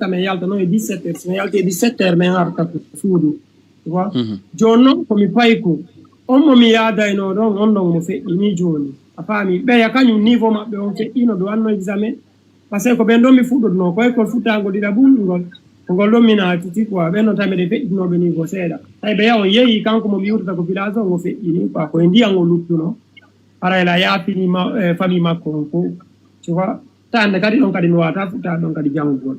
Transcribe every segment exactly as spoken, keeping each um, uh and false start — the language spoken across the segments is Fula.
min yalta noon e dix-sept heures, so min yalti e dix-sept heures min arta ko suudu, tu vois. Jooni noon ko mi payku, on mo mi yaadaynoo ɗoon, on ɗoon mo feƴƴinii jooni, a faami, ɓeya kañum niveau maɓɓe on feƴƴino, ɗo anno examen. Parce que ko ɓen ɗon mi fuɗɗotonoo ko école futtaango ɗiɗaɓum ngol, ko ngol ɗon mi naatiti quoi. Ɓen ɗon tawi mbeɗe feƴƴitinooɓe niveau seeɗa. Tawi ɓeya on yehi, kanko mo mi yurtata ko village on, o feƴƴini quoi, ko e ndiyan o luttunoo. Haray la yaafini ma, eh, famille makko on fof. Tu vois? Tande kadi ɗon kadi mi waawata fuɗɗaade ɗon kadi janngugol.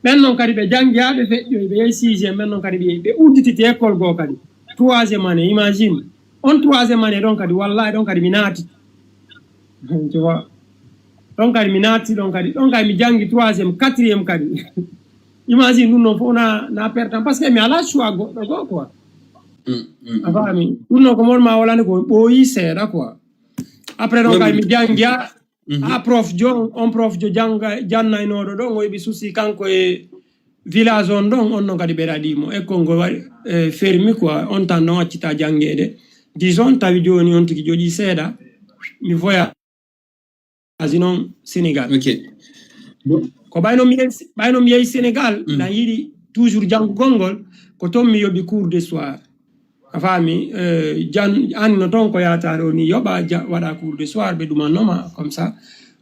Ɓen ɗon kadi ɓe janngi haa ɓe feƴƴoyi, ɓe yehi sixième, ɓen ɗon kadi ɓe, ɓe uddititi école goo kadi. Troisième année, imagine. On troisième année ɗon kadi, wallahi ɗon kadi mi naati. Tu vois? Ɗon kadi mi naati, ɗon kadi, ɗon kadi mi janngi troisième, quatrième kadi. Imagine ɗum ɗon fof na, na pertan. Parce que mi alaa choix goɗɗo goo quoi. A faami? Ɗum ɗon ko mon ma wolani ko ɓooyi seeɗa quoi. Après ɗon kadi mi janngi haa, haa prof jo, on prof jo jannga, jannaynooɗo ɗon, o heɓi souci kanko e village on ɗon, on ɗon kadi ɓe raɗi mo. École ngo waɗi, eh, fermi quoi, on tan ɗon accita janngeede. Disons, tawi jooni on tigi joƴi seeɗa, mi voyage noon Sénégal. Ok. Ko ɓayno mi yehi, ɓayno mi yehi Sénégal, lan yiɗi toujours janngugol ngol, ko toon mi yoɓi cours de soir. A faami, eh, jan-, an no toon ko yahata ɗo ni, yoɓa ja-, waɗa cours de soir, ɓe ɗumanno ma, comme ça.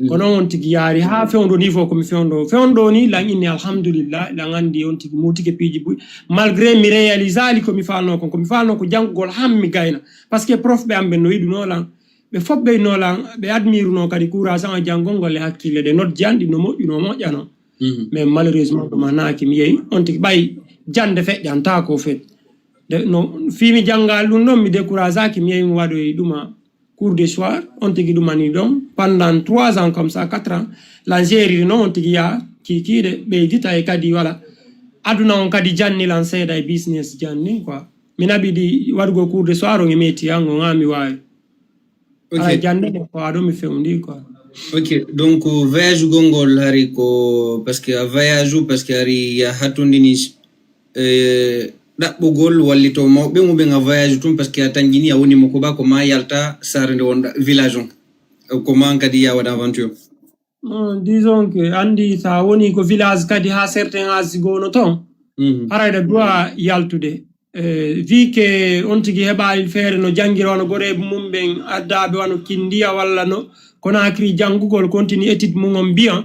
Ko noon on tigi yaari haa fewndo niveau ko mi fewndo. Fewndo ni, lan inni, alhamdulillah, lan anndi on tigi muutike piiji buy. Malgré mi réalisaali ko mi faalno kon, ko mi faalno ko janngugol han mi gayna. Parce que prof ɓe am ɓe no yiɗuno lan, ɓe fof ɓe no lan, ɓe admiruno kadi courage an e janngol ngol e hakkille ɗe noddi an ɗi no moƴƴuno, moƴƴano. Mais malheureusement, ɗum hanaaki mi yehi. On tigi ɓay jannde feƴƴantaako fet. De, no fii mi janngaali ɗum ɗon, mi décourageaaki, mi yehi mi waɗoyi ɗuma cours de soir. On tigi ɗumani ɗon pendant trois ans, comme ça, quatre ans. Lan gériri noon, on tigi yaha kiikiiɗe, ɓeydita e kadi, wala. Aduna on kadi janni lan seeɗa e business janni, quoi. Mi naɓi ɗi waɗugol cours de soir on e métier an on, haa mi waawi. Ok. Ala jannde nde ko aɗo mi fewndi quoi. Ok, donc voyage gol ngol hari ko parce que a voyage ou parce que hari ya hattondini, eh, ɗaɓɓugol wallito mawɓe ɓen a voyage tun parce que a tanƴini a woni mo koɓa ko ma yalta saare nde wonɗa village on. Eh, ko ma kadi ya waɗa aventure. Bon, disons que anndi so a woni ko village kadi haa certain âge goo no toon, haray ɗa droit yaltude. Eh, vu que on tigi heɓaali feere no janngira wano goreeɓe mum ɓen addaaɓe wano Kindiya walla no Conakry janngugol continue étude mum on mbiyan,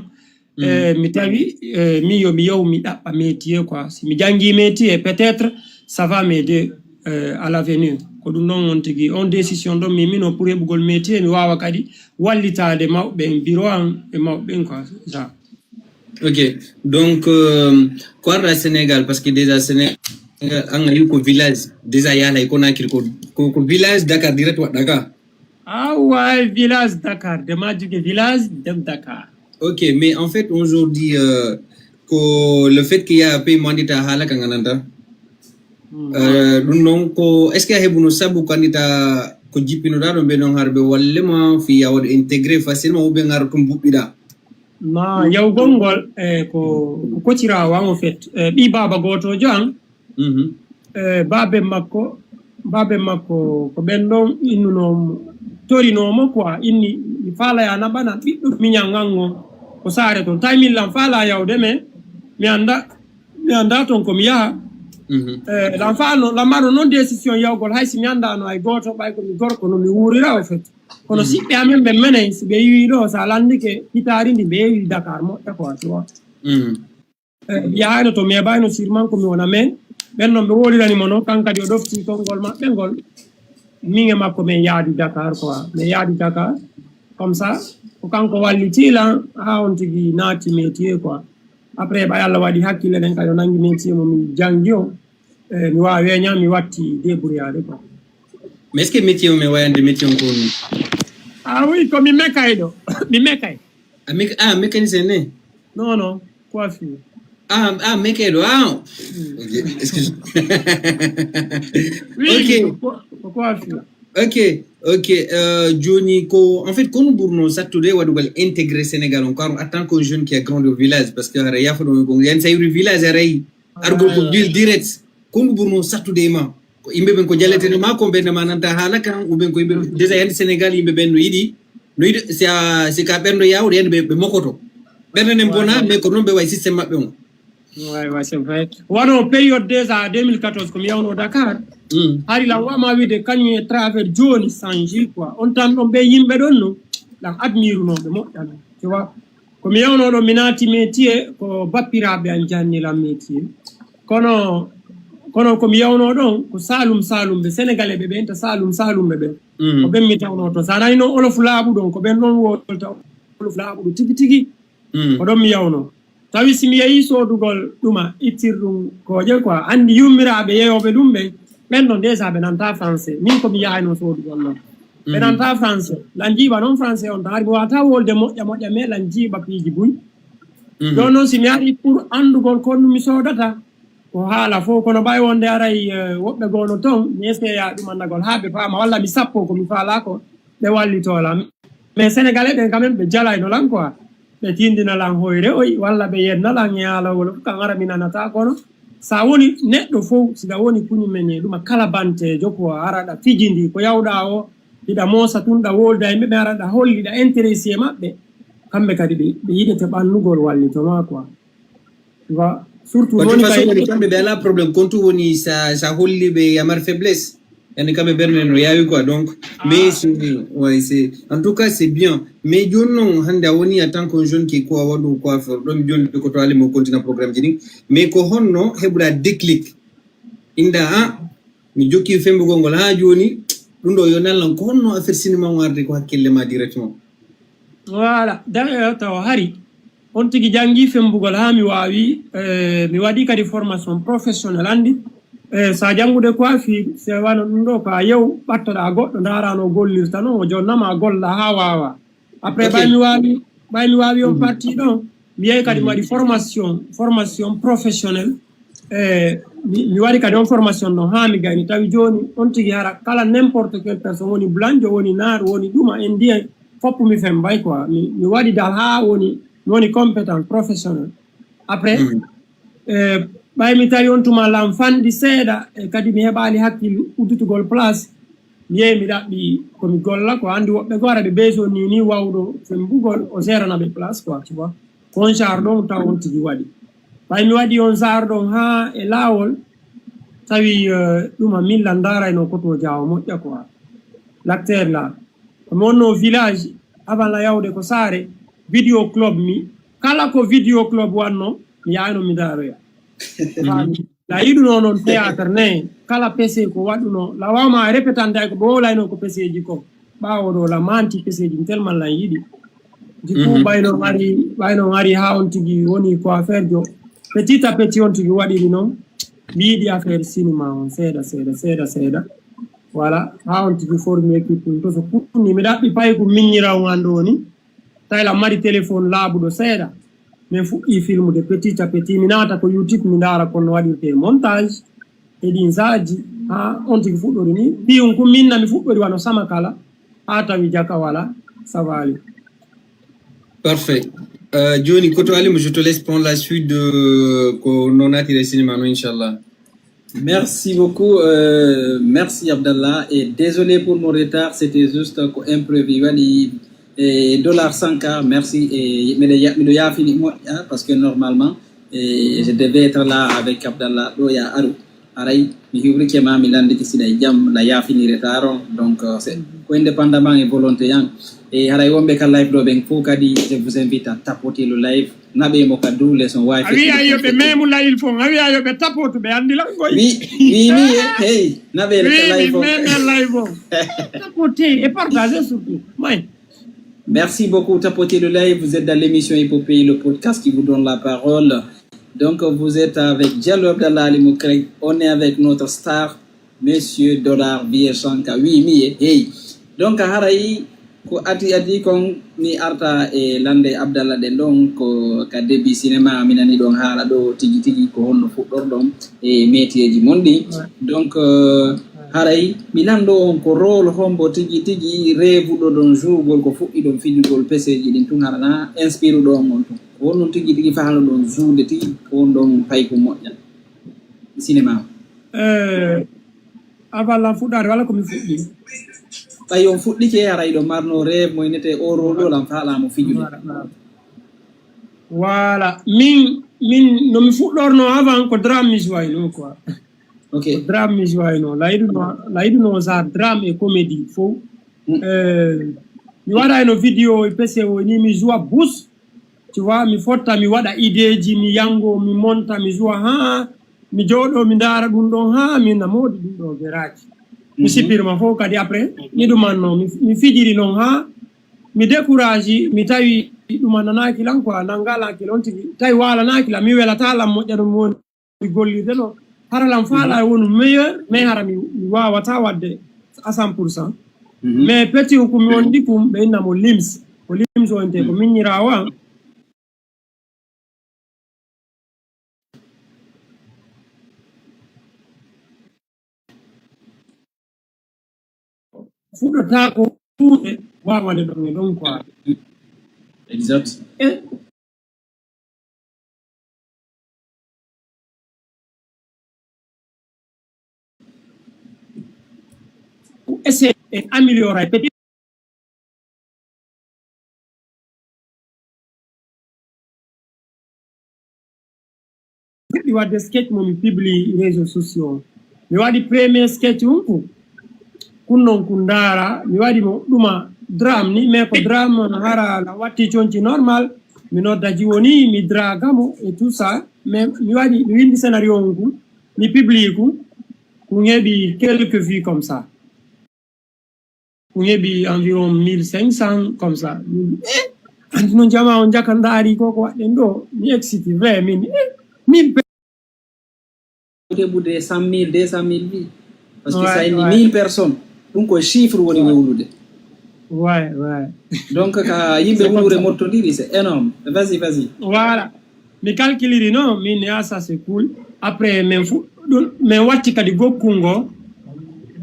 eh, mi tawi, eh, min yo mi yahu mi ɗaɓɓa métier quoi. Si mi janngi métier, peut-être ça va m'aider, eh, à l'avenir. Ko ɗum ɗon on tigi, on décision ɗon mi mino pour heɓugol métier, mi waawa kadi wallitaade mawɓe ɓen, bureau an e mawɓe ɓen quoi, ça. Ok, donc, euh, ko arɗa Sénégal, parce que déjà Sénégal, an a yi ko village, déjà yaalay Conakry ko, ko, ko village Dakar direct waɗɗa ka. Ah ouais, village Dakar, de ma jóge village dem Dakar. Ok, mais en fait, aujourd'hui, euh, ko le fait que ya pays mo anndita haala ka ngananta. Euh, ɗum noon ko, est-ce que a heɓuno sabu ko anndita ko jippinoɗa ɗo mbe noon har ɓe walle ma fi ya waɗa intégré facilement ou bien ngar tum buɓɓiɗa? Ma yawgol ngol, e ko, ko kociraawo am, en fait. E ɓii baaba gootojo an, e baabe makko, baabe makko ko ɓen ɗon innuno mo, torino mo quoi, inni mi faala ya naɓana ɓiɗɗo miñan an on ko saare ton. Tawi min lan faala yawde, mais mi annda, mi annda ton ko mi yaha. E lan faano, lan maro noon décision yawgol, hay si mi anndano hay gooto, ɓay ko mi gorko no mi wuurira, en fait. Kono siɓɓe amen ɓe menen, si ɓe yiwi ɗo, so a lanndike hitaari ndi, ɓe yewi Dakar moƴƴa quoi, tu vois. E mi yahayno to, mi heɓayno sûrement ko mi wona, mais ɓen noon ɓe wowlirani mo noon, kan kadi o ɗofti konngol maɓɓe ngol. Min e makko min yaadi Dakar quoi, min yaadi Dakar. Comme ça, ko kanko walliti lan haa on tigi naati métier quoi. Après, ɓay Allah waɗi hakkille ɗen kadi o nangi métier mo mi janngi on. E mi waawi weña, mi watti débrouillade quoi. Mais est-ce que métier o mi wayande métier on ko mi? Ah oui, ko mi mekayɗo. Mi mekay. A méca-, ah, mécanicien ne? Non, non, coiffure. Ah, ah, mekayɗo, ah. Ok, excuse. Oui, ok. Ko, ko coiffure. Ok, ok. Euh, jooni ko, en fait, ko no ɓurno sattude waɗugol intégré Sénégal on, car en tant que jeune qui a grandi au village, parce que hara yaafo ɗo, bon, yani sa yehi village, haray argol ko ville direct. Ko no ɓurno sattude e ma? Ko yimɓe ɓen ko jalleteno ma, ko ɓen ma nanta haala kan, ou bien ko yimɓe, déjà yani Sénégal, yimɓe ɓen no yiɗi, no yiɗi, si a, si ka ɓerɗo yaawuɗo, yani ɓe, ɓe mokoto. Ɓerɗe nen bona, mais ko noon ɓe wayi système maɓɓe on. Ouais, ouais, c'est vrai. Wano période déjà deux mille quatorze, ko mi yawno Dakar. Hari lan wama wiide kañum e travers jooni change quoi. On tan ɗon ɓe yimɓe ɗon no. Lan admirunoɓe moƴƴan. Tu vois? Ko mi yawno ɗon mi naati métier ko bappiraɓe an janni lan métier. Kono kono ko mi yawno ɗon ko Saalum Saalumɓe Sénégalais ɓe ɓen ta Saalum Saalumɓe ɓen. Ko ɓen mi tawno to. Sa nani noon olof laaɓu ɗon ko ɓen ɗon wolta olof laaɓuɗo tigi tigi. Ko ɗon mi yawno. Tawi si mi yehii soodugol ɗuma ittir ɗum kooƴe quoi anndi yummiraaɓe yeyooɓe ɗum ɓen ɓen ɗon déjà ɓe nanta français min ko mi yahayno soodugol noon ɓe nanta français lan jiiɓa noon français on tan hari mi wawata wolde moƴƴa moƴƴa mais lan jiiɓa piiji buy ɗon noon si mi ari pour anndugol ko ɗum mi soodata ko haala fof kono ɓay wonde aray woɓɓe goono toon mi essaye ɗum anndagol haa ɓe faama walla mi sappo ko mi faalaa ko ɓe wallitoo lan mais sénégalais ɓen quand même ɓe jalayno lan quoi ɓe tindina lan hoyre oy walla ɓe yenna lan e haalawol fof kan ara mi nanata kono sa woni neɗɗo fof siɗa woni kuñumen e ɗuma kala banteejo ko ara ɗa fijindi ko yawɗa o hiɗa moosa tun ɗa wolda yimɓe ɓe ara ɗa holli ɗa intéressé e maɓɓe kamɓe kadi ɓe ɓe yiɗete ɓannugol wallitoma quoi tu vois surtout Bon, de woni toute façon, kay woni kamɓe ɓe ala problème. Kontu woni sa sa holli ɓe yamar faiblesse. Yani kamɓe ɓerne no yawi quoi. Donc, mais c'est ouais, c'est en tout cas c'est bien. Mais joni noon hannde a woni en tant que jeune qui quoi waɗu quoi faire ɗon joni ko to ali mo continue programme ji ɗin. Mais ko honno heɓuɗa déclic? Inda a mi jokki fembugol ngol ha joni ɗum ɗo yo nallan ko honno affaire cinéma o arde ko hakkille ma directement. Voilà, d'ailleurs taw hari on tigi janngi fembugol haa mi waawi eh, mi waɗi kadi formation professionnel anndi eh, sa janngude coiffure se wano ɗum ɗo ko a yew ɓattoɗa goɗɗo ndarano gollirta noon o jonnama golla haa waawa après Ok. ɓay mi waawi ɓay mi waawi on parti ɗon mi yehi kadi mi waɗi formation formation professionnel e mi mi waɗi kadi on formation ɗon haa mi gayni tawi jooni on tigi hara kala n'importe quelle personne woni blanjo woni naar woni ɗuma en ndiyen foppu mi fembay quoi mi mi waɗi dal haa woni mi woni compétent professionnel après e ɓay mi tawi on tuma lan fanɗi seeɗa e kadi mi heɓali hakkille udditugol place mi yehi mi ɗaɓɓi komi golla ko anndi woɓɓe goo ara ɓe besoin ni ni wawɗo fembugol o gérana ɓe place quoi tu vois ko on genre ɗon taw on tigi waɗi ɓay mi waɗi on genre ɗon haa e laawol tawi eh, ɗuma min lan ndarayno koto jawo moƴƴa quoi l'acteur la komi wonno village avant la yawde ko saare vidéo club mi kala ko vidéo club wanno mi yayno mi ndaroya la yiɗuno noon théâtre ne kala pese ko waɗuno la wawma répétande ay ko ɓe wowlayno ko peseji ko ɓawo ɗo la manti peseji mi tellement lan yiɗi du coup ɓayno ari ɓayno ari ha on tigi woni ko affaire jo petit à petit on tigi waɗiri noon mi yiɗi affaire cinéma on seeɗa seeɗa seeɗa seeɗa voilà ha on tigi formi équipe ɗum to so kunni mi ɗaɓɓi payko miñiraw an ɗo woni tawi la mari téléphone laaɓuɗo seeɗa min fuɗɗi filmude petit à petit mi naata ko youtube mi ndaara kono waɗirte montage e ɗin saaji ha on tigi fuɗɗori ni piyum kum minna mi fuɗɗori wano sama kala ha tawi jaka wala savali Parfait. Euh, Johnny, Koto Alim, je te laisse prendre la suite de ko non attiré cinéma, non, Inch'Allah. Merci beaucoup. Euh, merci Abdallah. Et désolé pour mon retard, c'était juste ko imprévu. Waɗi e dollar sanka, merci. Et miɗo ya- miɗo yaafini moƴƴa parce que normalement eh, je devais être là avec Abdallah ɗo ya aru. Aray mi hiwrike ma mi landike siɗa e jam la yaafini retard on. Donc euh, c'est ko indépendamment e volonté yan. E haray wonɓe ka live ɗo ɓen fof kadi je vous invite à tapoter le live. Naɓe mo ka dow les on wifi. A wiya yo ɓe memu layil fo a wiya yo ɓe tapotu ɓe anndi lan koy Wi wi mi e hey naɓe le ka wi live mi on. meme layil fo tapote et partage surtout may Merci beaucoup, Tapoter le live. Vous êtes dans l'émission Épopée, le podcast qui vous donne la parole. Donc, vous êtes avec Diallo Abdallah Ali Moukreg. On est avec notre star, Monsieur Dollar Vieux Chanka. Oui, mi e hey. Donc, haray ko ati adi kon mi arta e lande Abdallah ɗen ɗon ko ka début cinéma mi nani ɗon haala ɗo tigi tigi ko honno fuɗɗorɗon e métier ji mon ɗi. Donc, euh, haray mi lanndo on ko rôle hombo tigi tigi reevuɗo ɗon jouugol ko fuɗɗi ɗon fijugol peseji ɗin tun hara na inspire ɗo on on tun ko honnon tigi tigi fahano ɗon joude tigi ko on ɗon payko moƴƴa cinéma Eh, avant lan fuɗɗaade walla ko mi fuɗɗi ɓay on fuɗɗike haray ɗo marno rêve mo inete o rôle ɗo lan faalamo fijude Voilà, min min no mi fuɗɗorno avant ko drame mi joino quoi. Ok. Drame mi joino, layɗuno layɗuno genre drame et comédie fof. Euh, mi waɗa eno vidéo e pc o ni mi joua bus, tu vois, mi fotta mi waɗa idée ji, mi yango mi monta mi joua ha mi jooɗo mi ndaara ɗum ɗon ha mi na moodi ɗum ɗo veraaji. Mi sippirma fof kadi après mi ɗumanno mi fijiri noon ha mi décourage, mi tawi ɗum a nanaaki lan quoi, nan ngalaaki lan tigi tawi waalanaaki lan mi welata lan moƴƴa ɗum woni gollirde ɗo. Hara lan faala wonu meilleur mais hara mi wawata wadde à cent pour cent. Mais petit ko mi wondi kum ɓe innamo lims, ko lims o inte ko miññirawa. Fuɗɗotaako huunde wawande ɗon e ɗon quoi. Exact. E essayer et améliorer petit. Fuɗɗi wadde sketch mo mi publie réseau sociaux. Mi waɗi premier sketch unku kunnon ku ndaara mi waɗi mo ɗuma drame ni mais ko drame hara la watti conci normal. Mi nodda jiwoni mi draga mo et tout ça mais mi waɗi mi windi scénario unku mi publie ku. Ku heɓi quelques vues comme ça. Ko heɓi environ mille cinq cent comme ça. Min eh, anndi noon jama on jaka ndaari ko ko waɗɗen ɗo mi exciti vrai min eh, mille pe- Ɓude ɓude cent mille deux cent mille wi parce que Ouais, sa inni ouais. Mille personnes ɗum ko chiffre woni wowlude. Ouais, ouais. Donc ka yimɓe C'est comme wuluure ça. Mottodiri c'est énorme. Vas-y, vas-y. Voilà. Mi calculiri non min ne ah, ça c'est cool. Après min fu ɗum min watti kadi gokkungo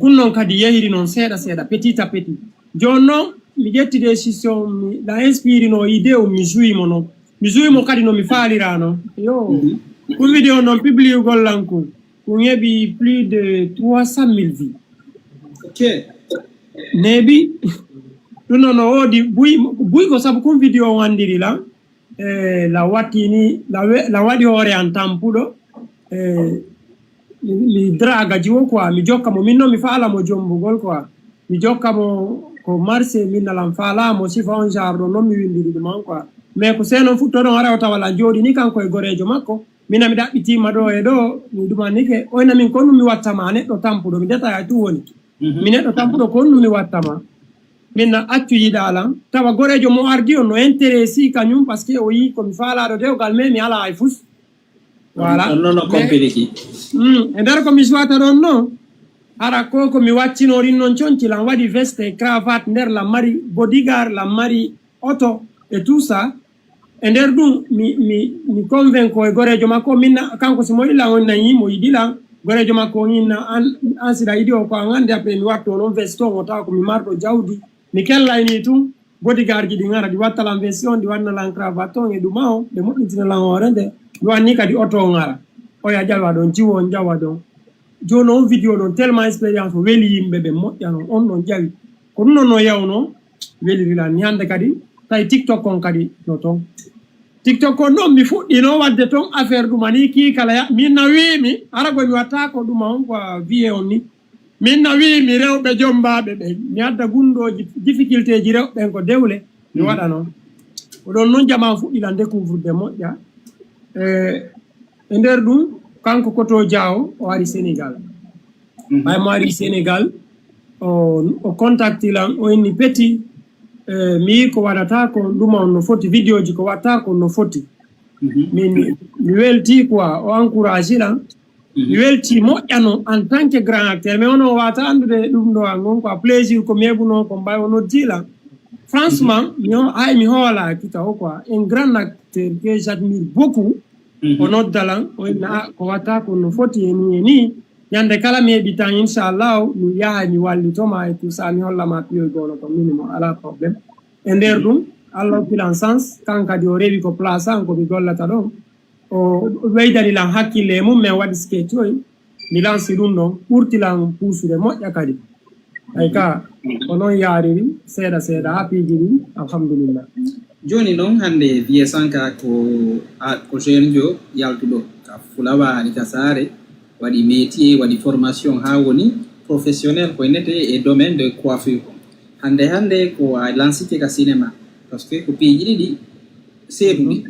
kun noon kadi yehiri noon seeɗa seeɗa petit à petit. Jooni noon mi ƴetti décision mi la inspirino idée o mi jouimo noon. Mi jouimo kadi no mi faalira noon. Yo. Kun vidéo noon publiugol lan kun. Kun heɓi plus de trois cent mille vues. Ok. Neeɓi ɗum noon no woodi buy buy ko sabu kun vidéo o anndiri lan. E la wattini la waɗi hoore an tampuɗo. E mi draga jiwo quoi mi jokka mo min noon mi faala mo jombugol quoi. Mi jokka mo ko marché min nalan faala mo sifa on genre ɗo noon mi windiri ɗum an quoi. Mais ko seenon futtoɗon ara o tawa lan jooɗini kanko e goreejo makko. Mina mi ɗaɓɓitiima ɗo e ɗo mi ɗumannike oyna min ko ɗum mi wattama neɗɗo tampuɗo mi deta e tu woni. Mi neɗɗo tampuɗo ko honɗum mi wattama? Min na accu yiɗa lan tawa goreejo mo ardi on no intéressé kañum parce que o yii ko mi faalaɗo dewgal mais mi ala hay fus. Voilà. Non, non, Mais- compliqué. Mm, e nder ko mi suwata ɗon no hara ko ko mi waccinorin noon conci lan waɗi veste e cravate nder lan mari bodyguard lan mari oto e tout ça. E nder ɗum mi mi mi convainco e goreejo makko min na- kanko si mo yiɗi lan on nayi mo yiɗi lan goreejo makko on inna an an siɗa yiɗi o ko an hannde après mi watto noon veste on o tawa ko mi marɗo jawdi. Mi kellayni tun bodyguard ji ɗi ngara ɗi watta lan veste on ɗi wanna lan cravate on e ɗuma on ɓe moƴƴintina lan hoore nde mi wanni kadi oto o ngara. Oya ƴawa ɗon jiwo on ƴawa ɗon. Jooni on vidéo ɗon tellement expérience o weli yimɓe ɓe moƴƴa non on ɗon ƴawi ko ɗum non no yawno. Weliri lan ni hannde kadi tawi tiktok on kadi no ton. Tiktok on noon mi fuɗɗino wadde ton affaire ɗuma ni kii kala ya min na wiimi hara ko mi watta ko ɗuma on ko viye on ni. Min na wiimi rewɓe jombaaɓe ɓen mi adda gunndooji difficulté ji rewɓe ɓen ko dewle. Mi waɗa noon ko ɗon noon jamaa fuɗɗi lan découvrude moƴƴa. E e nder ɗum kanko koto diawo o ari sénégal. Ɓay mo ari sénégal o o contacti lan o inni peti. E mi yi ko waɗata ko ɗuma on no foti vidéo ji ko watta ko no foti. Min mi welti quoi o encourage lan. Mi welti moƴƴano en tant que grand acteur mais ono wata andude ɗum ɗo an on quoi plaisir ko meɓuno ko mbay o noddi lan. Franchement mi hay mi hoolaki taw quoi un grand acteur que j'admire beaucoup. O nodda lan o inna a ko watta ko no foti e ni e ni. Ñande kala mi heɓi tan inchallahu mi yahay mi wallitoma e tout ça mi hollama piyoy gono ko minimo ala problème. E nder ɗum allah hokki lan sens kan kadi o rewi ko place an ko mi gollata ɗon. O ɓeydani lan hakkille e mum min waɗi sketch oy. Mi lansi ɗum ɗon ɓurti lan puusude moƴƴa kadi. Ay ka ko noon yaariri seeɗa seeɗa ha piiji ɗin alhamdulillah. Jooni noon, hannde Vieux Sanka ko, a, ko jeune jo yaltuɗo ka Fulawaari, ka saare, waɗi métier, waɗi formation haa woni professionnel ko innetee e domaine de coiffure ko. Hannde hannde ko a lansike ka cinéma, parce que ko piiji ɗiɗi seeduɗi.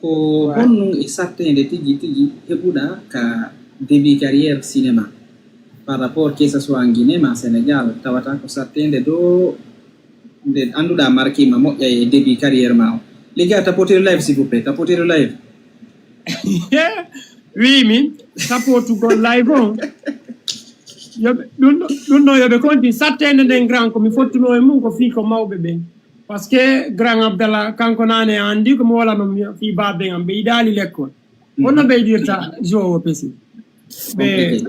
Ko honɗum e satteende tigi tigi heɓuɗaa ka début carrière cinéma par rapport que ce soit en Guinée ma Sénégal, tawata ko satteende ɗo nde annduɗaa marqué ma moƴƴa e début carrière ma o. Les gars, tapoter live s'il vous plaît, tapoter live. Wi min, tapotugol live on. Yoɓe, ɗum ɗo, ɗum ɗo yoɓe konti satteende nden grand ko mi fottuno e mum ko fii ko mawɓe ɓen. Parce que grand Abdallah kanko naane a anndi ko mi wolano mi fii baaben am ɓe yiɗaali lekkol. Honno ɓeydirta jowo pesi? Ɓe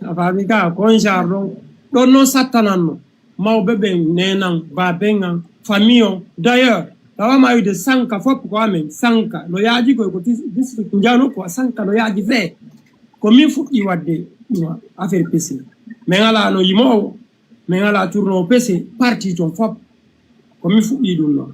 a faami ka ko on genre ɗon. Ɗon noon sattananno mawɓe ɓen, nenan, baaben an, famille on. D'ailleurs, tawama wiide Sanka fof ko amen. Sanka no yaaji koy ko dis- district Njano ko Sanka no yaaji fee. Ko min fuɗɗi waɗde ɗum affaire pesi. Min alaa no yimoowo, min alaa tournoowo pesi, parti toon fof. Ko min fuɗɗi ɗum noon.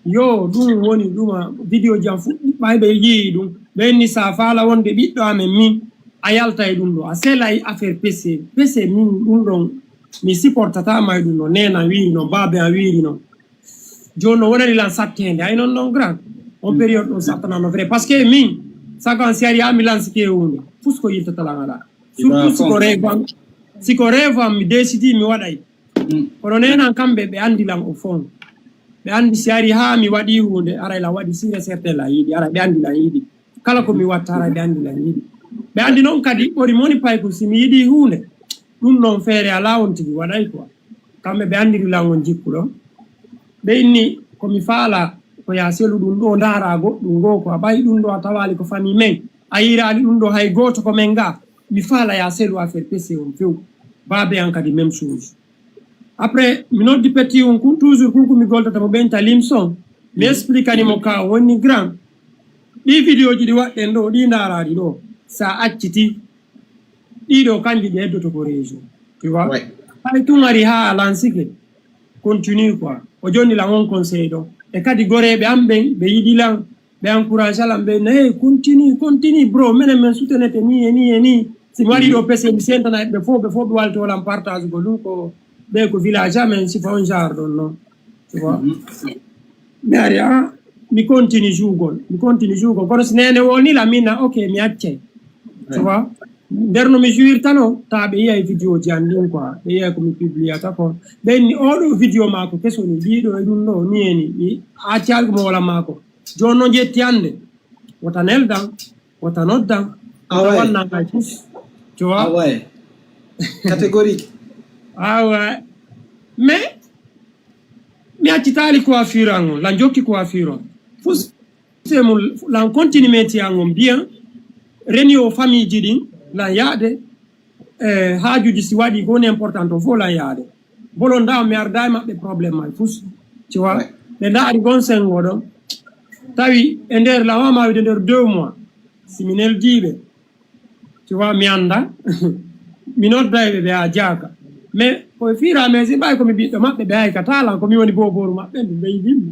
Yo, ɗum woni ɗuma vidéo ji am fuɗɗi ɓay ɓe yii ɗum. Ɓe inni sa faala wonde ɓiɗɗo amen min a yalta e ɗum ɗo. A selay affaire pesi. Pesi min ɗum ɗon mi supportata ma e ɗum ɗo. Nena wiiri noon, baabe an wiiri noon. Jooni no wonani lan satteende. Ay noon noon grand. On période ɗon sattanano vrai. Parce que min, sago an si ari ha mi lansike e hunde. Fus ko yiltata lan alaa. Surtout si ko rêve am. Si ko rêve am mi décidi mi waɗay. Kono nenan kamɓe ɓe anndi lan au fond. Ɓe anndi si ari ha mi waɗi hunde, aray lan waɗi sûr et certain lan yiɗi, aray ɓe anndi lan yiɗi. Kala ko mi watta, aray ɓe anndi lan yiɗi. Ɓe anndi noon kadi ɓori moni pay ko si mi yiɗi hunde, ɗum ɗon feere alaa on tigi waɗay quoi. Kamɓe ɓe anndiri lan on jikku ɗon. Ɓe inni ko mi faala ko ya selu ɗum ɗo ndaara goɗɗum ngo ko a ɓayi ɗum ɗo a tawaali ko famille men. A yiiraali ɗum ɗo hay gooto ko men ga. Mi faala ya selu affaire pesi on few. Baabe an kadi même chose. Après mi noddi petit on kun toujours kun ko mi goltata mo ɓen talim son. Mi expliquani mo ka woni grand. Ɗi vidéo ji ɗi waɗɗen ɗo ɗi ndaaraɗi ɗo sa acciti ɗiɗo kanji ɗi heddoto ko région. Tu vois? Hay tun ari ha a lansike. Continue quoi. O jonni lan on conseil ɗon. E kadi goreeɓe am ɓen ɓe yiɗi lan. Ɓe encourage lan ɓe na hey continue continue bro menen men soutenete ni e ni e ni. Si mi waɗi ɗo pese mi sentana ɓe fof ɓe fof ɓe walto lan partage go ɗum ko ɓe ko village amen sifa on genre ɗon non. Tu vois? Mi ari a mi continue jougol mi continue jougol kono si nene woni la min na ok mi accay. Tu vois? Nder no mi jouirtano ta ɓe yiyay vidéo ji an ɗin quoi ɓe yiyay ko mi publiata kon ɓe inni oɗo vidéo ma ko keso ni ɗiɗo e ɗum ɗo ni e ni mi accal ko mo wala mako. Jooni noon ƴetti hannde wota neldan wota noddan wota wannan hay fus. Tu vois? Awaye. Catégorique. Awa mais mi accitaali coiffure an on lan jokki coiffure on fus se mum lan continue métier an on bien reni o famille ji ɗin lan yaade e haajuji si waɗi ko woni important o fof lan yaade. Bolonda mi arda e maɓɓe problème may fus. Tu vois? Ɓe ndaari gon sengo ɗon tawi e nder lawama wiide nder deux mois si mi neldiɓe. Tu vois? Mi anda mi nodda e ɓe ɓe a jaaka mais koye fira mais si ɓay komi ɓiɗɗo maɓɓe ɓe haykata lan komi woni boboru maɓɓe ndu ɓe yiɗimmi.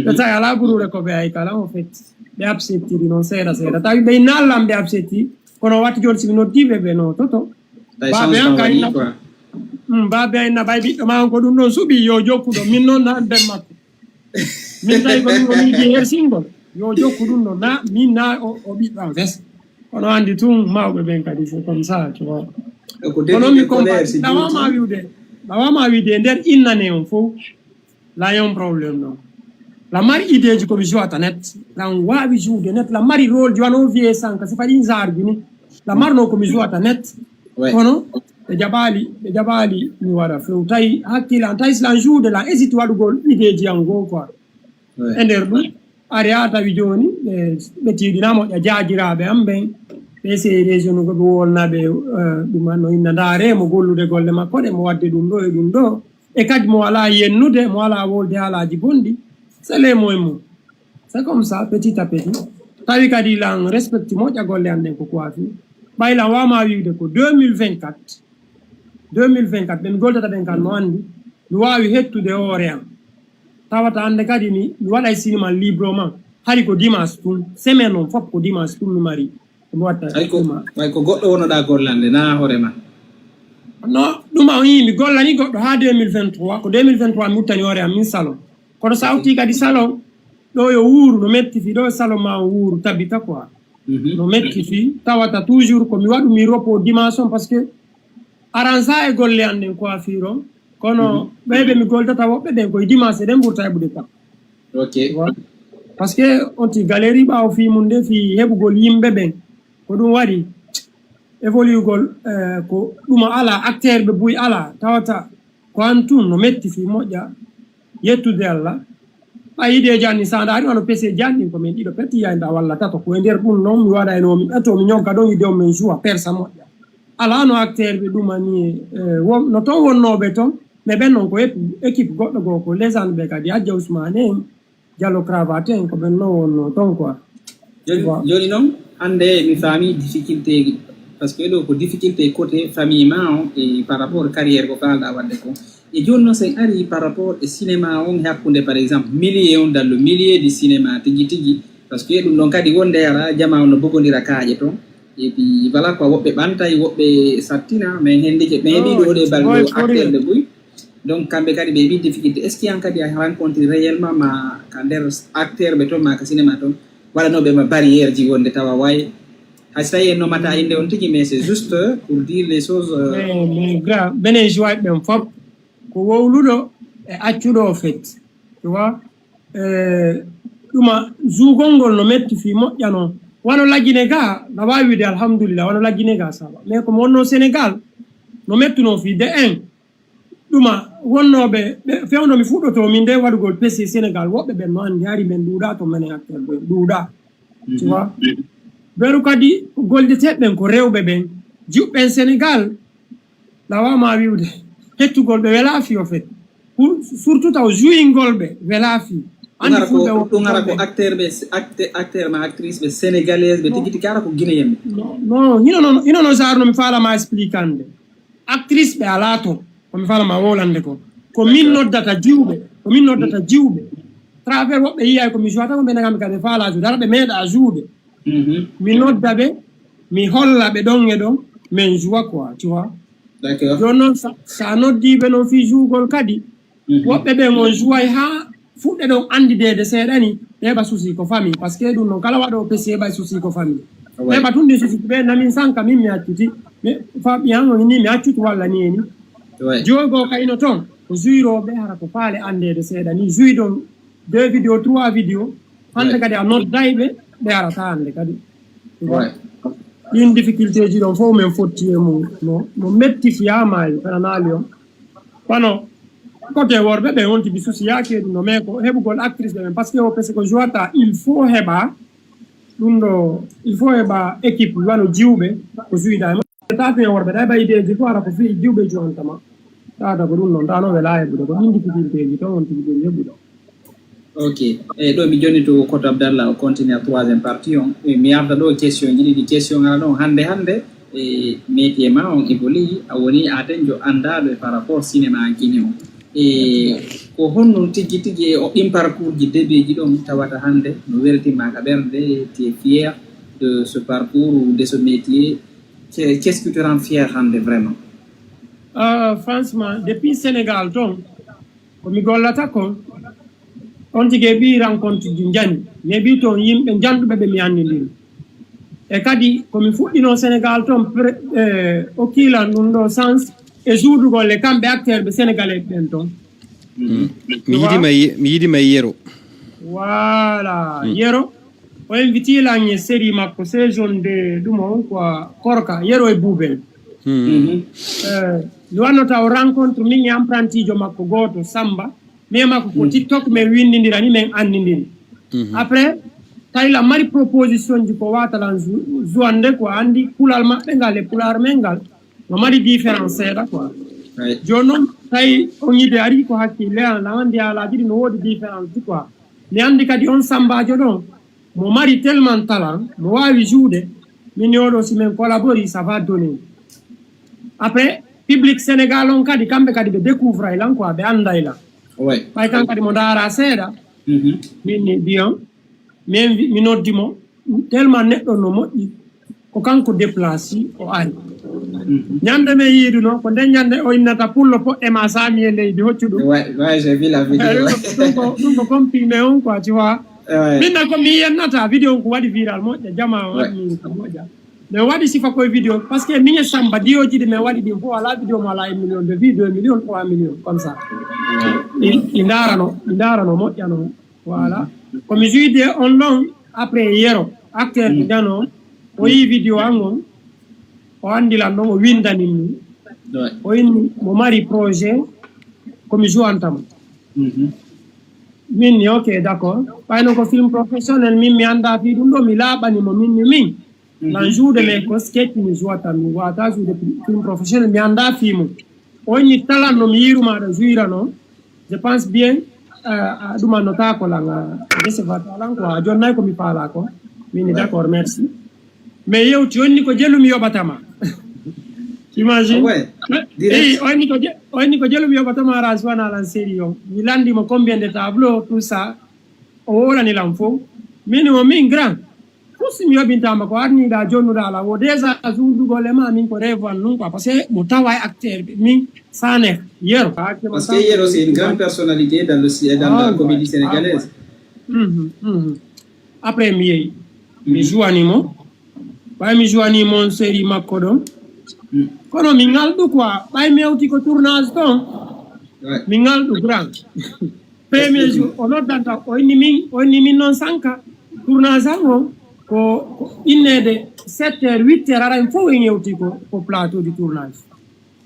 Ɓe tawi ala gurure ko ɓe haykala en fait. Ɓe absettiri noon seeɗa seeɗa tawi ɓe nallan ɓe absetti. Kono watti jooni si mi noddiɓe ɓe no toto. Baabe an kay na baabe an na ɓay ɓiɗɗo ma on ko ɗum ɗon suɓi yo jokkuɗo min noon na nder makko. Min tawi ko min woni ji hersingol yo jokku ɗum ɗon na min na o ɓiɗɗo an fes. Kono anndi tun mawɓe ɓen kadi c'est comme ça tu vois. Kono mi combat ɗawama wiwde ɗawama wiwde e nder innane on fof. La yon problème non. La mari idée ji ko mi jouata net. La wawi joude net la mari rôle ji wano vie sanka si faɗi zarbi ni. La marno ko mi jouata net. Kono ɓe jaɓali ɓe jaɓali mi waɗa few tawi hakkille an tawi silan joude lan hésite waɗugol idée ji an goo quoi. E nder ɗum ari ha tawi joni ɓe tiɗina moƴƴa jajiraɓe am ɓen. Ɓe sey région no koɓe wolnaɓe ɗum an no inna ndaare mo gollude golle makko ɗe mo wadde ɗum ɗo e ɗum ɗo. E kadi mo alaa yennude mo alaa wolde haalaaji bonɗi. Sele mo e mum. C'est comme ça petit à petit. Tawi kadi lan respecti moƴƴa golle an ɗen ko coiffure. Ɓay lan wawma wiwde ko deux mille vingt-quatre. Deux mille vingt-quatre ɓen goltata ɓen kan no anndi mi wawi hettude hoore am. Tawata hannde kadi mi mi waɗay sinema librement. Hari ko dimanche tun, semaine on fof ko dimanche tun mi mari. Ko mi watta Hay ko, hay ko goɗɗo wonoɗa gollande, na hoore ma. No, ɗum a yii mi gollani goɗɗo haa deux mille vingt-trois, ko deux mille vingt-trois mi uttani hoore am min salon. Kono sa utti kadi salon, ɗo yo wuuru, no metti fi ɗo salon ma o wuuru tabita quoi. No metti fi tawata toujours ko mi waɗu mi repos dimanche on parce que aran sa e golle an ɗen coiffure on. Kono ɓeyɓe mi goldata woɓɓe ɓen koye dimanche eɗen ɓurta heɓude kam. Ok. Parce que on ti galerie ɓaawo fi mum nde fi heɓugol yimɓe ɓen ko ɗum waɗi évoluegol eh, ko ɗum ala acteur ɓe buy ala tawata ko an tun no metti fi moƴƴa yettude allah ɓay yiɗe janni sa ndaari wano pese janni ko min ɗiɗo petti yayda walla tato ko e nder ɗum noon mi waɗayno mi ɓeto mi ñogga ɗon yiɗe on min joua persa moƴƴa ala no acteur ɓe ɗumani eh, won- no toon wonnooɓe toon mais ɓen noon ko épi- équipe goɗɗo goo ko légende ɓe kadi hajja ousmane en diallo cravate en ko ɓen noon wonnoo toon quoi Joni, joni noon hannde mi faami difficulté parce que ɗo ko difficulté côté famille ma o e par rapport carrière ko kalɗa waɗde ko e joni noon sen ari par rapport e cinéma on e hakkunde par exemple milieu on dans le milieu du cinéma tigi tigi parce que ɗum ɗon kadi wonde ara jama on no bogodira kaaƴe toon et puis voilà quoi woɓɓe ɓantay woɓɓe sattina mais hendike mais heɓi ɗo ɗe balɗo acteur ɓe buy donc kamɓe kadi ɓe mbi difficulté est ce que an kadi a rencontre réellement ma ka nder acteur ɓe toon ma ka cinéma toon waɗanoɓe ma barrière ji wonde tawa way hay so tawi en nomata inde on tigi mais c'est juste pour dire les choses euh, mais mais gra benen joie ɓen fop ko wowluɗo e accuɗo o fet tu vois eh, ɗuma jugol ngol no metti fi moƴƴano wano lajjine ga na wawi wiide alhamdulillah wano lajjine ga saba mais komo wonno sénégal no mettuno fi de un ɗuma wonnooɓe ɓe fewndo mi fuɗɗoto min nde waɗugol pesi sénégal woɓɓe ɓen no anndi hari men ɗuuɗa to menen acteur ɓe ɗuuɗa tu vois ɓeru kadi goldeteɓe ɓen ko rewɓe ɓen jiwɓe ɓen sénégal lawama wiwde hettugol ɓe wela fi o fait pour surtout taw juyingol ɓe wela fi ɗum ara ko ɗum ara ko acteur ɓe acte- acteur ma actrice ɓe sénégalaise ɓe tigi tigi ara ko guinéen ɓe non hino non hino non sarno mi faalama expliquande actrice ɓe ala toon komi faalama wowlande ko ko min noddata jiwɓe ko min noddata jiwɓe travers woɓɓe yiyay komi joata ko ɓe nagami kadi faala joude ara ɓe meeɗa joude mi nodda ɓe mi holla ɓe ɗon e ɗon min joua quoi tu vois d'accord joni noon sa- sa noddiɓe noon fi jougol kadi woɓɓe ɓen on jouway ha fuɗɗe ɗon andideede seeɗa ni ɓeɓa souci ko famille parce que ɗum noon kala waɗo pesi heɓay souci ko famille ɓeɓa tun ɗi souci ɓe namin sanka min mi acciti mi fa ɓiyan on ni mi accutu walla ni eni ouais jogo kayno toon ko juyroɓe hara ko faale andeede seeɗa ni juy ɗon deux vidéo trois vidéo hande kadi a nodday ɓe ɓe arata hande kadi ouais ɗin difficulté ji ɗon fof min fotti e mum no no metti fiyamaji kananaali on kono côté worɓe ɓe on tibi souci yakeɗum no mais ko heɓugol actrice ɓe ɓen parce que o pese ko joata il faut heɓa ɗum ɗo il faut heɓa équipe wano jiwɓe ko suyda e tafi e worɓe ɗa ɓa ideji fof ara ko fi jiwɓe jontama tata ko ɗum noon tano wela heɓude ko ɗin difficulté ji ton on tigi ɓuri heɓude ok e ɗo mi joni to koto abdallah o continue a troisième partie on e mi arda ɗo question ji ɗiɗi question ala ɗon hande hande e métier ma on évolue a woni atenjo andaɗo e par rapport cinéma guiné on e ko honnon tigui tigui e o ɗin parcours ji début ji ɗon tawata hande no weltima ka ɓerde tu es fier de ce parcours ou de ce métier qu'est-ce qui te rend fier hande vraiment Euh, franchement depuis sénégal toon komi gollata kon on tigi e ɓi rencontre ji jani mi heɓi toon yimɓe janɗuɓe ɓe mi anndidiri e kadi komi fuɗɗino sénégal toon okkilan ɗum ɗo sens e juuɗugol e kamɓe acteur ɓe sénégalais ɓen toon mi yidima ye- mi yidima e yero voilà yero o inviti lan e série makko saison de ɗum on quoi korka yero e buubel Eh, mi wannota o rencontre min e empruntijo makko gooto samba mi e makko ko tiktok min winndindira ni min anndindiri après tawi lan mari proposition ji ko wata lan ju- juwande ko anndi kulal maɓɓe ngal e pular men ngal no mari différence seeɗa quoi Ouais. jooni noon tawi on yide ari ko hakkille an lan anndi haalaaji ɗi no woodi différence ji quoi mi anndi kadi on sambajo ɗon mo mari tellement talent mo wawi joude min yoɗo si min collabori ça va donner après public sénégal on kadi kamɓe kadi ɓe découvre ay lan quoi ɓe anda ay lan Ouais. Ɓay kan kadi mo ndaara seeɗa. Mhm. Min ni biyan, min wi- mi noddi mo, tellement neɗɗo no moƴƴi, ko kanko déplacé o ari. Mhm. Ñande men yiiduno ko nden ñande o innata pullo poɗɗe ma saami e leydi hoccu ɗum. Ouais, ouais, j'ai vu la vidéo. Ɗum ko ɗum ko comprimé on quoi, tu vois. Ouais. Min na ko mi yennata vidéo on ko waɗi viral moƴƴa, jama Ouais. waɗi ko moƴƴa. Mais waɗi sifa koye vidéo parce que min e Samba dioji ɗi min waɗi ɗin fof ala vidéo mo ala un million de vues, deux millions, trois millions comme ça. I i ndarano i ndarano moƴƴano. Voilà. Ko mi juide on ɗon après yero acteur Mm. Jano o yi vidéo an on, o andi lan ɗon o windani mi. Ouais. O inni mo mari projet ko mi jouantamo. Mhm. Min ni ok, d'accord. Ɓayno ko film professionnel, min mi anda fi ɗum ɗo, mi laaɓani mo min ni min. Mhm. Lan joude mais ko sketch mi jouata, mi wata joude film professionnel, mi anda fi mum. O inni talan no mi yiru maɗa jouira noon. Je pense bien, euh, a ɗuma notako lan, a décevata lan quoi. A jonnay ko mi faala ko. Min ni Ouais. D'accord, merci. Mais yewti onni ko jelu mi yoɓatama. T'imagines? Ah ouais. Eh, Direct. eh, onni ko je- onni ko jelu mi yoɓatama, ara suwana lan série on. Mi landi mo combien de tableau, tout ça. O wolani lan fof. Min mo min grand. Fof si mi yoɓintama ko arniɗa jonnuɗa ala wo déjà jourdugol e ma min ko rêve an nun quoi. Parce que mo tawa e acteur ɓe. Min sane yero. Parce que Yero, c'est une grande personnalité dans, le, dans la Ah, comédie ouais. sénégalaise. Mhm, mhm. Après mi yehi. Mi Mhm. Jouani mo. Ɓay mi jouani mo on série makko ɗon. Mm. Kono mi ngalɗu quoi. Ɓay mi hewti ko tournage ton. Ouais. Mi ngalɗu grand. Premier jour o noddanta o inni min o inni min noon sanka. Tournage an o ko ko innede sept heures huit heures ara en fof en yewti ko ko plateau du tournage.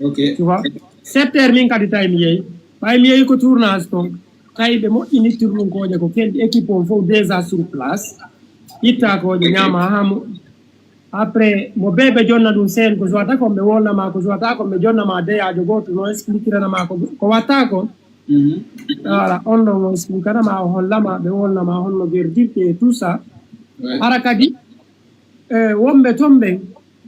Ok. Tu vois? Sept heures min kadi tawi mi yehi. Ɓay mi yehi ko tournage ton. Tawi ɓe moƴƴini tournunkoje ko kelɗi équipe on fof déjà sur place. Itta koje ñama ha moƴƴi. Après mo bebe jonna ɗum seen ko jouata ko ɓe wolnama ko jouata ko ɓe jonnama deyajo goto no expliquirana ma ko ko watta ko. Mhm. Voilà, on ɗon o expliquana ma o hollama ɓe wolnama honno verdict et tout ça. Ouais. Hara kadi e wonɓe ton ɓen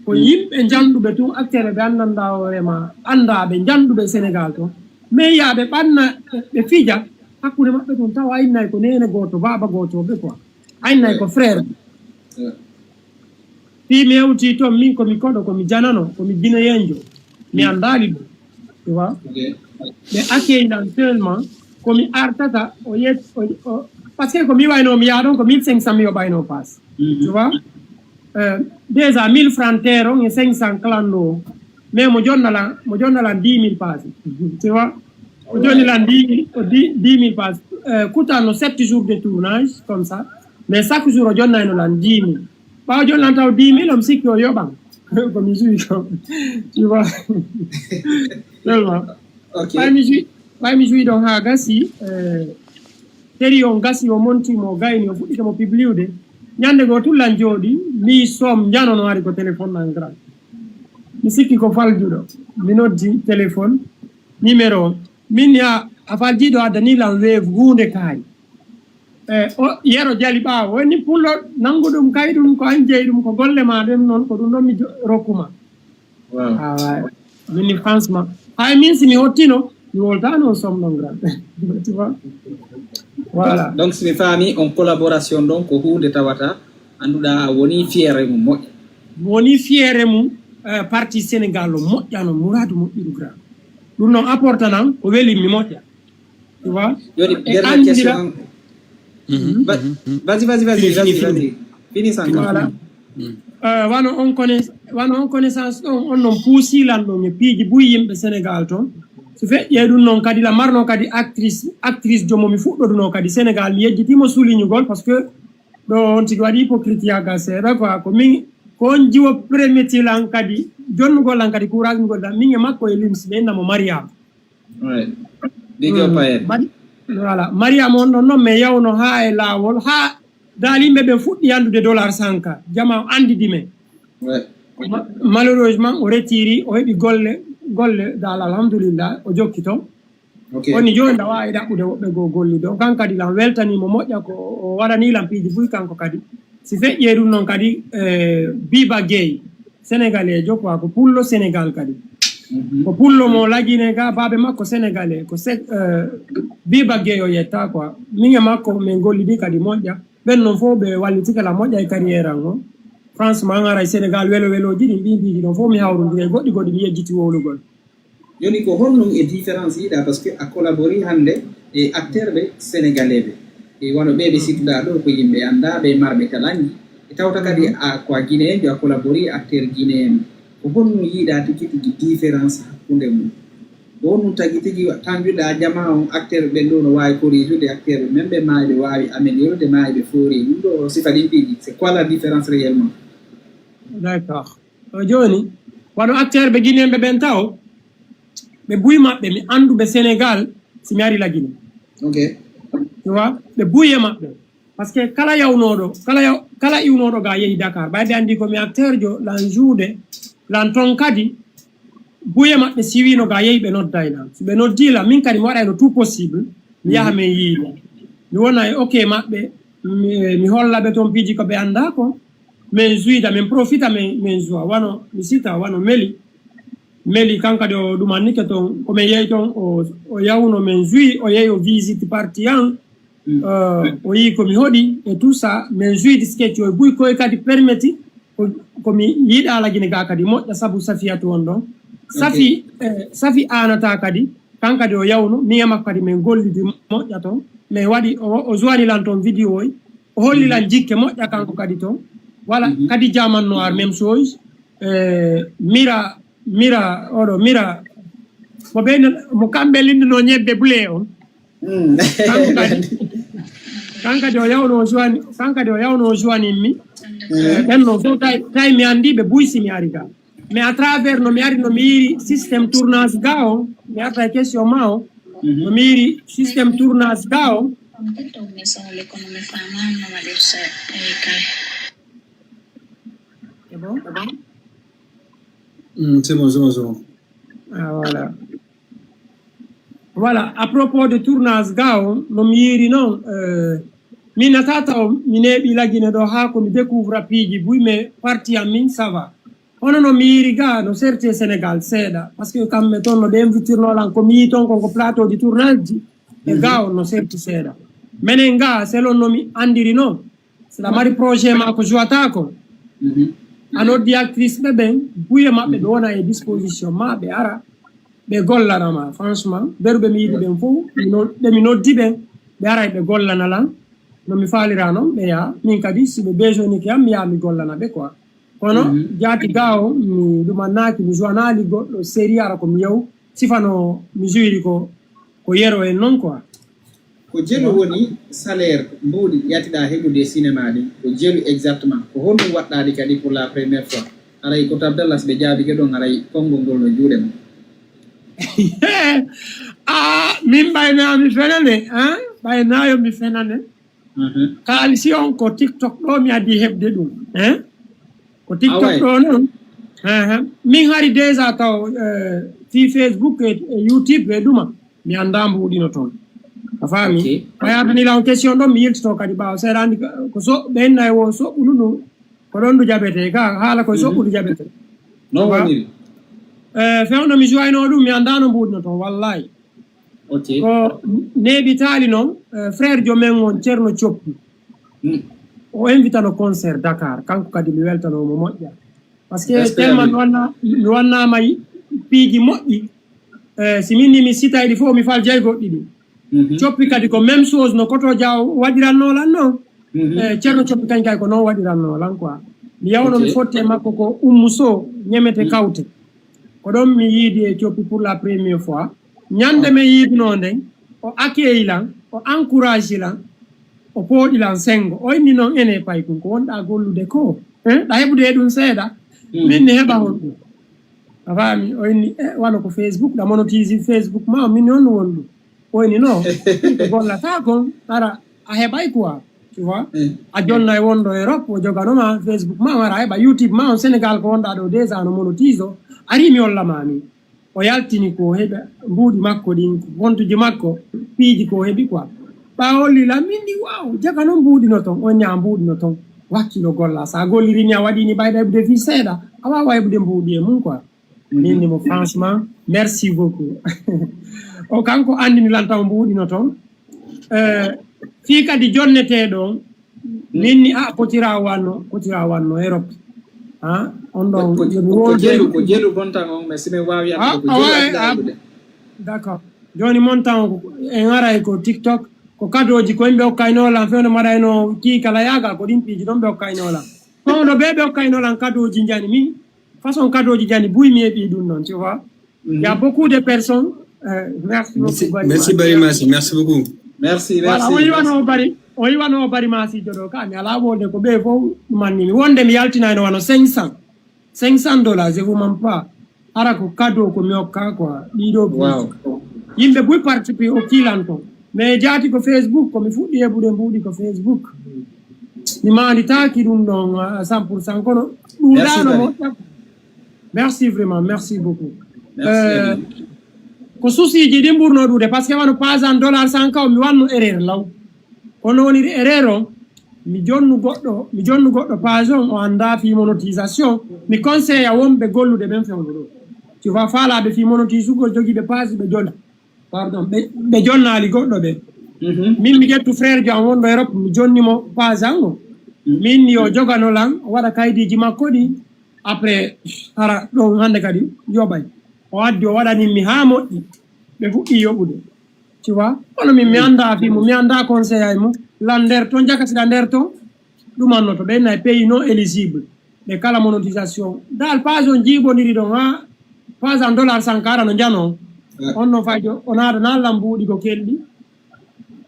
ko yimɓe janɗuɓe tun accere ɓe anndanɗa hoorema anndaɓe janɗuɓe Sénégal ton, mais yaɓe ɓanna ɓe fija hakkude maɓɓe tun tawa aynnay ko nene goto baba goto ɓe quoi, aynnay ko frère. Ouais. Fii mi hewti ton min komi koɗo komi janano komi guineyenjo, mi anndali ɗum. Tu vois? Ok. Ɓe accueille lan seulement komi artata o yet o- o- parce que ko mi wayno mi yaha ɗon ko mille cinq cent mi yoɓayno passe. Mhm. Tu vois? Euh, déjà mille francs terre on e cinq cent clando o, mais mo jonnalan mo jonnalan dix mille passe. Tu vois? O jonni lan dix mille o dix mille passe. Euh, kutanno sept jours de tournage comme ça, mais chaque jour o jonnayno lan dix mille. Ɓawo joni lan taw dix mille omo sikki o yoɓan. Ko mi suwi ko. Tu vois? Seulement Ok. Ɓay mi suwi ɓay mi suwi ɗon ha gasi. Eh, série on gasi o monti mo gayni o fuɗɗike mo publiude. Ñande goo tun lan jooɗi mi som njano no ari ko téléphone an grand. Mi sikki ko faljuɗo mi noddi téléphone numéro on. Min ya a faljiɗo addani lan weevu huunde kaari. E o yero jali ɓaawo woni pullo nanngu ɗum kay ɗum ko an jeyi ɗum ko golle ma ɗen noon ko ɗum ɗon mi jo- rokkuma. Wow. Awa min ni franchement hay min si mi hottino mi woltano somno grand. Tu vois? Voilà. Donc si mi faami on collaboration ɗon ko huunde tawata annduɗa a woni fiere mum moƴƴa. Woni fiere mum. Eh, parti Sénégal o moƴƴano mouradu moƴƴiru grand. Ɗum noon apportanan ko weli mi moƴƴa. Tu vois? Joni E dernière anndira- question. Va- Vas-y, vas-y, vas-y, Fini, vas-y, fini, vas-y. Fini sans Voilà. Euh, wano on connais wano on connaissance ɗon on non puusilan ɗon e piiji buy yimɓe Sénégal toon. So feƴƴe ɗum noon kadi la marno kadi actrice actrice jomo mi fuɗɗoduno kadi Sénégal mi yejjitimo soulignugol parce que ɗo on tigi waɗi hypocrite yagal seeɗa quoi ko min ko on jiwo premietilan kadi jonnugol lan kadi courage ngol lan min e makko e lims ɓe innamo Mariama. Ouais. Big up à elle. Voilà. Mariama on ɗon noon mi yawno haa e laawol haa daal yimɓe ɓe fuɗɗi anndude dollar sanka jama o anndidi men. Ouais. Malheureusement o retiri o heɓi golle golle daal alhamdulillah o jokki toon. Ok. Woni jooni nda waawi ɗaɓɓude woɓɓe goo golli ɗo kan kadi lan weltaniimo moƴƴa ko o waɗani lan piiji buy kanko kadi si feƴƴe ɗum noon kadi. Biba Gueye sénégalais jo quoi ko pullo Sénégal kadi. Ko pullo mo lagine ga, baabe makko sénégalais, ko se, eh, Biba Gueye o yetta quoi. Min e makko min gollidi kadi moƴƴa. Ɓen non fof ɓe wallitike la moƴƴa e carrière an o. Franchement, an aray Sénégal welo welooji ɗin, ɗin piiji ɗon fof mi hawrondiri e goɗɗi goɗɗi mi yejjiti wowlugol. Joni ko honɗum e différence yiɗa, parce que a collabori hannde e acteur ɓe sénégalais ɓe, e wano ɓe ɓe sittuɗa ɗo ko yimɓe annda ɓe marɓe kala anndi, e tawta kadi a ko a guinéen jo a collabori acteur guinéen, ko honɗum yiɗa tigi tigi différence hakkunde mum? Ko honɗum tagi tigi tanjuɗa jama on acteur ɓen ɗo no wawi corrigude acteur ɓe men ɓe mawi ɓe wawi améliorude mawi ɓe foori ɗum ɗo sifa ɗin piiji, c'est quoi la différence réellement? D'accord. O joni wano acteur ɓe guinéen ɓe ɓen taw ɓe buy maɓɓe mi andu ɓe Sénégal si mi ari la Guinée. Ok. Tu vois, ɓe buye maɓɓe parce que kala yawnoɗo kala yaw, kala iwnoɗo ga yehi Dakar ɓayde andi ko mi acteur jo lan joude lan ton kadi buye maɓɓe siwino ga yehi ɓe nodday lan si ɓe noddi lan min kadi mi waɗayno tout possible mi yaha min yiida mi wona e ok maɓɓe mi, mi holla ɓe ton piiji ko ɓe anda ko min jouida min profita min, min joua wano mi sita wano meli meli kankadi o ɗumannike ton komin yehi ton o, o yawno min joui o yehi o visite parti an euh, o yii komi hoɗi e tout ça min joui diskecci o buy koye kadi permeti ko, komi yiɗa lagine ga kadi moƴƴa sabu safiyatu on ɗon safi eh, safi anata kadi kankadi o yawno mi e makko kadi min gollidi moƴƴa ton min waɗi o, o joini lan ton vidéo oy o holli lan jikke moƴƴa kanko kadi ton voilà kadi jaman noir même chose eh, mira mira oɗo mira mo ɓeyno mo kamɓe linduno ñebbe bule on kanko kadi kanko kadi o yawno o joini kanko kadi o yawno o joini mi ɓen non fof tay tay mi andi ɓe buysi mi ari ga mais à travers no mi ari no mi yiri système tournage ga o mi arta e question ma o no mi yiri système tournage ga o Mm, c'est bon, c'est bon, c'est bon. Ah, voilà. Voilà, à propos de tournage ga o no mi yiri non euh, min nata taw mi neeɓi lagine ɗo ha ko mi découvre piiji buy mais parti am min ça va hono no mi yiri ga no serti e Sénégal seeɗa parce que kamɓe toon no ɓe invitirno lan ko mi yii toon konko plateau de tournage ji e ga on no serti seeɗa menen ga selon no mi andiri noon saɗa mari projet ma ko jouata ko a noddi actrice ɓe ɓen buye maɓɓe ɓe wona e disposition ma ɓe ara ɓe gollanama franchement beruɓe mi yiɗi ɓen fof ɓe mi noddi ɓen ɓe aray ɓe gollana lan no mi faalira noon ɓe yaha min kadi si ɓe besoinike am mi yaha mi gollana ɓe quoi kono jaati ga o mi ɗumannaaki mi joinali goɗɗo série ara ko mi yaw sifano mi jouiri ko ko yero en noon quoi ko jelu woni salaire mbuuɗi yatiɗa heɓude e cinéma ɗin ko jelu exactement ko honɗum waɗɗaɗi kadi pour la première fois aray ko tabdallas ɓe jaabike ɗon aray konngol ngol no juuɗe ma a min ɓayna mi fenane a ɓaynayo mi fenane kaalisi on ko tiktok ɗo mi addi heɓde ɗum hein ko tiktok ɗo noon min hari déjà taw fii facebook e youtube e ɗuma mi annda mbuuɗino toon a faami a yardani la on question ɗon mi yiltoto kadi ɓaawa seeɗa anndi ko so ɓe inna e wo soɓɓunu ɗum ko ɗon du jaɓete ka haala koye soɓɓudu jaɓete non woniri fewno mi joino ɗum mi annda no mbuuɗino toon wallahi ok ko neeɓitaali noon frère jo men on ceerno coppi o invitano concert dakar kanko kadi mi weltanomo moƴƴa parce que tellement mi wannama piiji moƴƴi si min ni mi sitayɗi fof mi fal jaygoɗɗi ɗi coppi kadi ko même chose no koto jaw waɗiranno lan noon ceerno coppi kañ kay ko noon waɗiranno lan quoi mi yawno mi fotte makko ko ummu so ñemete kawte ko ɗon mi yiidi e coppi pour la première fois ñande mi yiidno nden o accueilli lan o encourage lan o pooɗi lan sengo o inni noon ene pay ɗum ko wonɗa gollude ko ɗa heɓude e ɗum seeɗa min mi heɓa honɗum a faami o inni e wano ko facebook ɗa monotise facebook ma min honɗum wonɗum o inni non ko gollata kon ara a heɓay quoi tu vois a jonna e wonɗo europe o joganoma facebook ma ara a heɓa youtube ma on sénégal ko wonɗa ɗo déjà no monotise o ari mi hollama min o yaltini ko heɓa mbuuɗi makko ɗin kontuji makko piiji ko heɓi quoi ɓa holli lan min ndi waw jaga noon mbuuɗino toon on ñaa mbuuɗino toon wakkilo golla sa golliri ni a waɗini ɓayɗa heɓude fi seeɗa a wawa heɓude mbuuɗi e mum quoi Min ni mo franchement, merci beaucoup. O kanko andini lan taw mbuuɗino toon. Eh, fii kadi jonneteeɗo on, min ni a potira wanno, potira wanno Europe. Ha, on ɗon ko jelu, ko jelu bontan on, mais si min waawi yaltude ko jelu adda aybude. D'accord. Jooni montant o en aray ko TikTok, ko kadooji ko yimɓe okkaynoo lan, fewndo maɗayno kii kala yaaga, ko ɗin piiji ɗon ɓe okkaynoo lan. Fewndo ɓe ɓe okkaynoo lan kadooji njani min, façon kadooji njani buy mi heɓi ɗum noon, tu vois. Il y a beaucoup de personnes. Euh, merci beaucoup. Merci Bari Masi, merci beaucoup. Merci, Voilà, merci. o yiwano Bari, o yiwano Bari Masi joɗo ka mi ala wolde ko ɓe fof manni mi wonde mi yaltinayno wano cinq cents, cinq cents dollars, je vous mens pas. Hara ko cadeau ko mi okka quoi, ɗiɗo buy. Wow. Yimɓe buy participer o kilan ton. Mais jaati ko Facebook, ko mi fuɗɗi heɓude mbuuɗi ko Facebook. Mi maanditaaki ɗum ɗon à cent pour cent, kono Merci, ɗuuɗaano Bari. mo. Merci vraiment, merci beaucoup. Merci, Euh, Bari. Ko souci ji ɗin ɓurno ɗuuɗe, parce que wano page an dollar cent ka o mi wanno erreur law. Kono woni erreur o, mi jonnu goɗɗo, mi jonnu goɗɗo page on o annda fii monétisation. Mi conseille a wonɓe gollude ɓen fewndo ɗo. Tu vois, faalaaɓe fii monétisugol jogiiɓe page ɓe jonna. Pardon, ɓe, ɓe jonnaali goɗɗo ɓe. Mhm. Min mi ƴettu frère jo am wonɗo Europe, mi jonni mo page an o. Min yo jogano lan, o waɗa kaydiiji makko ɗi. Après, hara ɗon hannde kadi yoɓay. O addi o waɗanin mi haa moƴƴi. Ɓe fuɗɗi yoɓude. Tu vois? Kono min mi annda fii mum, mi annda conseil ay mum. Lan nder ton, jakasiɗa nder ton. Ɗum annoto ɓe nay pays non éligible. Ɓe kala monétisation. Dal page on jiiɓondiri ɗon ha page an dollar sankara no njano. Ouais. On no fayjo, o naada na lan mbuuɗi ko kelɗi.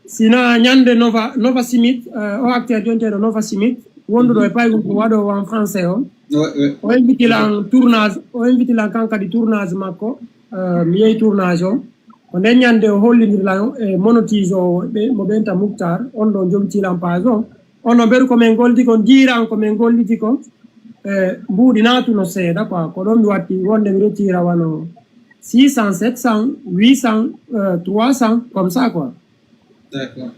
Sina ñande Nova, Nova Simit, euh, o acteur jonteɗo Nova Simit, wonduɗo e paygol ko waɗo en français on. Ouais, ouais. O invite lan tournage, o invite lan kan kadi tournage makko, euh, mi yehi tournage on. Ko nden ñande o hollindir lan e monétise o ɓe, mo ɓenta Moutar, on ɗon jomti lan page on. On no mberu ko min golliti kon, jiiran ko min golliti kon, e mbuuɗi naatuno seeɗa quoi. Ko ɗon mi watti wonde mi retira wano six cents, sept cents, huit cents, euh, trois cents, comme ça quoi. D'accord.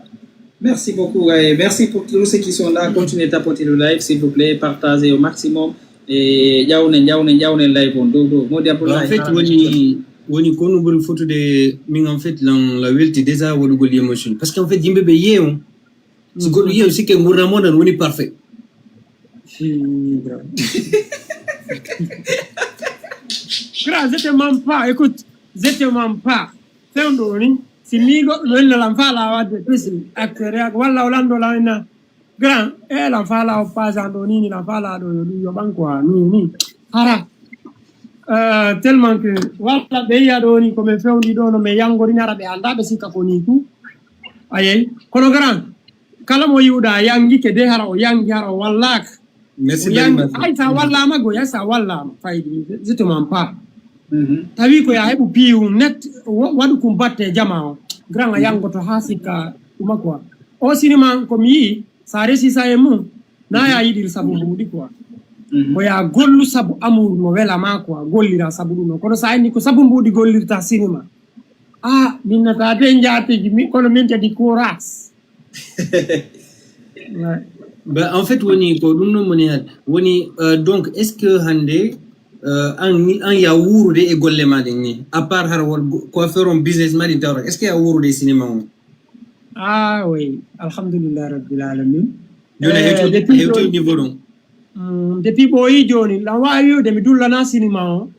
Merci beaucoup. Et merci pour tous ceux qui sont là. Continuez de tapoter le live, s'il vous plaît. Partagez au maximum. Et jawnen, jawnen, jawnen live on. Do, do. Modi Bah, Abdoulaye. en fait, woni woni ko no ɓuri fotude min, en fait, lan la welti déjà waɗugol émotion. Parce que en fait, yimɓe ɓe yeeyo. Si goɗɗo yeeyo sikke ngurnam on ɗan woni parfait. Grand, je te mens pas. Écoute, je te mens pas. Fewndo ni, si mi goɗɗo no illa lan fala wadde pesi acteur yak walla o lando lan na. Grand, e lan fala o page an ɗo ni, ni lan fala ɗo yo ɗum yo ɓan quoi, ni, ni. Hara. Euh, tellement que walla ɓe yiya ɗo ni ko min fewndi ɗo no min yangori nara ɓe anda ɓe sikka ko ni ku. Ayey. Kono grand, kala mo yiwɗa yangi ke de hara o yangi hara o wallaka. Merci O very yangi, much. ay sa wallama go ya sa wallama faydi, je te mens pas. Mhm. Tawi ko ya heɓu piiw net, wa-, waɗu kum batte jama o. Grand a yangoto ha sikka ɗuma quoi. O sinima ko mi yi, sa resi sa e mum, na ya yiɗir sabu mbuuɗi quoi. Mhm. Ko ya gollu sabu amour no wela ma quoi, gollira sabu ɗum noon. Kono sa inni ko sabu mbuuɗi gollirta sinima. Ah, min nata de njaatigi, mi, kono min kadi courage. Ouais. Bah, en fait, woni ko ɗum noon woni hannde. Woni, euh, donc, est-ce que hannde, euh, an, ni, an ya wuurude e golle ma ɗen ni? À part hara won go-, coiffeur on, business ma ɗin tawra. Est-ce que ya wuurude e cinéma on? Ah, oui. Alhamdulillah Rabbil Alamin. Jooni a Eh, hewti, depuis a hewti jooni- niveau ɗon. Mm, depuis ɓooyi jooni, lan waawi wi'ude mi dullana sinima o.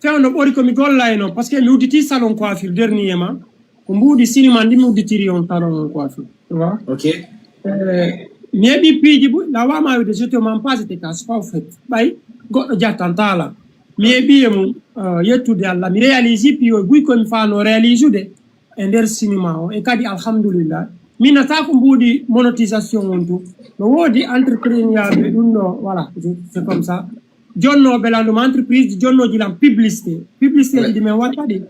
Fewndo ɓori ko mi gollayno, parce que mi udditi salon coiffure dernièrement. Ko mbuuɗi sinima ndi mi udditiri on salon coiffure. Tu vois? Ok. Eh, mi heɓi piiji bu-, lan waama wi'ude je te mens pas, je te cache pas, au fait. Ɓay, goɗɗo jattanta lan. Mi heɓi e mum, euh, yettude Allah. Mi réalise piyo buy ko mi faano réalise ude e nder sinima o. E kadi, alhamdulillah. Min nata ko mbuuɗi monétisation on tu. No woodi entrepreneur ɓe ɗum ɗo, voilà, c'est, c'est comme ça. Jonnooɓe lan ɗum entreprise, jonnooji lan publicité. Publicité Ouais. ji ɗi min watta ɗi,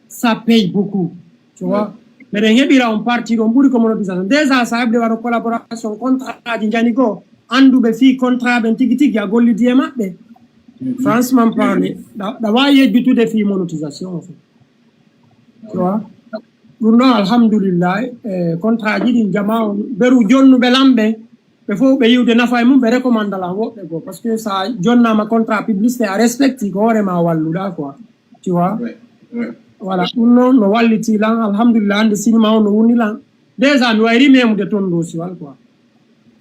ça paye beaucoup. Tu vois? Meɗen heɓira on partie ɗon ɓuri ko monétisation. Déjà, sa heɓde waɗa collaboration, contrat ji njani goo, annduɓe fii contrat ɓen tigi tigi a gollidi e maɓɓe. Franchement parler, ɗa, ɗa waawi yejjutude fii monétisation o fof. Tu vois? Ɗum ɗon, alhamdulillah, e contrat ji ɗin jama on, beru jonnuɓe lan ɓe, ɓe fof ɓe yiwde nafa e mum, ɓe recommanda lan woɓɓe goo. Parce que so a jonnaama contrat publicité, a respecti ko hoore ma walluɗa quoi. Tu vois? Ouais, ouais. Voilà, ɗum noon no walliti lan, alhamdulillah, hannde sinima o no woni lan. Déjà, mi wayri memude toon dow siwal quoi.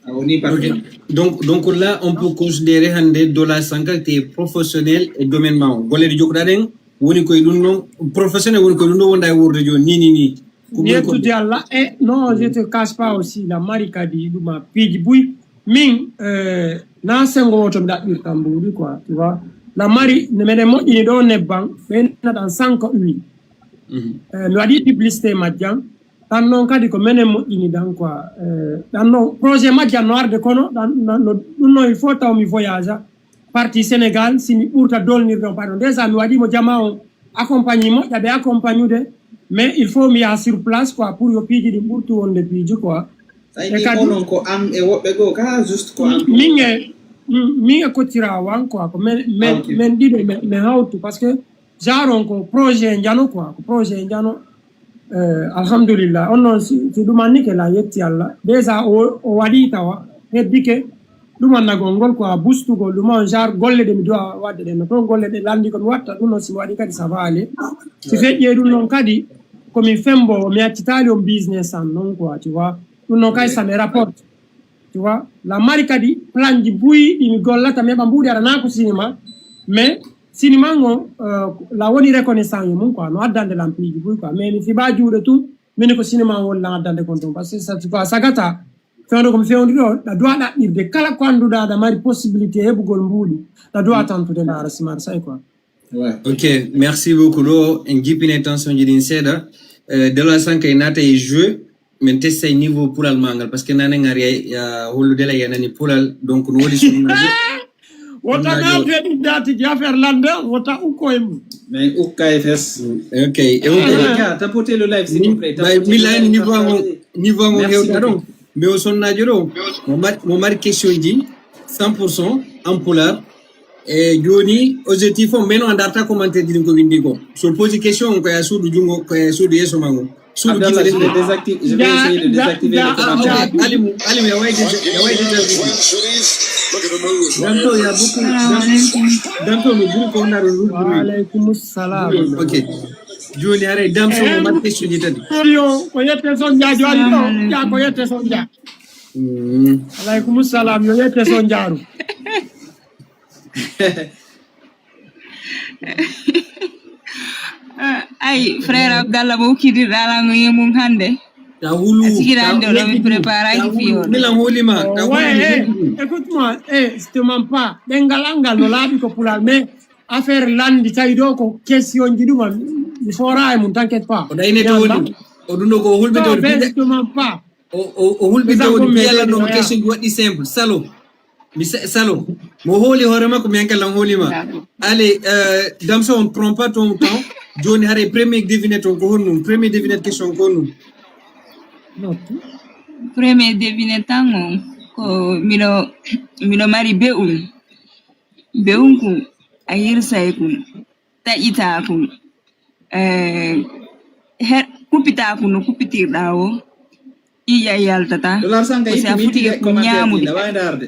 A woni Ok. partenaire. Donc, donc là, on peut considérer hande Dola Sanka qui est professionnel e domaine ma o. Golle ɗe jokkoɗa ɗen woni koye ɗum ɗon, professionnel woni koye ɗum ɗon wonda e wuurde jooni ni ni ni. Ko ɓuri Yettude ko Allah e non, je te cache pas aussi, la mari kadi ɗuma piiji buy. Min, euh, na sengo woto mi ɗaɓɓirta mbuuɗi quoi, tu vois. La mari, ne meɗen moƴƴini ɗo nebban, ɓe naɗan sanko huile. Mhm. Euh, mi waɗi publicité majjan, ɗan noon kadi ko menen moƴƴini ɗan quoi. Euh, ɗan noon projet majjan no arde kono, ɗan, no, no, ɗum noon il faut taw mi voyage, parti Sénégal, si mi ɓurta dolnir ɗon, pardon. Déjà mi waɗi mo jama on, accompagné moƴƴa ɓe accompagnude, mais il faut mi yaha sur place quoi, pour yo piiji ɗin ɓurtu wonde piiji quoi. Tawi E ni kadi onon ko an e woɓɓe goo ka, juste ko an? Min e, min e koccira wan quoi, ko men, men, Ok. men ɗiɗo, men, men hawtu, parce que genre on ko projet njano quoi, ko projet njano. Euh, alhamdulillah, on noon si, si ɗum anni ke la yetti Allah. Déjà o, o waɗi tawa, heddike ɗum annagol ngol quoi, bustugol ɗum on genre golle ɗe mi dowa waɗde ɗen, no toon golle ɗe lanndi ko mi watta, ɗum noon si mi waɗi kadi ça va aller. Si feƴƴe ɗum noon kadi, ko mi fembo, mi accitaali on business an noon quoi, tu vois. Ɗum noon kay ça me rapporte. Tu vois, la mari kadi plan ji buy ɗi mi gollata, mi heɓa mbuuɗi aɗa naa ko cinéma, mais cinéma ngo, euh, la woni reconnaissant e mum quoi, no addande lan piiji buy quoi, mais mi fiba juuɗe tun, mini ko cinéma woni lan addande kon ton, parce que ça tu vois sagata fewndo ko mi fewndi ɗo, ɗa doit ɗaɓɓirde kala ko annduɗa aɗa mari possibilité heɓugol mbuuɗi, ɗa doit tantude ndaara simar say quoi. Ouais. Ok, merci beaucoup. Ɗo en jippini tension ji ɗin seeɗa. Euh, Dola Sanka e naata e jeu, min testa e niveau pulal ma ngal, parce que nane ngari ya hollude la yanani pulal, donc no wodi sunnajo. Wota naatu e ɗum daati ji affaire lande, wota ukko e mum. Mais ukka e fes. Ok, e ukko. Ja, tapoter le live s'il vous plaît. Bay mi layni niveau ango, niveau ango Merci hewta ɗon. beaucoup. Mais o sonnajo ɗo, mo mari, mo mari question ji cent pour cent en pulaar. E joni objectif o, mais no a darta commentaire ji ɗin ko windi ko. So posi question on ko ya suudu jungo, ko ya suudu yeeso ma ngo. Suudu Abdallah, je gite vais ɗen. désactiver, je vais essayer de désactiver le Ah, commentaire. ok. Alimu, Alimu, ya wayi déjà, ya wayi déjà. Danto, ya beaucoup. Danto, no ɓuri ko wonɗa ɗo, no ɓuri. Waaleykum salam. Ok. Joni haray Damso mo mari question ji tati. Yo, ko yette son jaajo ari ɗo. Ja, ko yette son ja. Mm. Aleykum salam, yo yette son jaaru. Ay, frère Abdallah, mo ukkidirɗa lango e mum hannde. Ta hulu. A sikira hannde o ɗo mi préparaki fiyoɗo. Milan holima. Ta Ouais, eh, hulu. Écoute-moi, eh, je te mens pas. Ɗengal angal no laaɓi ko pulaar, mais affaire lanndi tawi ɗo ko question ji ɗum mi fora e mum, t'inquiète pas. O ɗayne to woni. O ɗum ɗo ko hulɓe to Non, woni. ben, je te mens pas. O o o hulɓe to woni. Yalla no question ji waɗi simple. Salo. Mi sa- salo. Mo holi hoore makko mi hankal lan holima. Allez, euh, Damso, on prend pas ton temps. Joni haray premier devinette on ko honɗum? Premier devinette question ko honɗum? Premier devinette an on ko miɗo miɗo mari be'un. Be'un kun a yirsay kun, taƴita kun, eh, her kupita kun no kupitirɗa o, ƴiƴa yaltata. Dola Sanka Ko si a itti mi fuɗi itti e kun commentaire ñaamude. Ɗi, awa darde.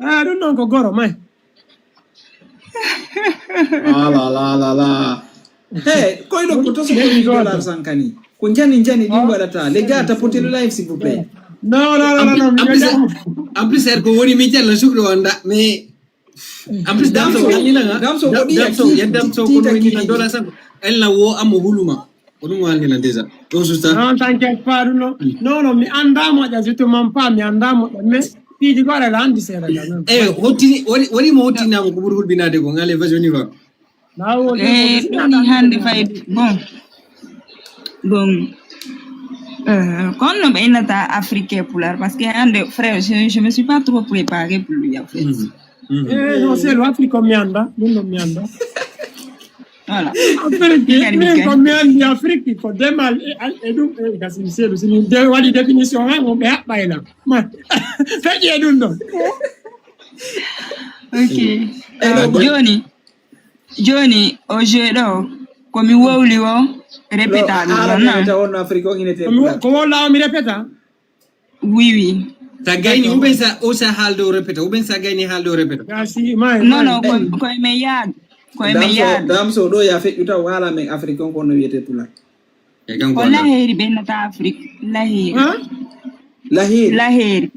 Ah, ɗum noon ko goro may. Ah, la, la, la, la. Hey, koy ɗo ko to so ko ni Dola Sanka ni. Ko njani njani ɗin waɗata. Les gars, tapotez le live s'il vous plaît. Non, non, non, non, non, mi En plus, ñaama. En plus, er ko woni mi jalla sukɗo wanda, mais en plus Damso Damso, wallina nga. Damso ko ɗiya Damso ki- ya Damso ki- ko tita woni ki- Dola Sanka. Ella wo amma huluma. Ko ɗum wallina déjà. Ɗo susta. Non, t'inquiète pas, ɗum non. Non, non, mi anndaa moƴƴa, je te mens pas, mi anndaa moƴƴa. Mais piiji ko aɗa anndi seeɗa quand même. Eh, hottini woni woni mo hottinama ko ɓuri hulɓinade ko ngale version ni ba. Laawol Eh, ɗum ni hannde fay bon. Bon. Euh, kono no ɓe innata africain pulaar, parce que hannde frère, je, je me suis pas trop préparé pour lui en fait. Mhm. Mhm. Eh, non, c'est l'Afrique ko mi annda, ɗum ɗo mi annda. Voilà. Afrique, Minen min mi ko mi anndi Afrique ko demal e al- e ɗum e gasi mi seeɗu si min de waɗi définition ha mo ɓe haɓɓay lan. Ma feƴƴi e ɗum ɗon. Ok. Euh, joni joni o jeu ɗo ko mi wowli o répéta ɗum Ala non mi non. Taw on Afrique on inete. Ko mi wo- ko wowla o mi répéta. Oui, oui. Sa gayni, ou bien sa, ou sa haalde o répéta, ou bien sa gayni haalde o répéta. Gasi, may, Non, non, ko, ko e men yaadu. Ko e men Damso, yaadu. Damso ɗo ya feƴƴuta wala men Afrique on ko no wiyete pulaar. E kanko Ko wonɗo. Laheeri ɓe innata Afrique. Laheeri. Hein? Laheeri. Laheeri.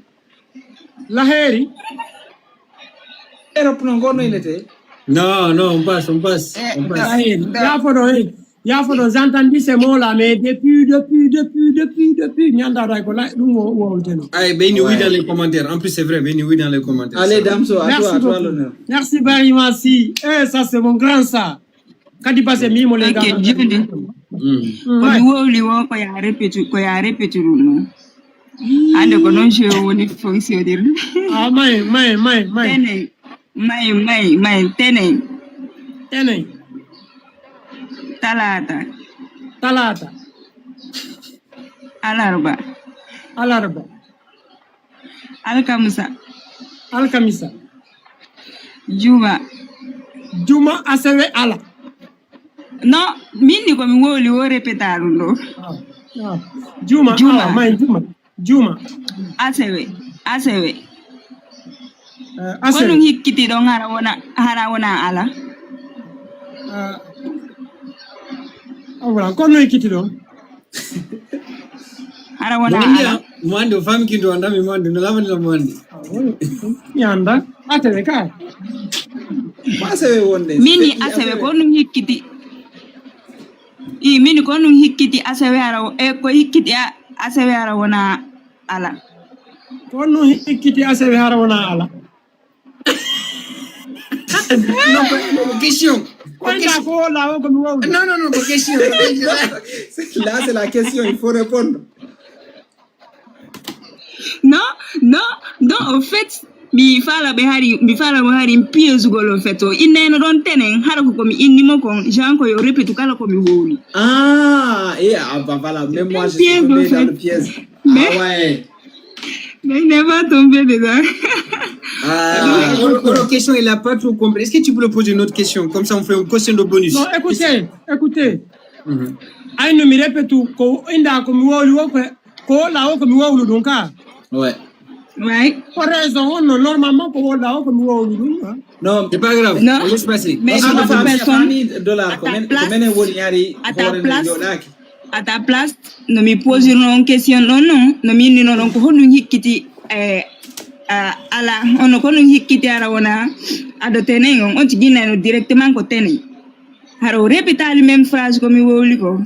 Laheeri. Europe non ko no innete. Non, non, on passe, on passe. On passe. Laheeri. Yaafoɗo, hey. Yaafoɗo, j'entendis ces mots-là, mais depuis, depuis, depuis, depuis, depuis, mi anndaa ɗo hay ko la, ɗum o, o wowluteno. Ay, ɓe ina wi dans les commentaires. En plus, c'est vrai, ɓe ina wi dans les commentaires. Allez, Damso, à Merci toi, à toi beaucoup. L'honneur. Merci very much. Si. Eh, ça, c'est mon grand, ça. Kadi passé, mi mo les Ok, gars. Julie. Mm. Ko mi wowli o, ko ya répétu, ko ya répétu ɗum ɗum. Hannde ko noon jeu o woni fonctionner. Ah, may, may, may, may. Tenen. May, may, may, tenen. Tenen. Talaata. Talaata. Alarba. Alarba. Alkamisa. Alkamisa. Juma. Juma, asewe, ala. Non, min ni ko mi wowli o répéta ɗum ɗo. Ah, ah. Juma, Juma. Ala, may, juma. Juma. Asewe. Asewe. Eh, Ko ɗum asewe. hikkiti ɗon hara wona, hara wona ala. Ah. Ah, voilà, ko no hikkiti ɗon. Hara wona Mo andi ala. a- mo andi o famki ndo andami mo andi no lamani la mo andi. Ah, oui. Mi annda. Asewe ka. Ko asewe wonde. Min ni asewe ko ɗum hikkiti. I min ko ɗum hikkiti asewe hara wo- e ko hikkiti a- asewe hara wona ala. Ko no hikkiti asewe hara wona ala. Non, ko question. Ko inda ko lawo ko mi wowli. Non, non, non, ko question. Ko question. Là, c'est la question, il faut répondre. Non, non, non, au fait, mi fala ɓe hari, mi fala mo hari piège gol au fait o. Innayno ɗon tenen, hara ko komi inni mo kon, Jean ko yo répétu kala komi wowli. Ah, et ah, bah voilà, même moi je suis Piège, tombé en fait. Dans le piège. Mais- Ah ouais. Mais il n'est pas tombé dedans. Ah, Alors, alors, question, il a pas trop compris. Est-ce que tu peux le poser une autre question? Comme ça, on fait une question de bonus. Non, écoutez, écoutez. Mhm. Ay no mi répétu ko inda ko mi wowli wo ko ko lawo ko mi wowlu ɗum ka. Ouais. Ouais. Ko raison on no normalement ko wowla o ko mi wowlu ɗum. Non, C'est pas grave, Non. On laisse passer. Mais Parce que à ma le famille- personne, famille dollar à ko ta men ko place, menen woni hari à ta hoore nde place, joɗaki. À ta place, no mi posirno on question ɗon non, no mi innino ɗon ko honɗum hikkiti eh, a- ala, hono ko ɗum hikkiti ara wona ado tenen on, on tigi nano directement ko tenen. Haro répétali même phrase ko mi wowli ko.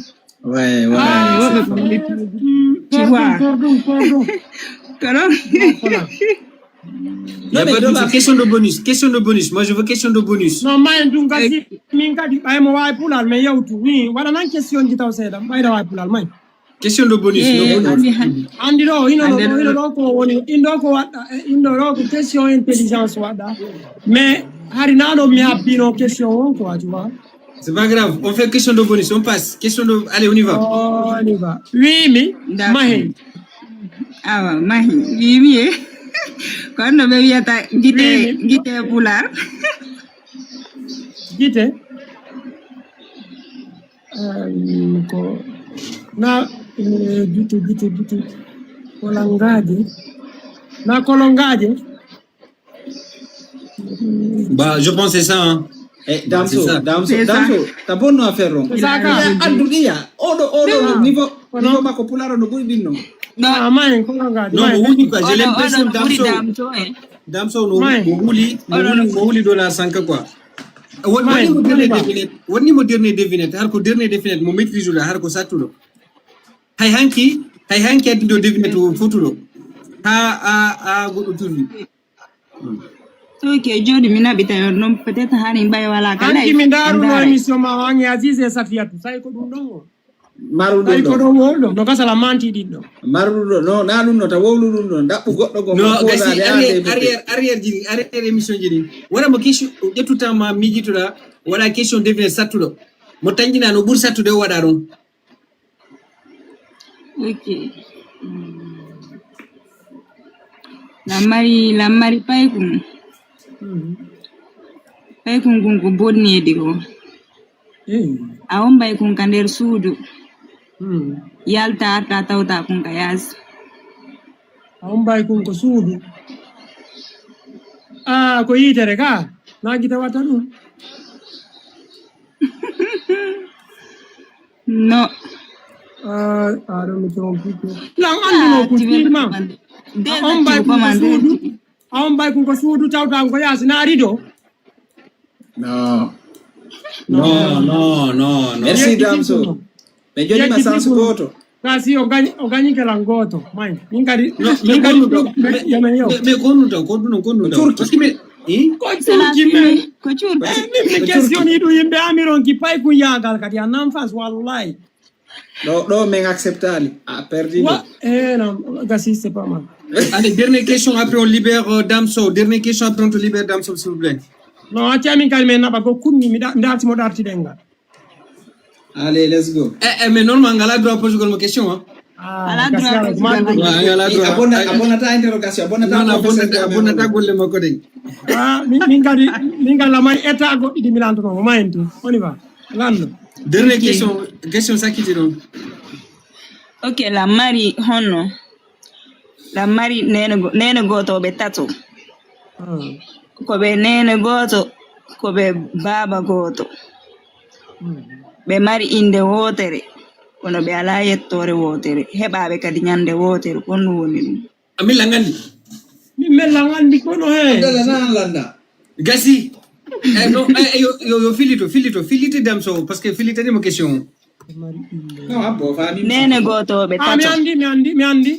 Ouais, ouais. Ah, woɓɓe ko mi- Tu vois. Pardon, pardon. Kono Non, voilà. Il y a Non, mais pas de dollar- question de bonus. Question de bonus. Moi, je veux question de bonus. Non, ma en ɗum gasi min kadi ɓay mo wawi pulal men yewtu ni waɗanan question ji taw seeɗa ɓayɗa wawi pulal may. Question de bonus. Eh, No, no. andi han- Andi ɗo hino Ande ɗo ɗo- hino ɗo ko woni indo ko waɗɗa e indo ɗo ko question intelligence waɗɗa mais hari naɗo mi habbino question on quoi tu vois. C'est pas grave. On fait question de bonus. On passe. Question de. Allez, on y va. On y va. Wimi D'accord. Mahi. Awa mahi wimi e kono no ɓe wiyata gite Wimi. Gite pular. Gite. Em, ko na eh, gite gite gite kolongaje na kolongaje. Bah, je pense que c'est ça. Hein. Eh, Damso, C'est ça. Damso, C'est ça. Damso, ta bonno affaire on. C'est ça, ka. Addu ɗiya, oɗo, oɗo, Ah. niveau, Kono- niveau makko pular no ɓuri ɗinno. Non. Ah, mayi kolongaje Non, mais mayi. oui, quoi, j'ai Oɗo l'impression oɗo no ɓuri Damso, Damso e. Damso no Mayi. mo wuli, mo Oɗo wuli, no- mo wuli dollar sanka quoi. Won- Mayi, Wonni mo dernier mayi. Devinette, wonni mo dernier devinette, har ko dernier devinette, mo maîtrise la, har ko sattuɗo. Hay hanki, hay hanki addi ɗo devinette o fotuɗo. Ha, ha, ha, goɗɗo tourni. Ok, joni mi naɓita yon noon peut-être hani mbay wala ka Hanki live. Mi ndaruno Ndaray. Émission ma o Agnès Aziz e Safiyatu. Tawi ko ɗum ɗon o. Maruɗum Tawi ko ɗo. Ɗon wowlo. No gasa la manti ɗin ɗo. Maruɗum ɗo. No, na ɗum no ta wowlu ɗum ɗo. Ndaɓɓu goɗɗo go. No, gasi arrière, arrière, arrière jini, arrière émission jini. Wala mo question, ƴettuta ma miijitoɗa, wala question devinette sattuɗo. Mo tanjina no ɓuri sattude o waɗa ɗon. Ok. Mm. Lammari, lammari paykun. Paykun kun ko bonneede ko. A on mbay kun ka nder suudu. Yalta arta tawta kun ka yaasi. A on mbay kun ko suudu. Ah, ko yitere ka. Na gita watta ɗum. No. Ah, aɗon mi trompito. Lan anduno kun firma. A on mbay kun ko suudu. A on mbay kun ko suudu tawtan ko yaasi na rido. No. No, no, no, no. Merci, Damso. Mais Johnny ma sans goto. Kasi o gañi o gañi kelan goto. May. Min kadi No, min mais kadi konnuɗo, yamani yo. Mais konnuɗo, konnuɗo, konnuɗo. Parce que mais, hein? Ko turki men. Ko cuur. Eh, min mi question iɗo yimɓe ami ron ki pay kun yagal kadi an enfance wallahi. Ɗo ɗo min acceptali. A perdi. Wa eh non gasi c'est pas mal. Allez, dernière question, après on libère euh, Damso. Dernière question, après on te libère Damso, s'il vous plaît. Non acci amin kadi min naɓa ko kunni mi darti mo darti dengal. Allez, let's go. Eh, eh, mais normalement, on a le droit de poser une question. Hein. Ah, Ala droit kasi ko ala sugal. Ouais, on a le droit. Abonnata interrogation, abonnata Non, non, professeur. Abonnata golle makko de. Ah, min min kadi min kadi lamari état goɗɗi ɗi mi lantono mo ma en tout. On y va. Lanndo. Dernière question, question sakkiti ɗon. Ok, la mari honno. La mari nene go- nene goto ɓe tato. Ko ɓe nene goto, ko ɓe baaba goto. Ɓe mari inde wotere, kono ɓe ala yettore wotere. Heɓaɓe kadi ñande wotere, ko honno woni ɗum? Amila ngandi. Min mella ngandi kono he. Abdallah na landa. Gasi. Eh, no, eh, yo, yo, yo filito, filito, filite Damso, parce que filite ni mo question. No, abbo fami. Nene goto ɓe Ah, mi tato. andi mi andi mi andi.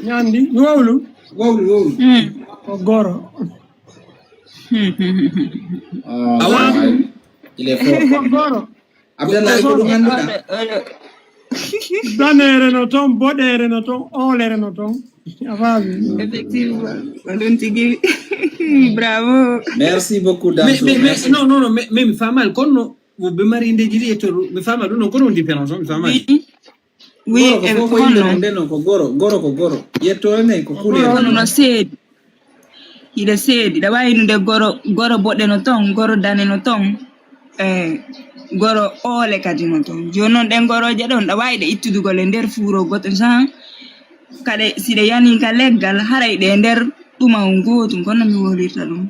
Mi andi mi wowlu. Wowlu wowlu. Mm. Ko goro. Ah, Awa. Ouais. Il est fort. Ko goro. Abdallah, ko ɗum annduɗa. Danere no toon, boɗere no toon, oolere no toon. A faami? Effectivement, ko ɗum tigi. Bravo. Merci beaucoup, Mais, Damso. mais, mais, Merci. Non, non, non, mais, mais mi faamaali kono no woɓɓe mari ndeji ɗi e to mi faamaali ɗum noon kono on différence on mi faamaali. Oui. Oui, Goro ko e fof ko kono innde noon. Mum nde noon ko goro, goro ko goro. Yettoore men ko Ko couleur. goro. Kono no seedi. Hiɗa seedi. Ɗa waawi inndude goro, goro boɗe no toon, goro dane no toon. Eh, goro oole kadi no toon. Jooni noon ɗen gorooje ɗoon, ɗa waawi ɗe ittudugol e nder fuuro goto tan. Kadi si ɗe yanii ka leggal, haray ɗe e nder ɗuma on gootum, kono mi wolirta ɗum.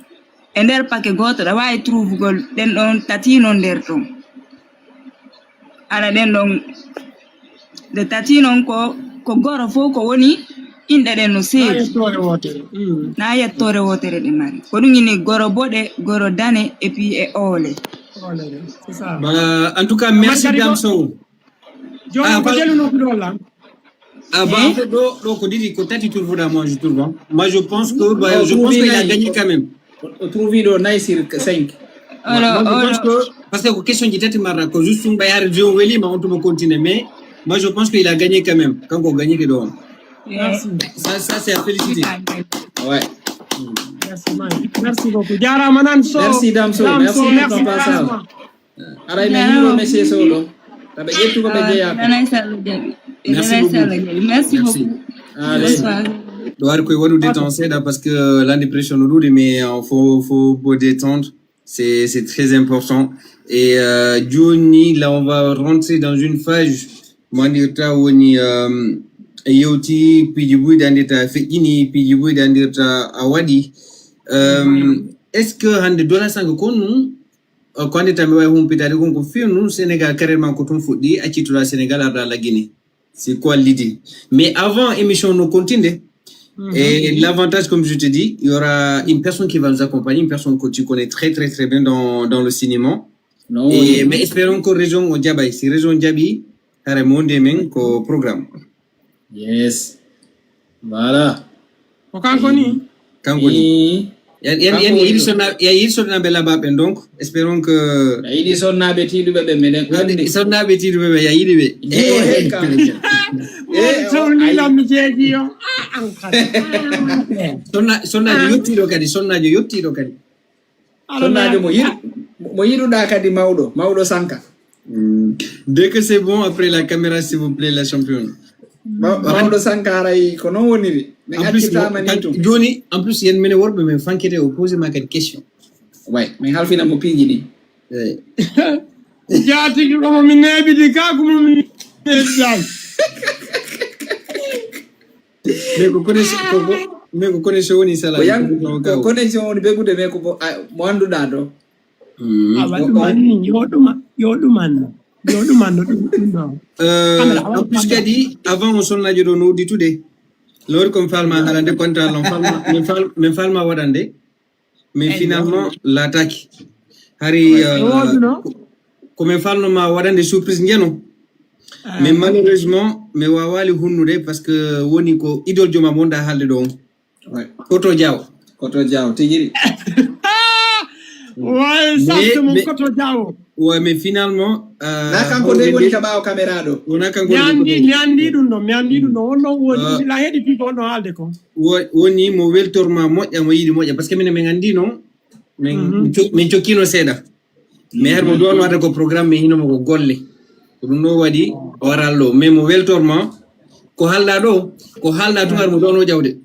E nder pake gooto, ɗa waawi trouvugol ɗen ɗoon tati noon nder ɗoon. Ana ɗen ɗon, ɗe tati noon ko, ko goro fof ko woni inɗe ɗen no Na seedi. yettoore wootere. Mm. Na yettoore wootere ɗe mari. Ko ɗum ini goro boɗe, goro dane, et puis e oole. Oolere, c'est ça. Bah, en tout cas, merci Margari Dame ko- Sow. Jooni Ah, ko pal- jelu nokku ɗo lan. Ah, bah, en fait, ɗo, ɗo ko ɗiɗi, ko tati tour fuɗa, moi, je trouve. Hein. Moi, je pense que, bah, Oh, je pense qu'il a Truvinayi. Gagné quand même. O trouve ɗo nayi sur cinq. Olo, Moi, je pense olo. Que, parce que ko question ji tati marra, ko juste ɗum ɓay haare jeu on welima, on tuma continuer. Mais moi, je pense qu'il a gagné quand même. Kanko o gagné ke ɗo on. Merci. Ça, ça c'est à féliciter. Ouais. Merci, man. Merci beaucoup. Jarama nan so. Merci, Dame Sow. Merci pour ton passage. Jarama. Aray men hiro monsieur Sow ɗo. Taɓe ƴettu ko ɓe jeeya. Nanay Sall jaɓi. Merci Nanay beaucoup. Sall jaɓi. Merci Merci. Beaucoup. Allez. Bonsoir. Ɗo ari koye waɗude temps seeɗa parce que l'année prochaine no ɗuuɗi mais euh, faut faut faut détendre. C'est c'est très important. Et euh, Johnny, là on va rentrer dans une phase mo anndirta woni euh, yewti piiji buy ɗi anndirta feƴƴini piiji buy ɗi anndirta a waɗi. Euh, est-ce que hannde dola sango kon ɗum euh, ko anndirta mi wawi humpitade kon ko fewnu Sénégal carrément ko tun fuɗɗi accitoɗa Sénégal arda la Guinée? C'est quoi l'idée? Mais avant émission no continue. Et l'avantage, comme je te dis, il y aura une personne qui va nous accompagner, une personne que tu connais très très très bien dans, dans le cinéma. No Et, mais espérons que région au Djabaï, si région Djabi, hare monde men ko programme. Yes. Voilà. Ko kanko ni? Kanko ni. Ii. Yan yan yan yiɗi sonna yan yiɗi sonna be laba ben donc espérons que A yiɗi sonnaaɓe tiiɗuɓe ɓe meɗen anndi. Sonnaaɓe tiiɗuɓe ɓe ya yiɗi ɓe. Jiwo heen kam. Tawni lam mi jeegi yo. Ah, an kadi. Sonna sonnaajo yottiiɗo kadi sonnaajo yottiiɗo kadi. Sonnaajo mo yiɗ mo yiɗuɗaa kadi mawɗo mawɗo sanka. Dès que c'est bon, après la caméra, s'il vous plaît, la championne. Mawɗo sanka haray ko noon woniri. Min accirtaama ni tum. Jooni en plus yen minen worɓe min fankete o posé ma kadi question. Way min halfina mo piiji ɗi. Jaatigi komo mi neeɓidi ka komo mi neeɓidaani. Mais ko connexion, ko, ko, mais ko connexion woni sala. Ko yang, ko connexion woni ɓegude, mais ko mo, a, mo annduɗaa ɗo. Mm. Awa ɗum anni, yo ɗum, yo ɗum anni. Yo ɗum anno ɗum, ɗum ɗo. Euh, en plus kadi, avant o sonnaajo ɗo no udditude. Lori ko mi falma haalande kontaan non, falma, min fal-, min falma waɗande. Mais finalement, laataaki. Hari, euh, ko, ko min falno ma waɗande surprise njeno. Mais malheureusement, mi waawaali hunnude parce que woni ko idole joma mo wonɗa haalde ɗo on. Ouais. Koto Diaw. Koto Diaw, tigi ri. Ouais, exactement, mais, Koto Diaw. Ouais, mais finalement, euh, na kanko de woni ka ɓaawo caméra ɗo. Wona kanko mi anndi, mi anndi ɗum ɗo, mi anndi ɗum ɗo. Wonno woni, la heɗi pipa wonno haalde ko. Wo-, woni mo weltorma moƴƴa, mo yiɗi moƴƴa. Parce que minen min anndi non, min, min co-, min cokkino seeɗa. Mais har mo ɗon wata ko programme, min hino mo ko golle. Ko ɗum ɗo waɗi o aral ɗo. Mais mo weltorma, ko haalɗa ɗo, ko haalɗa tun har mo ɗon o ƴawde.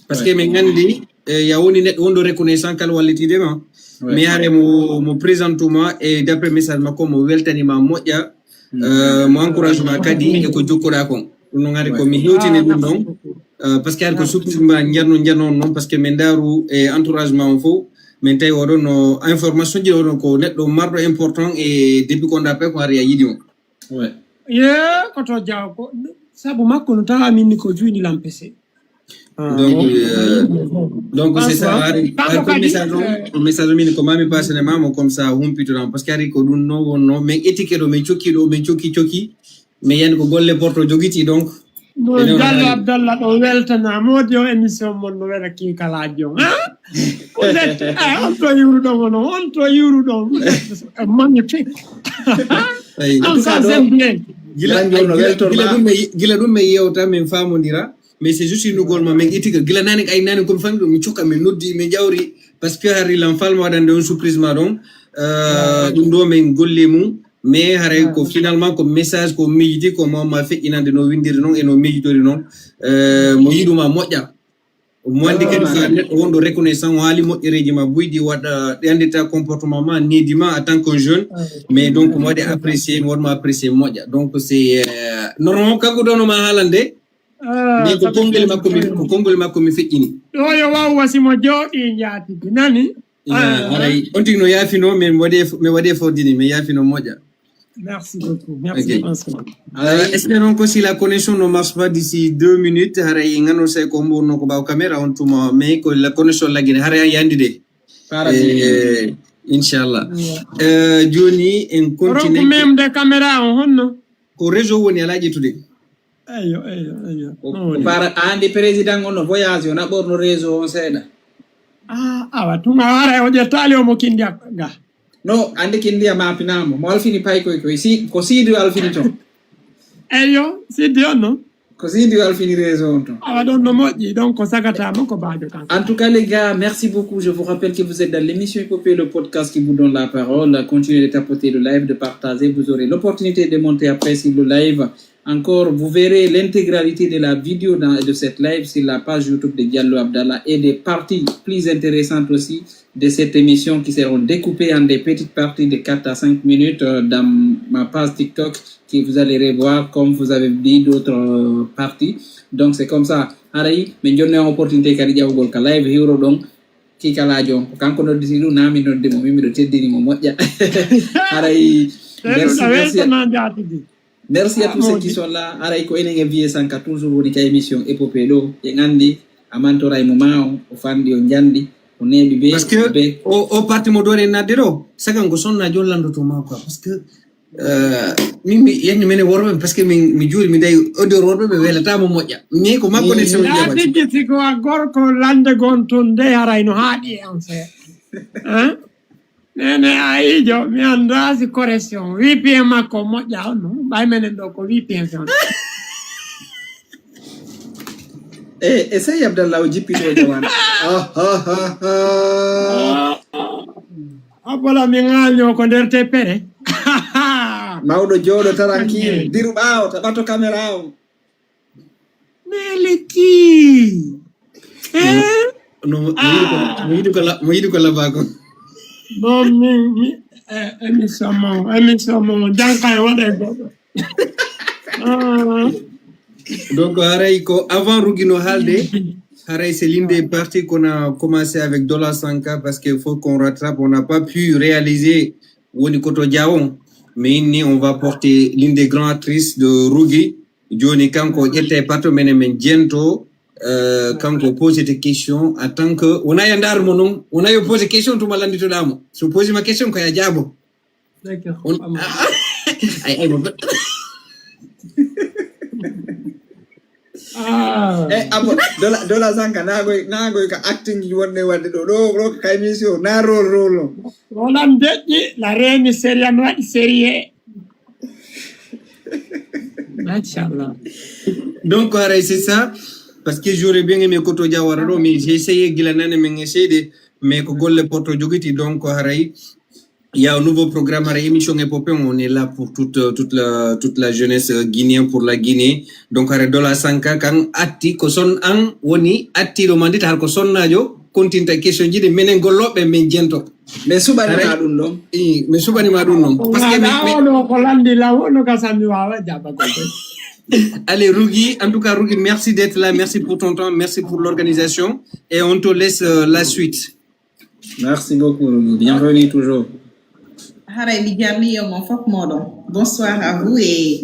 Parce que min anndi, eh, ya woni neɗɗo wonɗo reconnaissant kala wallitiide ma. Mais hare mo, mo présente ma, e d'après message makko, mo weltani ma moƴƴa, eh, mo encourage ma kadi e ko jokkuɗa kon. Ɗum noon hari ko mi hewtini ɗum ɗon, eh, parce que hari ko surprise ma njanno, njanno on noon, parce que min ndaaru e entourage ma on fof, min tawi oɗon no information ji oɗon ko neɗɗo marɗo important e depuis qu'on appelle ko hari a yiɗi mo. Ouais. Ye, Koto Diaw ko, sabu makko no tawa min ni ko juuni lampese. Donc, euh, donc c'est ça, hari, hari ko message on, ko message min ko mami passene ma mo comme ça humpito ɗon, parce que hari ko ɗum no wonno, min étiquette o, min cokki ɗo, min cokki, cokki, min yani ko golle porto jogiti, donc. No Diallo Abdallah ɗo weltana, modi o émission mon no wela kinkalaaji on, ha? Vous êtes, ah, on to yiwruɗon, on, on to yiwruɗon, vous êtes magnifique. En tout cas, j'aime bien. Gila, gila ɗum mi, gila ɗum mi yewta, min famondira. Mais c'est juste innugol ma, min itti ka gila nane, ay nane ko mi fami ɗum, mi cokka, mi noddi, mi ƴawri, parce que hari lan falma waɗande on surprise ma ɗon, euh, ɗum ɗo min golli mum, mais haray ko finalement ko message ko miijidi, ko ma, ma feƴƴinande no windiri noon e no miijidori noon, euh, mo yiɗuma moƴƴa. Mo anndi kadi ko neɗɗo wonɗo reconnaissant, o haali moƴƴereeji ma buyɗi, waɗa ɗi anndita comportement ma, needi ma en tant que jeune, mais donc mo waɗi apprécier, mo waɗma apprécier moƴƴa. Donc c'est, euh, normalement kanko ɗo no ma haalande, Ah, mais ko konngol makko mi, ko konngol makko mi feƴƴini. Ɗo yo waw wasi mo jooɗi njaatigi, nani? Ah, haray, on tigi no yaafino, min waɗi eff-, min waɗi effort dini, mi yaafino moƴƴa. Merci beaucoup. Merci, François. Euh, espérons que si la connexion ne marche pas d'ici deux minutes, haray ngano say ko mbo no ko ɓaawo caméra on tuma, mais ko la connexion lagine, haray a yandi de. Eh, inchallah. Eh, jooni en continue. Ronku memde caméra on honno? Ko réseau woni alaa ƴettude. Eyo, eyo, eyo. Ko para, a anndi président on no voyage, o na ɓorno réseau on seeɗa. Ah, awa, tun a wara o ƴettaali omo kindiya ga. No, anndi kindiya ma pinamo. Mo alfini pay koy koy. Si, ko Sidi alfini ton. Eyo, Sidi on no. Ko Sidi alfini réseau on ton. Awa ɗon no moƴƴi, donc ko sagata mo ko baajo kan. En tout cas, les gars, merci beaucoup. Je vous rappelle que vous êtes dans l'émission Épopée, le podcast qui vous donne la parole. Continuez de tapoter le live, de partager. Vous aurez l'opportunité de monter après sur le live. Encore, vous verrez l'intégralité de la vidéo dans, de cette live sur la page YouTube de Diallo Abdallah et des parties plus intéressantes aussi de cette émission qui seront découpées en des petites parties de quatre à cinq minutes, euh, dans ma page TikTok que vous allez revoir comme vous avez dit d'autres, euh, parties. Donc c'est comme ça. Haray, min jonni on opportunité kadi ƴawgol ka live hiwro ɗon kikalaajo on. Ko kanko nodditi ɗum, na min noddi mo, min miɗo teddini mo moƴƴa. Haray, merci, merci. Merci à tous ceux qui sont là. Haray ko enen e Vieux Sanka toujours woni ka émission Épopée ɗo. En anndi a mantora e mo ma on, o fanɗi, o njandi, o neeɓi be. Parce que be o, o parti mo doore nadde ɗo, sagan ko sonna jon landoto ma quoi. Parce que, euh, min mi, yani menen worɓe, parce que min, mi juuri, mi dayi odeur worɓe, ɓe welata mo moƴƴa. Mais ko makko ne sewo jaɓa. Tigi si ko a gorko lande gon ton de haray no haaɗi e an seeɗa. Hein? Nene Aijo, mi anndaa si correction. V P N makko moƴƴa on, no? Ɓay menen ɗo ko V P N on. E, e sey Abdallah o jippito e jaman. Ah, ah, ah, ah. Abola mi ŋaaño ko nder teppere. Mawɗo jooɗo tranquille, diru ɓaawo, ta ɓato caméra o. Meliki. Eh? No, mo, mo yiɗi ko, mo yiɗi ko la-, mo yiɗi ko laba ko. Bon, mi, mi, eh, émission mo, émission mo, janka e waɗa e goɗɗo. Ah. Donc, haray ko avant Rougui no haalde, haray c'est l'une des parties qu'on a commencé avec Dola Sanka parce qu'il faut qu'on rattrape, on n'a pas pu réaliser woni koto jawon. Mais inni, on va porter l'une des grandes actrices de Rougui. Joni kanko ƴetta e parto menen men jento, euh, kanko poser des questions en tant que, wona ya ndar mo non, wona yo poser question tuma landitoɗa mo. So poser ma question ko ya jaabo. D'accord. On, ah, ah. Ay, ay, mo. Ah. Eh, abo, Dola, Dola Sanka, nagoy, nagoy ka acting ji wonde wadde ɗo, ɗo, ɗo ka émission, na rôle, rôle on. Roland deƴƴi, la reine sérieux, no waɗi sérieux. Machallah. Donc, haray, c'est ça. Parce que j'aurais bien aimé koto jawara ɗo, mais j'ai essayé gila nane, mais essayé de, mais ko golle porto jogiti, donc, haray, il y a un nouveau programme, haray, émission épopée, on est là pour toute, euh, toute la, toute la jeunesse, euh, guinéenne, pour la Guinée. Donc, haray, Dola Sanka, kan atti, ko son an woni atti ɗo mandita, har ko sonnajo, continue question ji ɗi, menen golloɓe, men jento. Mais suɓanima ɗum ɗon. I, mi suɓanima ɗum ɗon. Parce que mi, mi, no ko landi law, no ka sammi wawa jaɓa ko. Allez, Rougui, en tout cas, Rougui, merci d'être là, merci pour ton temps, merci pour l'organisation, et on te laisse, euh, la suite. Merci beaucoup, Rougui. Bienvenue toujours. Haray mi jarni yo mon fof moɗon. Bonsoir à vous et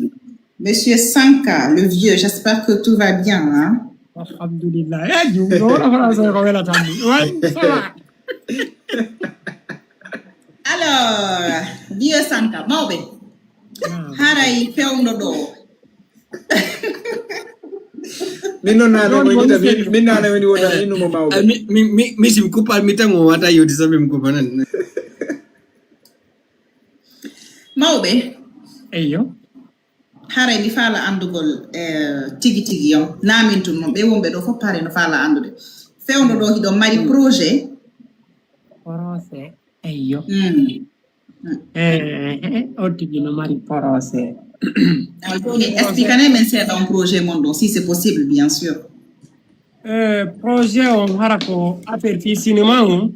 Monsieur Sanka, le vieux, j'espère que tout va bien, hein? Alhamdulillah. Eh, jum ɗo wona français ko welata mi. Ouais, ça va. Alors, vieux Sanka, mawɓe. Ah. Haray fewndo ɗo. Min noon naane woni tan, min, min naane woni wona, eh, min numo mawɓe. Eh, mi, mi, mi, mi, si mi kuppal mi tan o wata yewti sabi mi kuppa nan. Mawɓe. Eyyo. Haray mi faala anndugol, eh, tigi tigi on. Naa min tun non, ɓe wonɓe ɗo fof haray no faala anndude. Fewndo ɗo hiɗon mari projet. Projet, eyyo. Mm. Mm. Eh, eh, eh, on tigi no mari projet. Ah, jooni, expliquez-moi men seeɗa on projet mon ɗon, si c'est possible, bien sûr. Eh, projet on hara ko affaire fii cinéma on.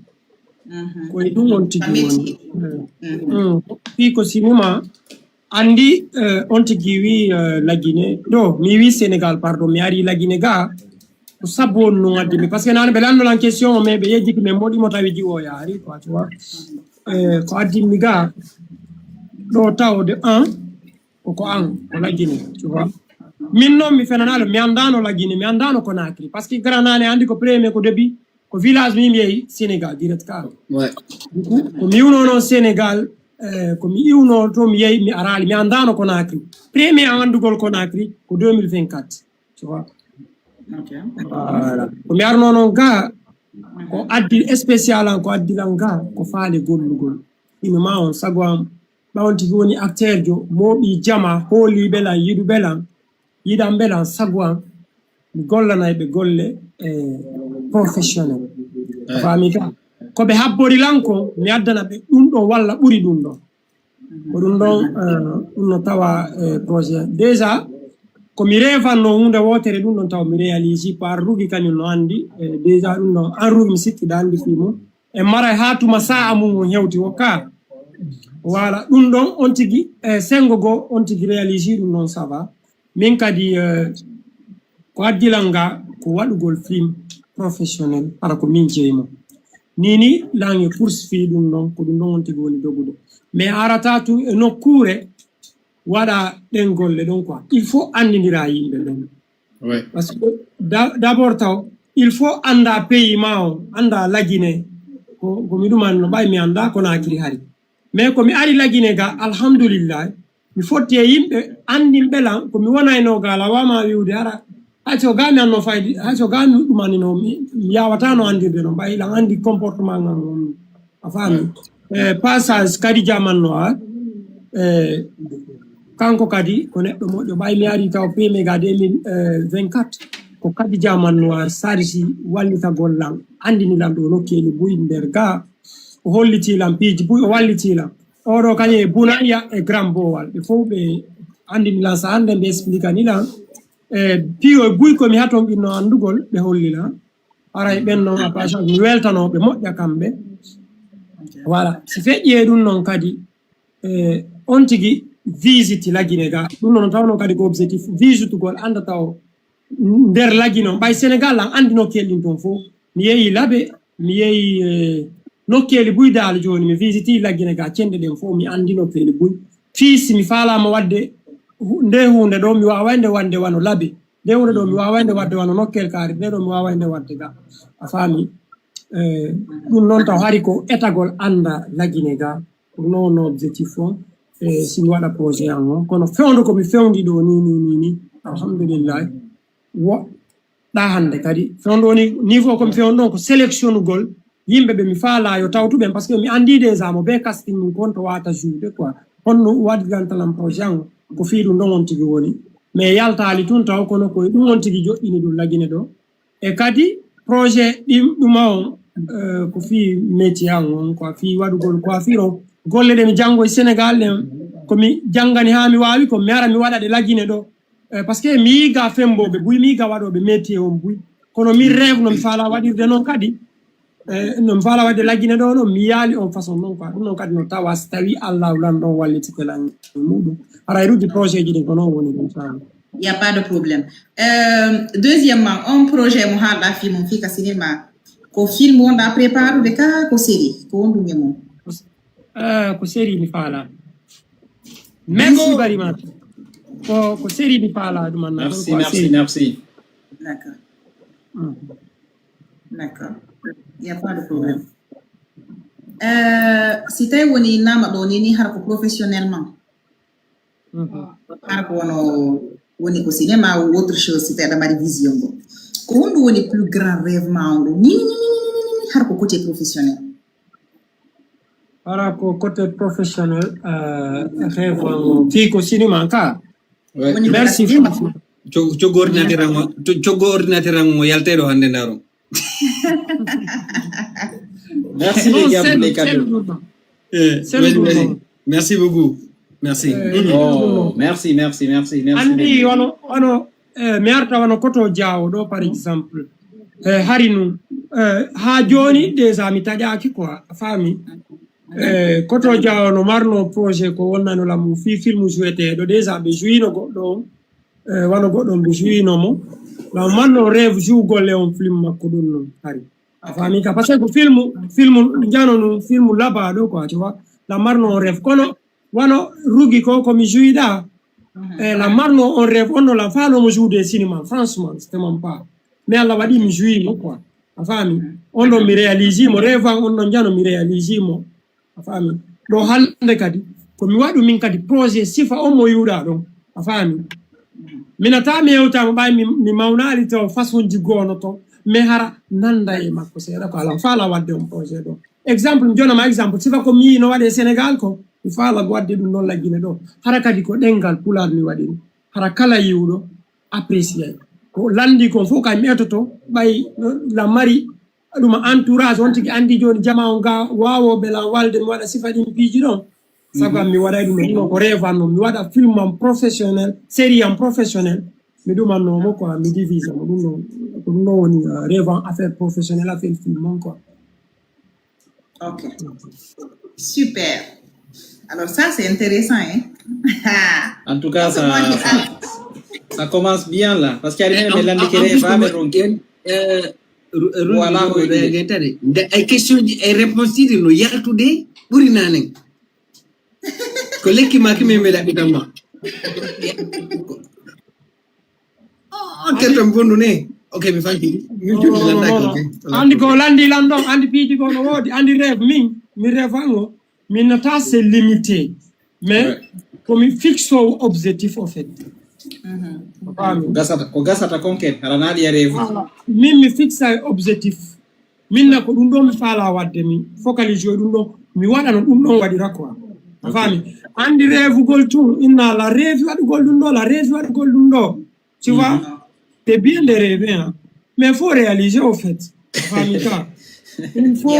Mhm. Ko e ɗum on tigi woni. Métier. Mm. Mm. Fii ko cinéma, anndi, eh, on tigi wi, eh, la Guinée. Ɗo, mi wi Sénégal, pardon, mi ari la Guinée ga. Ko sabu on non addi mi. Parce que nane ɓe lanno lan question o, mais ɓe yejjiti men moɗi mo tawi jiwo yaari, quoi, tu vois. Eh, ko addi mi ga. Ɗo tawde an, ko, ko an, ko la Guinée, tu vois. Min noon mi fenanalo, mi anndano la Guinée, mi anndano Conakry. Parce que Granane anndi ko premier, ko début, ko village min mi yehi Sénégal, direct car. Ouais. Du coup, ko mi iwno noon Sénégal, eh, ko mi iwno to mi yehi, mi arali, mi anndano Conakry. Premier anndugol Conakry ko deux mille vingt-quatre, tu vois. Ok. Voilà. Ko mi arno noon ga, ko addi spécial an, ko addi lan ga, ko faale gollugol. Ino ma on sago am, ɓa on tigi woni acteur jo, mooɓi jama, hooliɓe lan, yiɗuɓe lan, yiɗanɓe lan, sago am, mi gollanay ɓe golle, eh, professionnel. A faami ka? Ko ɓe habbori lan ko, mi addana ɓe ɗum ɗon walla ɓuri ɗum ɗon. Ko ɗum ɗon, eh, ɗum no tawa, eh, projet. Déjà, ko mi reefanno huunde wootere, ɗum ɗon tawa mi réalise par Rougui kañum no anndi, eh, déjà ɗum ɗon, an Rougui mi sikki ɗa anndi fii mum. E maray haa tuma sa'a mum on hewti wokka. Voilà, ɗum ɗon on tigi, eh, senngo goo on tigi réalise ɗum ɗon, ça va. Min kadi, eh, ko addi lan ga ko waɗugol film professionnel, hara ko min jeyi mo. Ni ni lan e course fii ɗum ɗon, ko ɗum ɗon on tigi woni dogude. Mais arata tun e nokkuure waɗa ɗen golle ɗon quoi. Il faut anndindira yimɓe ɓen. Ouais. Parce que d'a-, d'abord taw, il faut annda pays ma on, annda la Guinée. Ko, ko mi ɗuman no ɓay mi annda Conakry hari. Mais ko mi ari la Guinée ga, alhamdulillah, mi fotti e yimɓe anndinɓe lan, ko mi wonayno ga, la wama wiwde hara, hay so ga mi anno fayde, hay so ga mi ɗumanino, mi, mi yawatano anndirde no ɓay lan anndi comportement ngal on. A faami? Eh, passage Kadija Manno, ah, eh, kanko kadi ko neɗɗo moƴƴo. Ɓay mi ari taw P M ga deux mille vingt-quatre, ko Kadija Manno sarisi wallitagol lan, anndini lan ɗo nokkeeli buy nder ga, o holliti lan piiji buy, o walliti lan. Oɗo kañum e Bunaya e Grand Bowal, ɓe fof ɓe anndini lan, so hannde ɓe expliquani lan, eh, piyo e buy ko mi haton ɓinno anndugol, ɓe holli lan. Haray ɓen noon, a passage, mi weltanooɓe moƴƴa kamɓe. Voilà. Si feƴƴi e ɗum noon kadi, eh, on tigi, visite Lagine ga. Ɗum noon taw noon kadi ko objectif visitugol, annda taw nder Lagine on. Ɓay Sénégal an anndi nokkeeli ɗin toon fof. Mi yehi Labe, mi yehi eh, nokkeeli buy daali jooni, mi visiti Lagine ga, cenɗe ɗen fof, mi anndi nokkeeli buy. Fii si mi faalaama waɗde hu- nde huunde ɗo, mi waaway nde waɗde wano Labe. Nde huunde ɗo, mi waaway nde waɗde wano nokkeel kaari, nde ɗo mi waaway nde waɗde ga. A faami? Eh, ɗum noon taw hari ko etagol annda Lagine ga. Ko non non objectif on. Eh, si mi waɗa projet an on. Kono fewndo ko mi fewndi ɗo ni, ni, ni, ni. Alhamdulillah. Wo ɗa hannde kadi. Fewndo ni, niveau ko mi fewndo ɗon ko sélectionnugol yimɓe ɓe mi faala yo tawtu ɓen, parce que mi anndi déjà mo be casting mum kon to wata joude quoi. Honno waɗirantalam projet an on? Ko fii ɗum ɗon on tigi woni. Mais yaltaali tun taw kono ko ɗum on tigi joɗɗini ɗum Lagine ɗo. E kadi projet ɗim ɗuma on eh, ko fii métier an on, ko fii waɗugol coiffure on. Golle ɗe mi janngo e Sénégal ɗen, ko mi janngani haa mi waawi ko mi ara mi waɗa ɗe Lagine ɗo. Eh, parce que mi yiga fembooɓe buy, mi yiga waɗooɓe métier on buy. Kono min rêve no mi faala waɗirde noon kadi. Eh, no mi faala waɗde Lagine ɗo noon, mi yaali on façon noon quoi. Ɗum noon kadi no tawa si tawi Allahu lan ɗon wallitike lan e muɗum. Haray ruddi projet ji ɗin ko noon woni ɗum, inchallah. Il n'y a pas de problème. Euh, deuxièmement, on projet mo haalɗa fii mum fii ka cinéma. Ko film wonɗa préparude ka ko série? Ko honɗum e mum? Eh, ko série mi faala. Merci Bari Mata. Ko ko série mi faala ɗum anna. Merci, merci, merci. D'accord. D'accord. Il n'y a pas de problème. Euh, si tawi woni nama ɗo ni ni har ko professionnellement. Har ko wono woni ko cinéma ou autre chose si tawi aɗa mari vision ngo. Ko honɗum woni plus grand rêve ma on ɗo ni ni ni ni ni ni ni har ko côté professionnel? Hara ko côté professionnel, euh, rêve am o fii ko cinéma ka. Ouais. Woni ko Merci cinéma. Franchement. Co- coggo ordinateur am o- co- coggo ordinateur am o yaltee ɗo hannde ndaaro. Merci les gars pour les cadeaux. Eh, merci, merci. Merci beaucoup. Merci. Oh, merci, merci, merci, merci. Anndi beaucoup. Wano wano eh, mi arta wano koto jaawo ɗo par exemple. Eh, hari nun eh, haa jooni déjà mi taƴaaki quoi, a faami? Eh, koto jaawo no marno projet ko wonnano lamu fii film joueteeɗo déjà ɓe jouino goɗɗo on. Eh, wano goɗɗo on ɓe jouino mo. Lamu marno rêve jougolle on film makko ɗum non hari. A faami ka? Parce que ko film film jano nun film labaɗo quoi, tu vois. La marno on rêve kono wano rugi ko ko mi jouida. Eh, la marno on rêve on no la fano mo joude cinéma franchement c'est mon pas. Mais Allah waɗi mi jouimo quoi. A faami? On ɗon mi réalisi mo rêve an on ɗon jano mi réalisi mo. A faami? Ɗo hannde kadi ko mi waɗu min kadi projet sifa on mo yuuɗa ɗon. A faami? Minata mi yewtama ɓay mi, mi mawnaali taw façon ji goono ton. Mais hara nanda e makko seeɗa ko alam faala waɗde on projet ɗo. Exemple mi jonama exemple sifa ko mi yii no waɗe Sénégal ko mi faala waɗde ɗum noon Lagine ɗo. Hara kadi ko ɗengal pulaar mi waɗi ɗum. Hara kala yiwɗo apprécier ko landi kon fof kay mi etoto ɓay la mari ɗum entourage on tigi andi joni jama on ga wawoɓe lan walde mi waɗa sifa ɗin piiji ɗon. Sabu am mi waɗay ɗum ɗum ko rêve an non mi waɗa film am professionnel série am professionnel. Mi ɗumannomo quoi mi divise mo ɗum ɗon ko ɗum ɗon woni rêve an affaire professionnel affaire film on quoi. Ok. Super. Alors ça, c'est intéressant, hein? En tout cas, ça, ça, ça commence bien là. Parce qu'il y a des gens qui rêvent, mais donc. Voilà, ay question ji ay réponse ji no yaltude ɓuri nanen. Ko lekki ma ki min mi laɓɓitan ma. Oh, kertam bondu ne. Ok, mi fanki. Andi ko landi lan ɗon andi piiji ko no woodi andi rêve min mi rêve ango. Min nata c'est limité. Mais ko mi fixe o objectif au fait. Ko gasata ko gasata konken hara naɗi ya rêve. Min mi fixe ay objectif. Min na ko ɗum ɗo mi faala wadde mi focalise yo ɗum ɗo mi waɗano ɗum ɗon waɗira quoi. A faami? Andi rêve gol tun inna la rêve waɗugol ɗum ɗo la rêve waɗugol ɗum ɗo. Tu vois? C'est bien de rêver hein. Mais il faut réaliser au fait. A faami ka? Il faut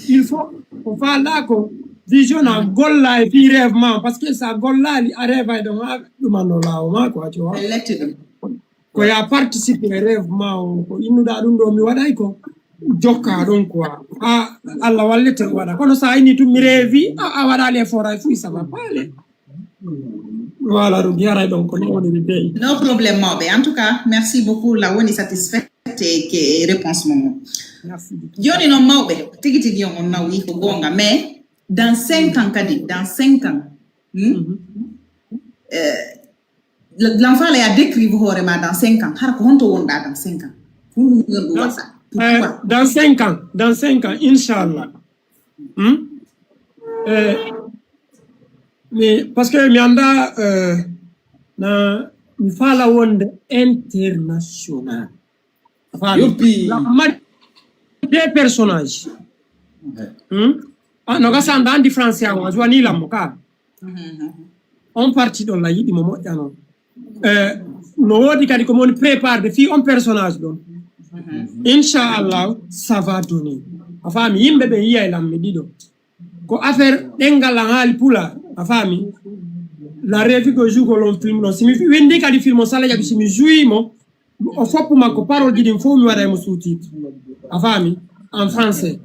il faut ko faala ko vision a golla e fi rêve ma parce que sa gollali a rêve ay ɗon ha ɗumano lawo ma quoi tu vois? Ko ya participe e rêve ma o ko innuɗa ɗum ɗo mi waɗay ko jokka ɗon quoi. A Allah wallete waɗa kono sa inni tun mi rêvi a a waɗali effort ay fuy ça va pas aller. Voilà, ɗum yaray ɗon ko noon woniri dey. No problème mawɓe. En tout cas, merci beaucoup. La woni satisfaite e ke réponse mon. Merci beaucoup. Joni noon mawɓe, tigi tigi on on nawi ko goonga, mais dans cinq ans kadi, dans cinq ans, hmm? Mhm. Euh, l'enfant la ya décrive hoore ma dans cinq ans. Hara ko honto wonɗa dans cinq ans? Ko honɗum wonɗum waɗɗa? Euh, dans cinq ans, dans cinq ans, inchallah. Hmm? Euh, mais parce que mi anda euh, na mi fala wonde international. Enfin, Youpi. La mari deux personnages. Hmm? Ah, no gasa anda andi français on a joini lammo ka. On parti ɗon la yiɗi mo moƴƴa noon. Eh, no woodi kadi ko moni préparde fii on personnage ɗon. Inchallah ça va donner. A faami yimɓe ɓe yiyay lammi ɗiɗo. Ko affaire ɗengal an haali pulaar. A faami la revue ko joue ko lon film ɗon. Si mi windi kadi film o sala jaɓi si mi joui mo o foppu makko parole ji ɗin fof mi waɗa mo sous-titre. A faami en français.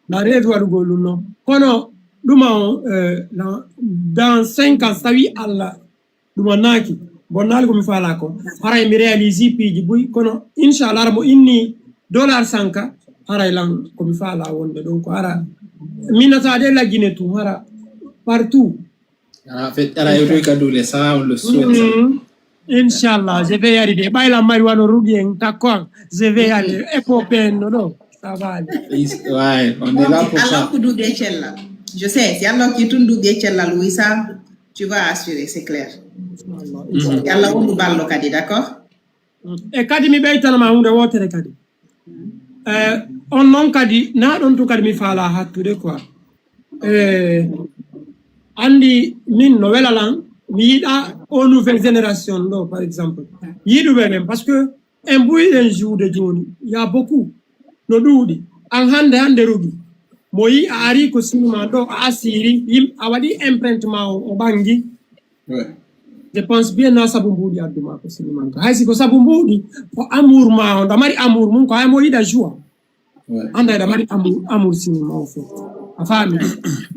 La revue waɗugol ɗum noon kono ɗuma on eh, dans cinq ans so tawi allah ɗum annaaki bonnaali ko mi faala ko haray mi réalisi piiji buy kono inchallah ara mo inni dollar sanka haray lan ko mi faala wonde ɗum ko ara minataade lajjine tun hara partout Ara fet ara yotoy kadule sa on le souhaite. Inchallah je vais y arriver ɓayla mari wano rugi en takko an je vais y arriver épopée en no ɗo ça va aller. Ouais, on est là pour Allah ça. Hokku duuɓi e cellal. Je sais, si Allah hokki tun duuɓi e cellal, oui, ça, tu vas assurer, c'est clair. Si Allah wondu ballo kadi, d'accord? E kadi mi ɓeytanama hunde wotere kadi eh, on noon kadi na ɗon tun kadi mi faala hattude quoi eh, andi min no welalan mi yiɗa o nouvelle génération ɗo par exemple yiɗuɓe men parce que en ɓuyɗen joude joni ya beaucoup no ɗuuɗi an hande hande rugi mo yi a ari ko sinima ɗo a asiri yim a waɗi empreinte ma o o ɓangi Ouais. je pense bien na sabu mbuuɗi adduma ko sinima ka hay si ko sabu mbuuɗi ko amour ma o nda mari amour mum ko hay mo yiɗa joie Ouais. anda eɗa mari amour amour sinima o fof a faami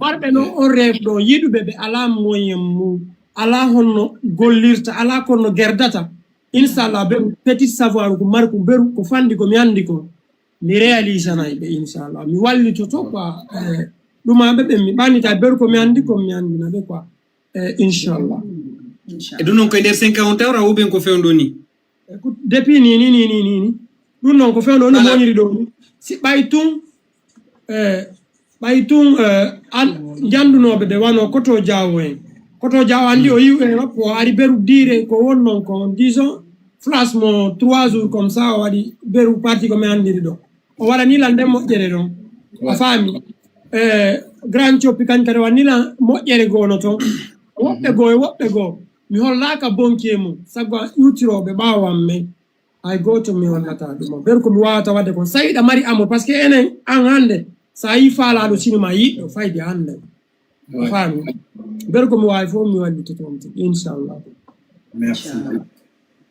warɓe noon on rêve ɗo yiɗuɓe ɓe ala moyen mum ala honno gollirta ala konno gerdata inchallah ɓe petit savoir ko mari ko beru ko fandi ko mi andi ko mi réalisanay ɓe inchallah mi wallitoto quoi eh, ɗumaɓe ɓe mi ɓannita beru ko mi andi ko mi andina ɓe quoi eh, inchallah Inchallah. E ɗum noon koye nder cinq ans on tawra ou bien ko fewndo ni? Écoute, depuis ni ni ni ni ni ni ɗum noon ko fewndo no Voilà. Moniri ɗo ni si ɓay tun eh, ɓay tun eh, an janndunoɓe ɓe wano koto jawo en koto jawo andi o yiw en makko o ari beru dire ko won noon ko disons flash mo trois jours comme ça o waɗi beru parti ko mi andiri ɗo o waɗani lan nden moƴƴere ɗon a faami eh, grand coppi kan kadi waɗani lan moƴƴere goo no toon woɓɓe goo e woɓɓe goo mi hollaaka bonki e mum sago an iwtirooɓe ɓaawo am men hay gooto mi hollata ɗum o ɓer ko mi waawata waɗde kon sayiɗa mari amour parce que enen an hannde so a yi faalaaɗo sinima yiɗɗo fayde hannde a faami ɓer ko mi waawi fof mi wallitoto on tigi inchallah Merci.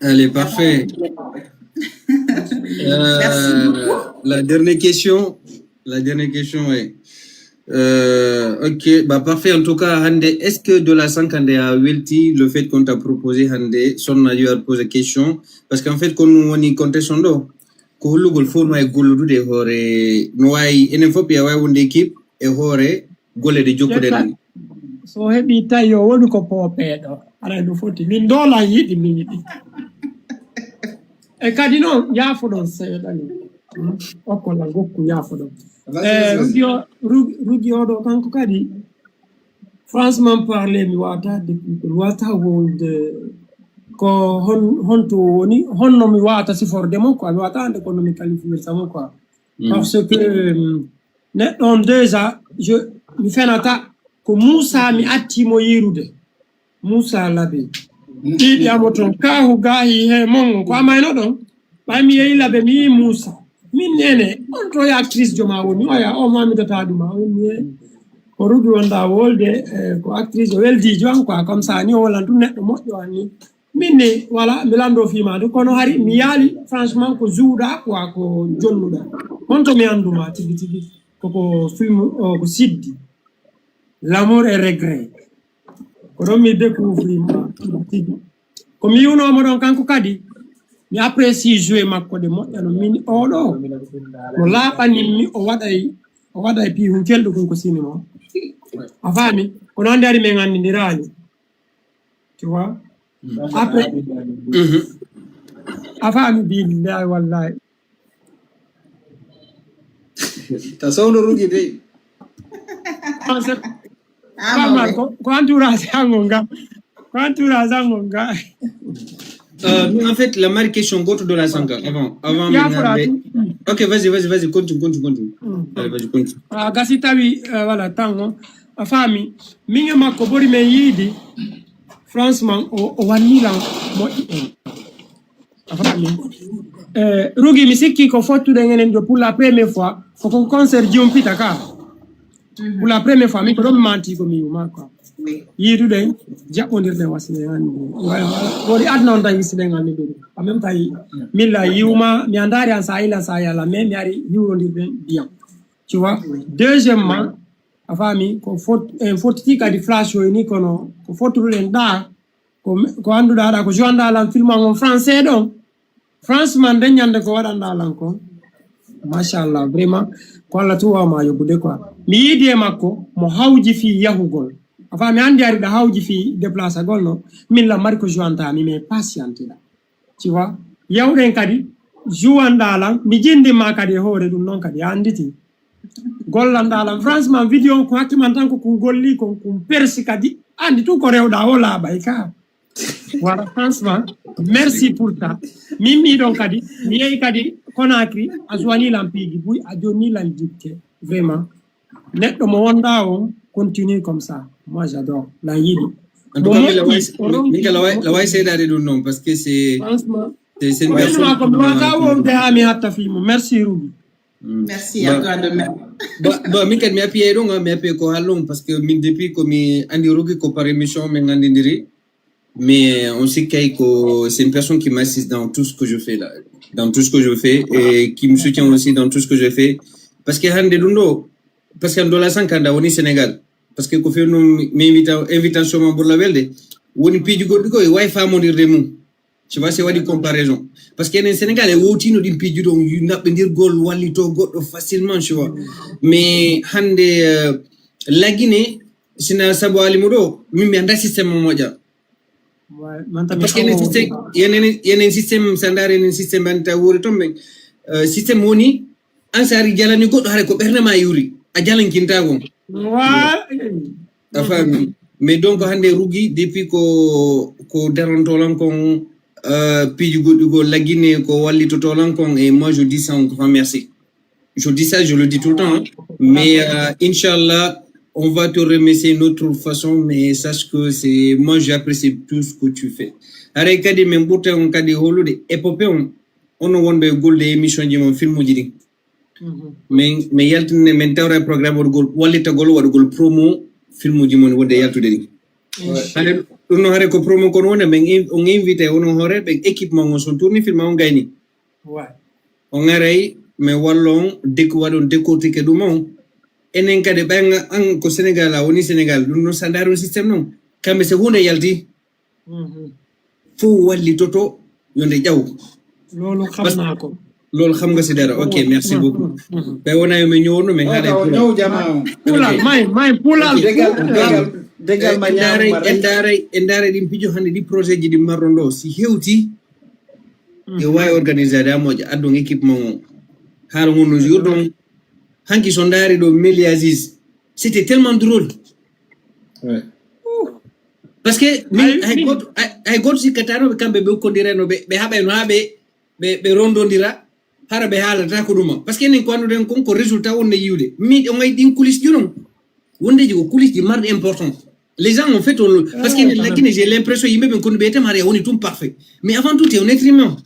Allez, parfait. Merci Euh, beaucoup. La dernière question. La dernière question est. Euh, ok, bah parfait. En tout cas, hande, est-ce que de la cinquante a welti le fait qu'on t'a proposé hande son a posé question parce qu'en fait qu'on nous on contestation do ko hollugol forma e gollude hoore no wawi enen fof ya wawi wonde équipe e hoore golle ɗe jokkuɗen Ƴetta, so heɓi tawi o woni ko poopeeɗo aray no foti min ndoola yiɗi mi yiɗi e kadi noon yaafoɗon seeɗani okkola gokku yaafoɗon e rugi o- Rugi- rugi oɗo kanko kadi franchement parler mi wata député mi wata wolde ko hon honto woni honno mi wata siforde mo quoi mi wata ande kono mi qualifier samo quoi parce que euh, neɗɗo on déjà je mi fenata ko Moussa mi atti mo yirude Moussa Labe ɗiɗi amo toon kahu gahi he mon ko amayno ɗon ɓay mi yehi Labe mi yi Moussa min nene on to ya actrice joma woni oya o mamidata ɗuma on mi yehi ko rugi wonda wolde eh, ko actrice o weldijo an quoi comme ça ni o wolan ɗum neɗɗo moƴƴo an ni min ni voilà mi lando fimade kono hari mi yaali franchement ko juuɗa quoi ko jonnuɗa honto mi anduma tigi tigi koko film o ko siddi l'amour et regret Ko ɗon mi découvrir ma tigi tigi. Ko mi yiwnoomo ɗon kanko kadi, mi apprécie joué makko ɗe moƴƴa no min oɗo. No laaɓanimmi o waɗay, o waɗay piihun kelɗo kun ko cinéma. A faami? Kono hannde ari min anndindiraali. Tu vois? Après, a faami billahi wallahi. Ta sowno rugi dey. Ko, ko entourage ango nga. Ko entourage ango nga. Euh, en fait, la mari question, go to Dola Sanga avant. Avant, Ya fura. Ok, vas-y, vas-y, vas-y, continue, continue, continue. Allez, vas-y, continue. A gasi tawi, euh, voilà, tango. A faami, min e makko ɓuri men yiidi. Franchement, o, o wannilan moƴƴi en. A faami? Eh, Rugi, mi sikki ko fottuɗen enen ɗo pour la première fois. Ko, ko concert Jum Pita ka. Pour la première fois, min ko ɗon mi manti ko mi yuma quoi. Yiiduɗen, jaɓɓondirɗen wasiɗen anni. Wori adna on tawi wisiɗen anni ɓe. En même temps, min la yiwma, mi andaari an sa ila sa yala, mais mi ari yiwrondirɗen bien. Tu vois? Deuxièmement, a faami, ko fot-, en fottiti kadi flash o ni kono, ko fottuɗen ɗa, ko, ko annduɗa ɗa, ko joinda lan film an on français ɗon. Franchement, nden ñande ko waɗanɗa lan kon. Machallah, vraiment, ko Allah tu wawma yoɓude quoi. Mi yiidi e makko, mo hawji fii yahugol. A faami, anndi ari ɗa hawji fii déplacagol no, min la mari ko jointami, mais patiente ɗa. Tu vois? Yawɗen kadi, juwanɗa lan, mi jindi ma kadi e hoore ɗum noon kadi, a annditi. Gollanɗa lan, franchement, vidéo on ko hakke man tan ko kun golli, kon kun persi kadi, anndi tun ko rewɗa o laaɓay ka. Voilà, franchement, merci pour ça. Min mi ɗon kadi, mi yehi kadi Conakry, a suwani lan piiji buy, a jonni lan jikke, vraiment. Neɗɗo mo wonɗa on, continue comme ça. Moi, j'adore. Lan yiɗi. En tout cas, mi laway seedaade ɗum noon, parce que c'est, franchement, c'est une personne ko mi wata wonde ha mi hatta fii mo. Merci, Ruby. Merci à toi de même. Bon, bon, min kadi mi appuyé ɗon, mi appuyé ko haalɗon, parce que min depuis ko mi anndi Rugi ko par émission min anndindiri. Mais on sait que c'est une personne qui m'assiste dans tout ce que je fais là, dans tout ce que je fais et qui me soutient aussi dans tout ce que je fais. Parce que hannde ɗum ɗo, parce que Dola Sanga nda woni Sénégal. Parce que ko fewno mi invita invitation ma burla welde woni piiji goɗɗi ko e wawi famondirde mum. Tu vois, c'est waɗi comparaison. Parce que enen Sénégal e wowtino ɗin piiji ɗon naɓɓindirgol wallito goɗɗo facilement, tu vois. Mais hannde euh, lagine sina sabu alimo ɗo min mi annda système mo moƴƴa. Parce que enen système, enen système sa ndaari enen système ɓe annta wuuri toon ɓen système woni an sa ari jalani goɗɗo hara ko ɓernde ma yuri a jalankinta kon. A faami? Mais donc hannde Rugi depuis ko ko darantolan kon piiji goɗɗi goo laggine ko wallitotolan kon et moi je dis ça un grand merci. Je dis ça, je le dis tout le temps, hein. Mais euh, Inch'Allah, on va te remercier d'une autre façon, mais sache que c'est moi, j'apprécie tout ce que tu fais. Haray kadi min ɓurta on kadi holude épopée on, onon wonɓe e gollude émission ji mon filmuji ɗin. Min min yaltinde min tawra e programme waɗugol wallitagol waɗugol promo filmuji mon wonde e yaltude ɗin. Hare ɗum no hare ko promo kon wonde min on invité onon hoore ɓen équipe mon on son tourni film on gayni. On aray min walla on dek waɗon décortiquer ɗum on. Enen kadi ɓen an ko Sénégal a woni Sénégal ɗum no sa ndaari on système non kamɓe so hunde yalti. Fof wallitoto yo nde ƴaw. Loolu xam naa ko. Loolu xam nga si dara. Ok, merci beaucoup. Ɓe wona yo min ñëwoon no min haala e ñëw jama on. Pulal may may pulal. Dégal dégal dégal ma ñaama. En daaray en daaray ɗin pijo hannde ɗi projet ji ɗi marɗon ɗo si hewti e wawi organisade a moƴƴa addon équipe mon o haala ngon no jour ɗon hanki so ndaari ɗo Meli Aziz c'était tellement drôle. Parce que min hay goto hay goto sikkatano ɓe kamɓe ɓe ukkondirano ɓe ɓe haɓayno ha ɓe ɓe ɓe rondodira hara ɓe haalata ko ɗuma parce que enen ko annduɗen kon ko résultat wonde yiwde mi o gay ɗin coulisse ji non wondeji ko coulisse ji marɗi important. Les gens ont fait on parce que enen laggine j'ai l'impression yimɓe ɓen kono ɓe tama hara woni tum parfait mais avant tout c'est un être humain.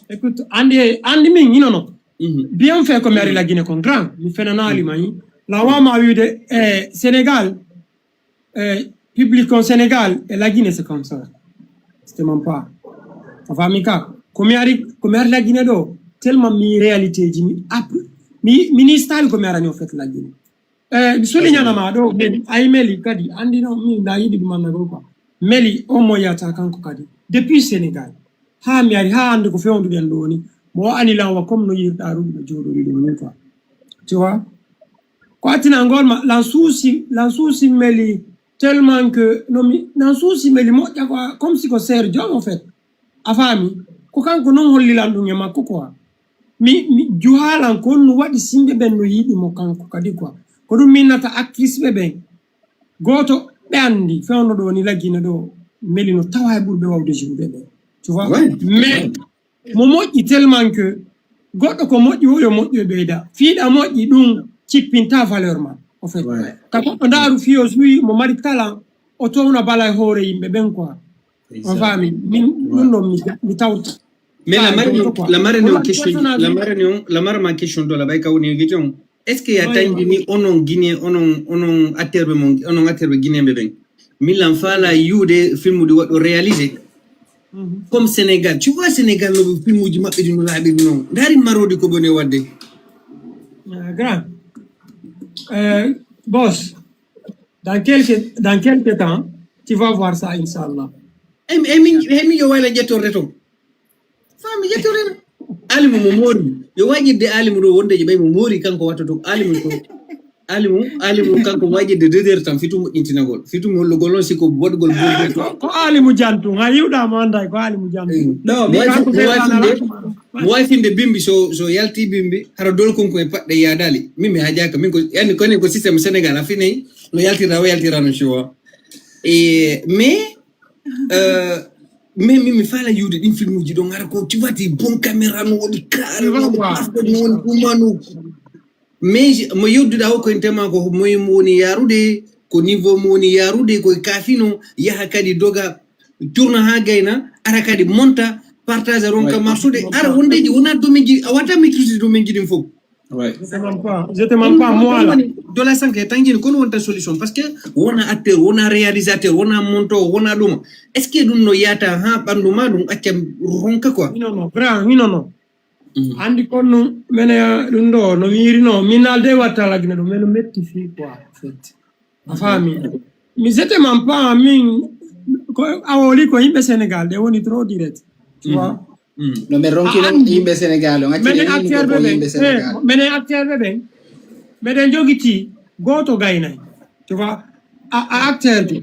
Écoute, andi andi min inono bien fait ko mi ari laggine kon grand mi fenanali mayi lawama wiide e Sénégal e public on Sénégal e laggine c'est comme ça. C'était mon pas. A faami ka ko mi ari ko mi ari laggine ɗo tellement mi réalité ji mi app mi mi ni style ko mi arani o fait laggine. Eh, mi soliñanama ɗo, meli, ay meli kadi, andi no, mi na yiɗi ɗum annagol quoi. Meli, o moyata kanko kadi. Depuis Sénégal. Ha mi ari, ha hande ko fewnduɗen ɗo ni. Mo ani lan wa comme no yirɗa ruɗi no joɗori ɗum ni quoi. Tu vois? Ko attina ngol ma, lan suusi, lan suusi meli tellement que, no mi, lan suusi meli moƴƴa quoi, comme si ko Serre Diom en fait. A faami? Ko kanko non hollilan ɗum e makko quoi. Mi, mi juhaalan ko honno waɗi simɓe ɓen no yiɗi mo kanko kadi quoi. Ko ɗum minnata actrice ɓe ɓen. Gooto ɓe anndi fewndo ɗo ni laggina ɗo meli no tawa e ɓurɓe wawde joude ɓe. Tu vois? Mais mo moƴƴi tellement que goɗɗo ko moƴƴi o yo moƴƴi e ɓeyda. Fiiɗa moƴƴi ɗum cippinta valeur ma. En fait, ka goɗɗo ndaaru fiyo suyi mo mari talent o towna bala e hoore yimɓe ɓen quoi. On faami min ɗum ɗon mi tawta. Mais la mare non, la mare non question, la mare non, la mare ma question do la bay ka woni question. Est-ce que ya tangini onon guinéen, onon onon acteur be mon onon acteur be guinéen be ben? Milan fala yude film di wado réaliser. Comme Sénégal, tu vois Sénégal no film di mabbe di no labi non. Dari marodi ko bone wadde. Grand. Euh, boss, dans quelques dans quelques temps, tu vas voir ça inchallah. Emi emi emi yo wala jettorde ton. Fami yettorena. Alimu mo moori. Yo waƴirde alimu ɗo wonde je ɓay mo moori kanko watta to alimu ko alimu alimu kanko waƴirde deux heures tan fitu moƴƴintinagol fitu mollugol on siko waɗugol burbe. Ko alimu jantu ha yiwɗa mo anda ko alimu jantu. No mo wawi finde mo wawi finde bimbi so so yalti bimbi hara dol konko e paɗɗe yadali min mi hajaka min ko yani konen ko système Sénégal a finay no yaltira o yaltira no showa. E mais Euh, mais mi mi fala yiwde ɗin filmuji ɗo ngara ko tu vois des bons caméra no woni kare no woni ɗumano. Mais mo yewduɗa o ko intema ko moye mo woni yarude ko niveau mo woni yarude koye kafino yaha kadi doga tourna ha gayna ara kadi monta partage ronka marsude ara wondeji wona domaine ji a wata maîtrise domaine ji ɗin fof. Ouais. Je te mens pas, je te mens pas, moi là. Dola sanke tangini kono wonta solution parce que wona acteur, wona réalisateur, wona monteur, wona ɗuma. Est-ce que ɗum no yata ha ɓandu ma ɗum acca ronka quoi? Hino no, grand, hino no. Andi kon no mene ɗum ɗo no wiri no min alde watta lagina ɗum meno metti fi quoi en fait. A faami? Mi je te mens pas min ko a woli ko yimɓe Sénégal ɗe woni trop direct. Tu vois? No min ronki non yimɓe Sénégal on acci menen acteur ɓe ɓen menen acteur ɓe ɓen meɗen jogiti gooto gaynay tu vois a acteur de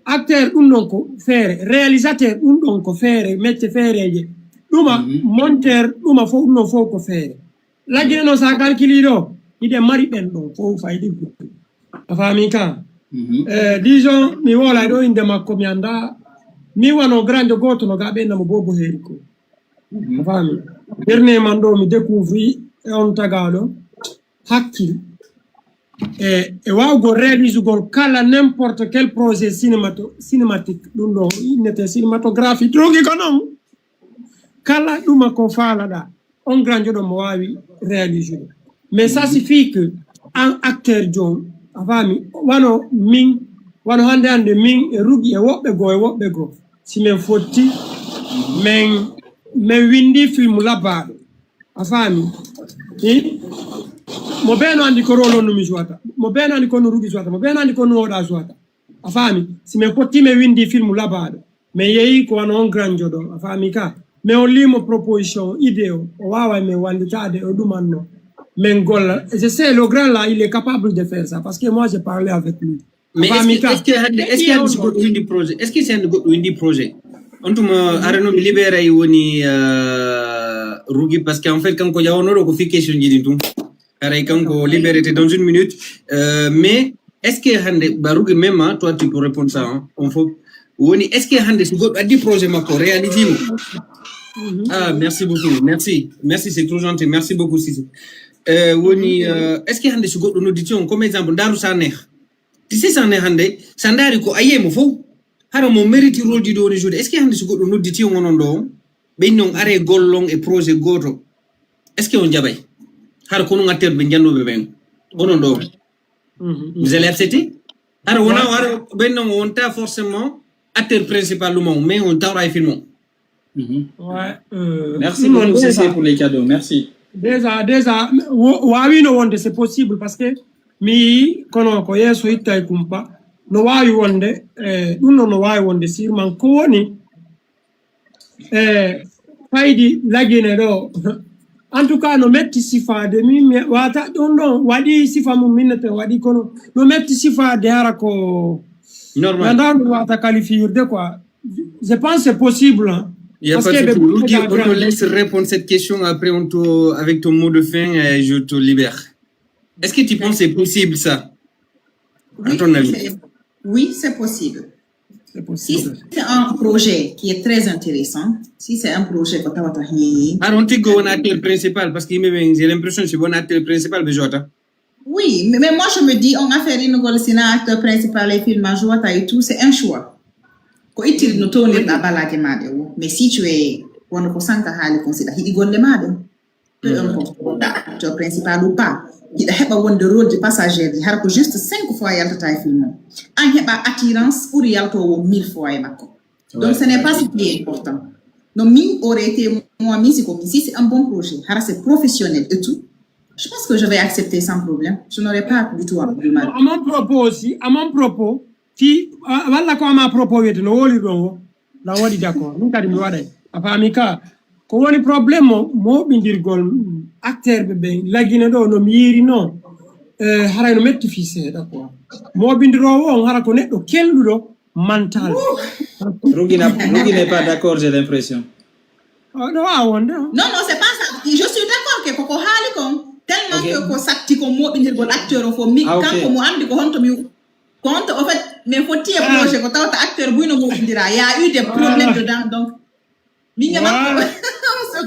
acteur ɗum ɗon ko feere réalisateur ɗum ɗon ko feere mecce feereje ɗuma monteur ɗuma fof ɗum ɗon fof ko feere laggine noon sa calculi ɗo hiɗen mari ɓen ɗon fof fayde guttu a faami ka eh, disons mi wolay ɗo inde makko mi annda mi wano grande gooto no ga ɓe namo bobo heeri ko a faami dernier man ɗo mi découvri e on tagaɗo hakkil e e wawgol réalisugol kala n'importe quel projet cinémato cinématique ɗum ɗo innete cinématographie drogi ko noon kala ɗuma ko faalaɗa on grand joɗo mo wawi réaliser mais ça suffit que an acteur jom a faami wano min wano hande hande min e rugi e woɓɓe goo e woɓɓe goo si min fotti min min windi film labbaɗo a faami mo beno andi ko rolo numi suwata mo beno andi ko no rugi suwata mo beno andi ko no woɗa suwata a faami si min fotti min windi film labbaɗo min yeeyi ko wano on grand joɗo a faami ka min hollimo proposition idée o o wawa min wallitade o ɗumanno min golla je sais le grand là il est capable de faire ça parce que moi j'ai parlé avec lui mais est-ce que hande est-ce que hande si goɗɗo windi projet est-ce que si hande goɗɗo windi projet on tuma arano mi libéray woni rugi parce que en fait kanko jawanoɗo ko fi question ji ɗin tum haray kanko libéré te dans une minute euh, mais est ce que hande ba rugi même toi tu peux répondre ça hein, on faut woni est ce que hande si goɗɗo addi projet makko réalisimo ah merci beaucoup merci merci c'est trop gentil merci beaucoup sisi euh, woni euh, est ce que hande si goɗɗo nodditi on comme exemple ndaru sa neex ti si sa neex hande sa ndaari ko ayemo fof hara mo mérite rôle ji ɗo woni joude est ce que hande si goɗɗo nodditi on onon ɗo on ɓen non are gollon e projet goto est ce que on jaɓay hara ko non acteur ɓe jannuɓe ɓen onon ɗo vous allez accepter hara wona hara ɓen non wonta forcément acteur principal ɗum on mais on tawra e film on Ouais, euh, merci beaucoup Cissé pour les cadeaux merci déjà déjà wawino wonde c'est possible parce que mi yii, kono ko yeeso itta e kumpa. No waawi wonde, eh, ɗum ɗo no waawi wonde sûrement ko woni, eh, faydi lagine ɗo. En tout cas, no metti sifaade, min mi wata ɗum ɗo waɗi sifa mum minnete waɗi, kono no metti sifaade hara ko normal. Nanda no wata qualifier de quoi. Je pense que c'est possible, hein. Il y a Parce pas de que souci. Rugi, on te laisse répondre cette question, après on te, avec ton mot de fin, euh, je te libère. Est-ce que tu penses que c'est possible ça, à ton avis ? Oui, c'est possible. C'est Si possible. C'est un projet qui est très intéressant, si c'est un projet ko tawata heewi. Alors, on te go un acteur principal, parce que j'ai l'impression que c'est un acteur principal, mais je vois. Oui, mais, mais moi je me dis, on a fait une nouvelle, c'est un acteur principal et film, je vois, et tout, c'est un choix. Ko ittiri no townirɗa balaje ma ɗe wo. Mais si tu es, wonno ko Sanka haali kon, si ɗa hiɗi golle ma ɗen, peu importe, wonɗa acteur principal ou pas, hiɗa heɓa wonde rôle de passager ji, hara ko juste cinq fois yaltata e film o. An heɓa attirance ɓuri yaltowo mille fois e makko. Donc ce n'est pas ce qui est important. No min aurait été, moi, min si ko min, si c'est un bon projet, hara c'est professionnel et tout, je pense que je vais accepter sans problème. Je n'aurai pas du tout à me demander. À mon propos aussi, à mon propos, ti, ah, walla ko ama propos wiyete no woli ɗon o, na waɗi d'accord. Min kadi mi waɗay. A faami ka, ko woni problème o, moɓindirgol acteur ɓe ɓen, lagine ɗo no mi yiiri no, eh, haray no metti fii seeɗa quoi. Moɓindiroowo on hara ko neɗɗo kelɗuɗo mental. Rugi n'a- Rugi n'est pas d'accord, j'ai l'impression. Oh, no waawa wonde, hein. Non, non, c'est pas ça. Je suis d'accord que koko haali kon, tellement Ok. Que ko satti ko moɓindirgol acteur o fof. Mi, Ah, ok. Kanko mo andi ko honto mi, ko honto, au fait, mais faut tiye Ah. Projet ko tawta acteur buyno moɓindira. Il y a eu des problèmes Ah. Dedans, donc. Min e makko, Ouais.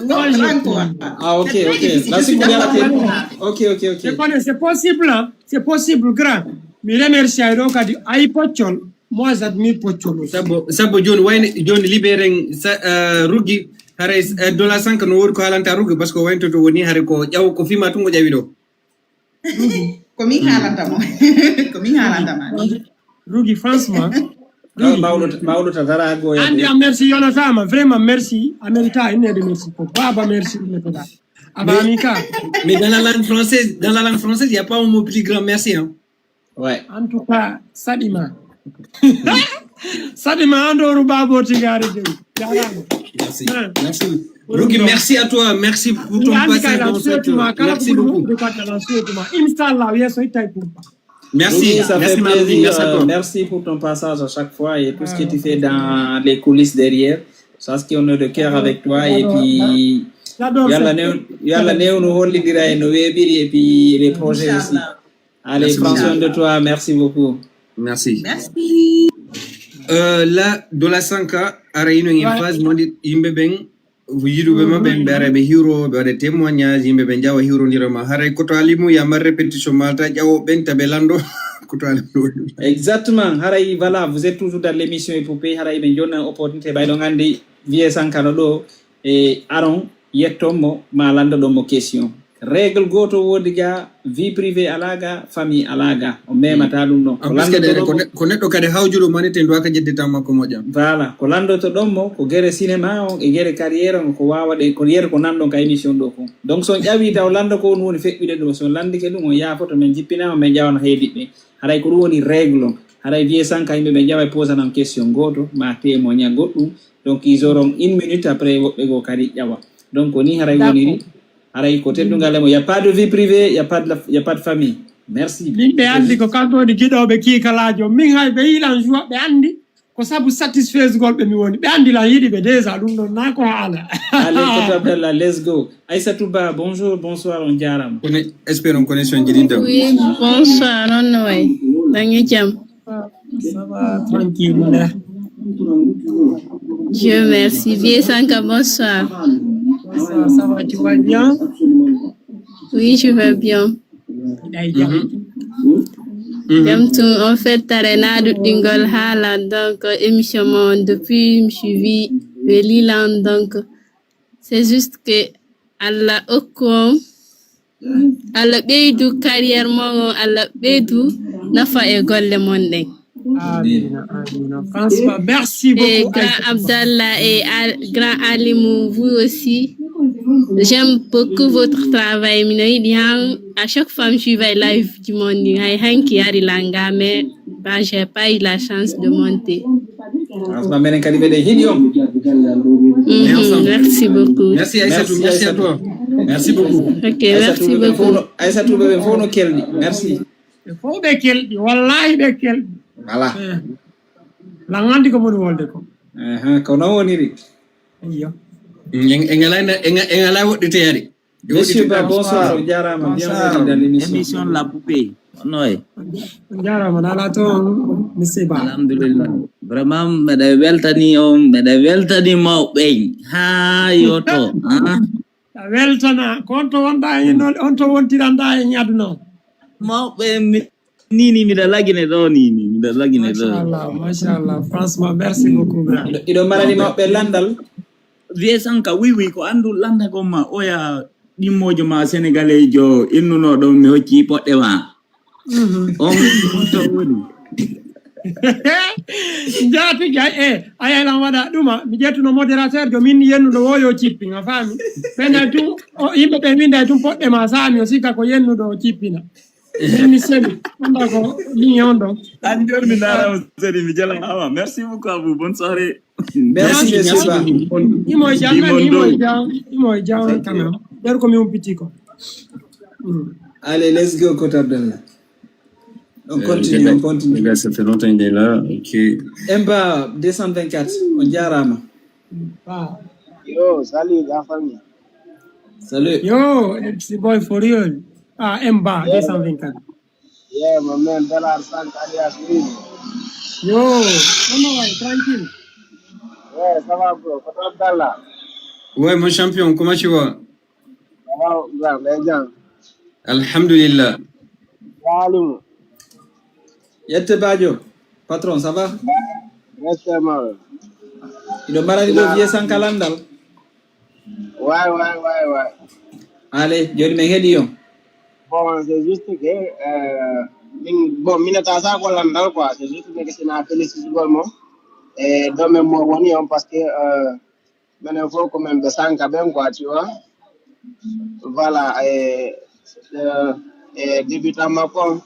on se comprend quoi. Ah, ok, C'est très ok. Difficile. La Je suis seconde d'accord était- avec toi. Ok, ok, ok. C'est pas- c'est possible, hein. C'est possible, grand. Mi remercie ay ɗo kadi ay Poccol. Moi, j'admire Poccol aussi. Sabbo, sabbo joni wayne, joni libéren sa, uh, Rugi, haray, uh, Dola Sanka no wori ko haalanta Rugi, parce que wayne to woni haray ko ƴaw, ko fima tun o ƴawi ɗo. Ko min haalanta mo. Ko min haalanta ma. Rugi, franchement. Ah, mawɗo, mawɗo ta dara go ya. Andi a merci yonatama, vraiment merci. A mérita innede merci ko. Baba merci innetoɗa. A faami ka. Mais dans la langue française, dans la langue française, il n'y a pas un mot plus grand. Merci, hein. Ouais. En tout cas, Sadima. Sadima, Andoru Babo Tigari Dei. Jarama. Merci. Hein. Merci. Rugi, merci à toi. Merci pour ton Andi passage kala dans cette. sotuma, kala Merci ko beaucoup. Andi kala sotuma. Inshallah, yeso ittay kumpa. Merci. Rugi, ça Merci, fait ma Rugi. Plaisir. Merci à Euh, toi. Merci pour ton passage à chaque fois et tout ce que tu fais dans les coulisses derrière. Parce qu'on est de cœur avec toi et puis J'adore yalla ça. New, yalla New no hollidira e no weɓiri et puis les projets aussi. Inchallah. Allez, Merci prends beaucoup. Soin de toi. Merci beaucoup. Merci. Merci. Euh, là, Dola Sanka, ara ino en Ouais. Phase, mandi yimɓe ɓen, yiɗuɓe ma ɓen, ɓe ara ɓe hiwro, ɓe waɗa témoignage, yimɓe ɓe jawa hiwrodira ma. Haray koto alimu ya mar répétition malta ƴawo ɓen taɓe lando. Koto alimu. Exactement. Haray, voilà, vous êtes toujours dans l'émission Épopée. Haray ɓe jonna opportunité ɓay ɗon andi vieux Sankano ɗo e aron yetton mo ma lando ɗon mo question. Règle goto wodi ga, vie privée ala ga, famille ala ga. O memata ɗum ɗon. En plus kadi ko ne- ko neɗɗo kadi hawjuɗo manite nduwaka jeddita makko moƴƴa. Voilà, ko landoto ɗon mo ko gere cinéma on e gere carrière on, ko wawa ɗe ko yere ko nanɗon ka émission ɗo kon. Donc so on ƴawi taw lando ko on woni feɓɓude ɗum, so on landike ɗum on yaafoto, men jippinama men ƴawana heediɓɓe. Haray ko ɗum woni règle on. Haray vieux Sanka yimɓe ɓe ƴawa e posanan question goto ma témoignage goɗɗum. Donc ils auront une minute, après woɓɓe goo kadi ƴawa. Donc ko ni haray woniri. Haray ko teddungal e mo, y a pas de vie privée, y a pas de la- y a pas de famille. Merci. Min ɓe andi ko kamɓe woni giɗoɓe kiikalaajo. Min hay ɓe yilan joie ɓe andi ko sabu satisfaisegol ɓe mi woni. Ɓe andi lan yiɗi ɓe déjà, ɗum ɗon na ko haala. Allez, Koto Abdallah, let's go. Aïssatou Ba, bonjour, bonsoir, on jarama. Espérons connexion jiɗi daw. Oui, bonsoir, on no way? Nangee jam? Ça va, tranquille. Dieu merci. Vieux Sanka, bonsoir. Ça, ça va, tu vas bien? Oui, je vais bien. Day jam. Jam tun, en fait, tare na ɗuɗɗingol haala, donc émission mon depuis mi suivi weli lan, donc c'est juste que Allah okku on, Allah ɓeydu carrière mon on, Allah ɓeydu nafa e golle mon ɗen. Amina, amina. Franchement, merci Et beaucoup. grand Abdallah et Al- grand Alimou, vous aussi. J'aime beaucoup votre travail. Mino yiɗi han À chaque fois, je suis live du monde. Hay hanki ari langa, mais bah, j'ai pas eu la chance de monter. Franchement, menen kadi meɗen hiɗi on. Mhm, merci beaucoup. Merci Aïssatou, merci à toi. Merci beaucoup. Ok, merci beaucoup. Aïssatou ɓe fof no kelɗi. Merci. Ɓe fof ɓe kelɗi, wallahi ɓe kelɗi. Voilà. Lan andi ko moni wolde ko. Ko non woniri. Iyo. En ngala woɗɗite yari. Monsieur Ba, bonsoir. On jarama, bienvenue dans l'émission. Émission La Poupée. Noy. On jarama nala toon monsieur Ba. Alhamdulillah. Vraiment mbeɗa weltani on, mbeɗa weltani mawɓe. Ha yoto. A weltana ko on to wonɗa e on to wontiranɗa e aduna o. Mawɓe nini miɗa lagine ɗo nini miɗa lagine ɗo. Machallah, machallah. Franchement, merci beaucoup grand. Iɗo marani mawɓe landal. Vieux Sanka, oui oui, ko andu landa ko ma oya ɗimmojo ma sénégalaisjo innuno ɗon mi hocci poɗɗe ma. On to woni. Jaati gay e ayay lan waɗa ɗuma mi ƴettuno modérateur jo min yennuɗo woyo cippin a faami. Ɓenay tun yimɓe ɓe winday tun poɗɗe ma sami o sikka ko yennuɗo o cippina. Min mi seli anda ko min on ɗon. An joni mi nara o seli mi jala awa. Merci beaucoup à vous, bonne soirée. Merci monsieur Ba. Imo jam nani imo jam imo jam quand même. Nder ko mi umpiti ko. Allez, let's go, Koto Abdallah. On continue, on continue. Les gars, ça fait longtemps qu'il est là. Ok. Emba deux cent vingt-quatre, on jarama. Yo, salut, la famille. Salut. Yo, MC boy for real. Ah, Emba deux cent vingt-quatre. Yeah, my man, Dollar Sank alias Win. Yo, comment va? Tranquille. Ouais, ça va, bro. Koto Abdallah. Ouais, mon champion, comment tu vas? Ça va, grand, les gens. Alhamdulillah. Salut. Yette Badio, patron, ça va? Respect, man. Iɗo marani ɗo vieux Sanka landal. Ouais, ouais, ouais, ouais. Allez, joni men heɗi on. Bon, c'est juste que euh, min, bon, minata sa ko landal quoi. C'est juste que c'est na félicité gol mo. Et domaine mo woni on parce que euh, menen fof ko men ɓe Sanka ɓen quoi, tu vois. Voilà, e e débutant makko on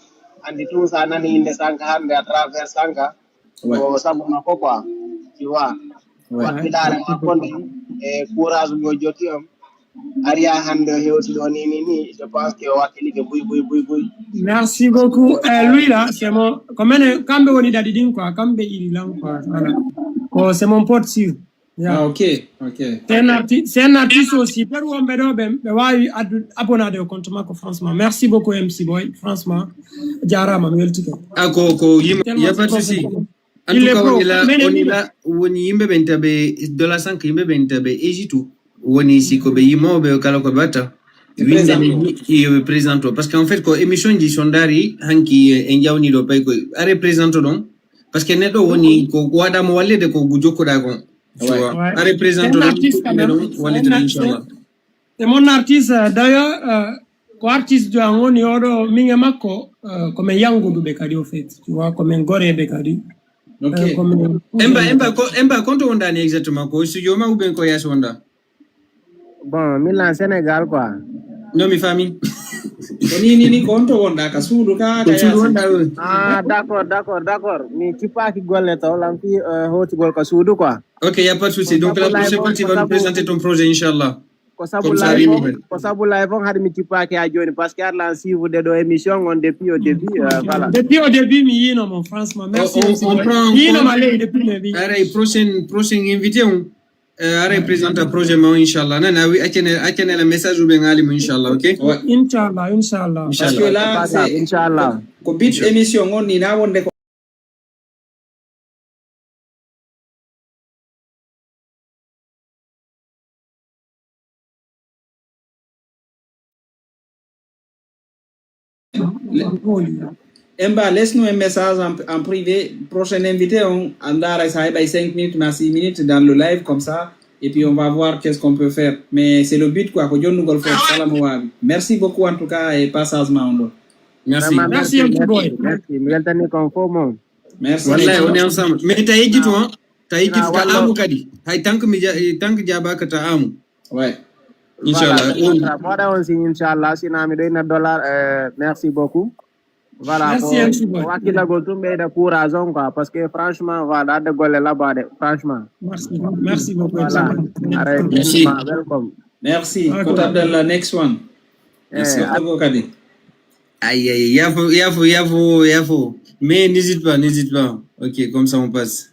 andi tout ça nani inde Sanka hande à travers Sanka. Ko sabu makko quoi, tu vois. Wat fiɗaare makko nde e courage mo jotti on. Ari ha hande o hewti ɗo ni ni ni, je pense que o wakkilike buy buy buy buy. Merci beaucoup. Eh, lui là, c'est mon, ko mene kamɓe woni ɗaɗi ɗin quoi, kamɓe iri lan quoi. Voilà. Ko c'est mon pote sûr. Ah, ok, ok. C'est un artiste, c'est un artiste aussi. Peru wonɓe ɗo ɓe ɓe wawi addu abonnade au compte makko franchement. Merci beaucoup MC Boy. Franchement, jarama mi weltike. Ah, ko ko yima, y a pas de souci. En tout cas, on est là, on est là. Woni yimɓe ɓen tabe Dollar Sank, yimɓe ɓen tabe Égypte. Woni si ko ɓe yimoɓe kala ko ɓe watta. Windani yoɓe présente o parce que en fait ko émission ji sondari hanki en jawniɗo pay koy are présente ɗon parce que neɗɗo woni ko waɗamo wallede ko jokkuɗa kon. Are présente ɗon wallitede inchallah. C'est mon artiste d'ailleurs. Ko artiste jo an woni oɗo min e makko. Komin yanguduɓe kadi au fait, tu vois, komin goreɓe kadi. Ok. Emba emba ko emba konto wondani exactement ko studio ma ou bien ko yasi wonda? Bon, min lan Sénégal quoi. Non, mi famille. Ko ni ni ni ko onto wonda ka suudu ka ka yasi. Ah, d'accord, d'accord, d'accord. Mi cipaki golle taw lan fi hotugol ka suudu quoi. Ok, y a pas de souci. Donc la prochaine fois tu vas nous présenter ton projet inchallah. Ko sabu live on, ko sabu live on haɗa mi cipaki ha joni parce que aɗa lan suivre de ɗo émission on depuis au début. Voilà. Depuis au début mi yino mo franchement. Merci. Yino ma ley depuis le début. Aray prochaine prochaine invité on. Aray présenta projet ma o inchallah nani a wi accene accene la message ou bien ngali mo inchallah. Ok. Inchallah inchallah. Parce que là c'est inchallah. Ko bit émission on ni na wonde ko Emba, laisse-nous un message en, en privé. Prochain invité, on, on a resta cinq minutes, mais six minutes dans le live, comme ça. Et puis, on va voir qu'est-ce qu'on peut faire. Mais c'est le but, quoi. Ko jonnugol fof, kala mo waawi. Merci beaucoup, en tout cas, et passage ma on. Merci. Merci, M T Boy. Merci. Mi weltani kon fof mon. Merci. Wallahi, on est ensemble. Mais t'as dit tout, hein? T'as dit tout, t'as amu kadi. Hay tank mi tank jabaka t'as amu. Ouais. Inchallah. Voilà, mboɗa on si inchallah, sina miɗo ina dollar. Euh, merci beaucoup. Voilà. Merci, ko hakkillagol tun ɓeyda courage on quoi, parce que franchement voilà, adde golle labade franchement. Merci. Merci beaucoup. Voilà. Aray, merci. Welcome. Merci. Kota Abdallah, next one. Merci. Kadi. Aïe, aïe, yafo, yafo, yafo, yafo. Mais n'hésite pas, n'hésite pas. Ok, comme ça on passe.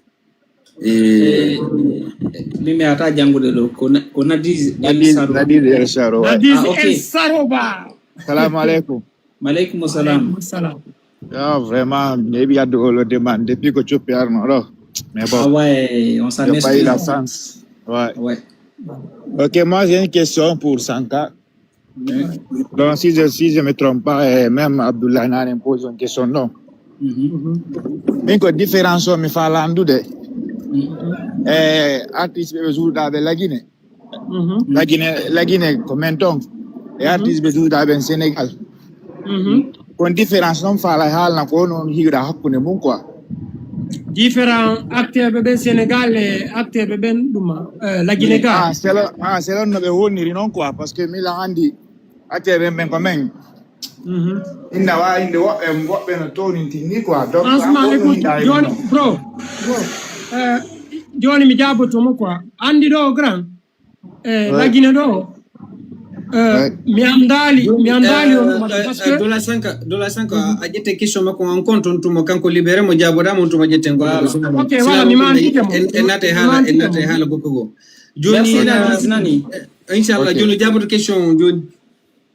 Eh, min mi ata janngude ɗo. Ko na- ko Nadi Nadi Saro. Nadi El Saro. Salamu alaikum. Maleykum salam. Yo, vraiment mi heɓi addu olo demande depuis ko coppi arno ɗo. Mais bon, ah ouais, on s'en excuse. Pas eu la chance. Ouais. Ouais. Ok, moi j'ai une question pour Sanka. Donc, si je, si je me trompe pas, eh, même Abdoulaye Nane pose une question, non? Min ko différence o mi fala anndude. Eh, artiste ɓe ɓe suuɗaɓe lagine. Lagine, lagine ko men ton. E artiste ɓe suuɗaɓe Sénégal. Kon différence non fala halna ko non hiwɗa hakkunde mum quoi. Différent acteur ɓe ɓen Sénégal e acteur ɓe ɓen ɗuma, eh, lagine ga. Ah, selon, ah, selon no ɓe woniri non quoi, parce que mila andi acteur ɓen ɓen ko men. Inda wa inde woɓɓe, woɓɓe no townintinni quoi. Donc franchement, écoute, joni bro, bro, eh, joni mi jabotomo quoi. Andi ɗo grand, eh, lagine ɗo. Eh, mi andaali, mi andaali on, parce que Dola Sanka, Dola Sanka, a ƴette question makko on kon ton tuma kanko libéré mo jaboɗa mon tuma ƴetten goɗɗo. Ok, voilà, mi mantike mo. En nate hala, en nate hala bokko go. Joni nani. Inchallah, joni jaboto question on joni.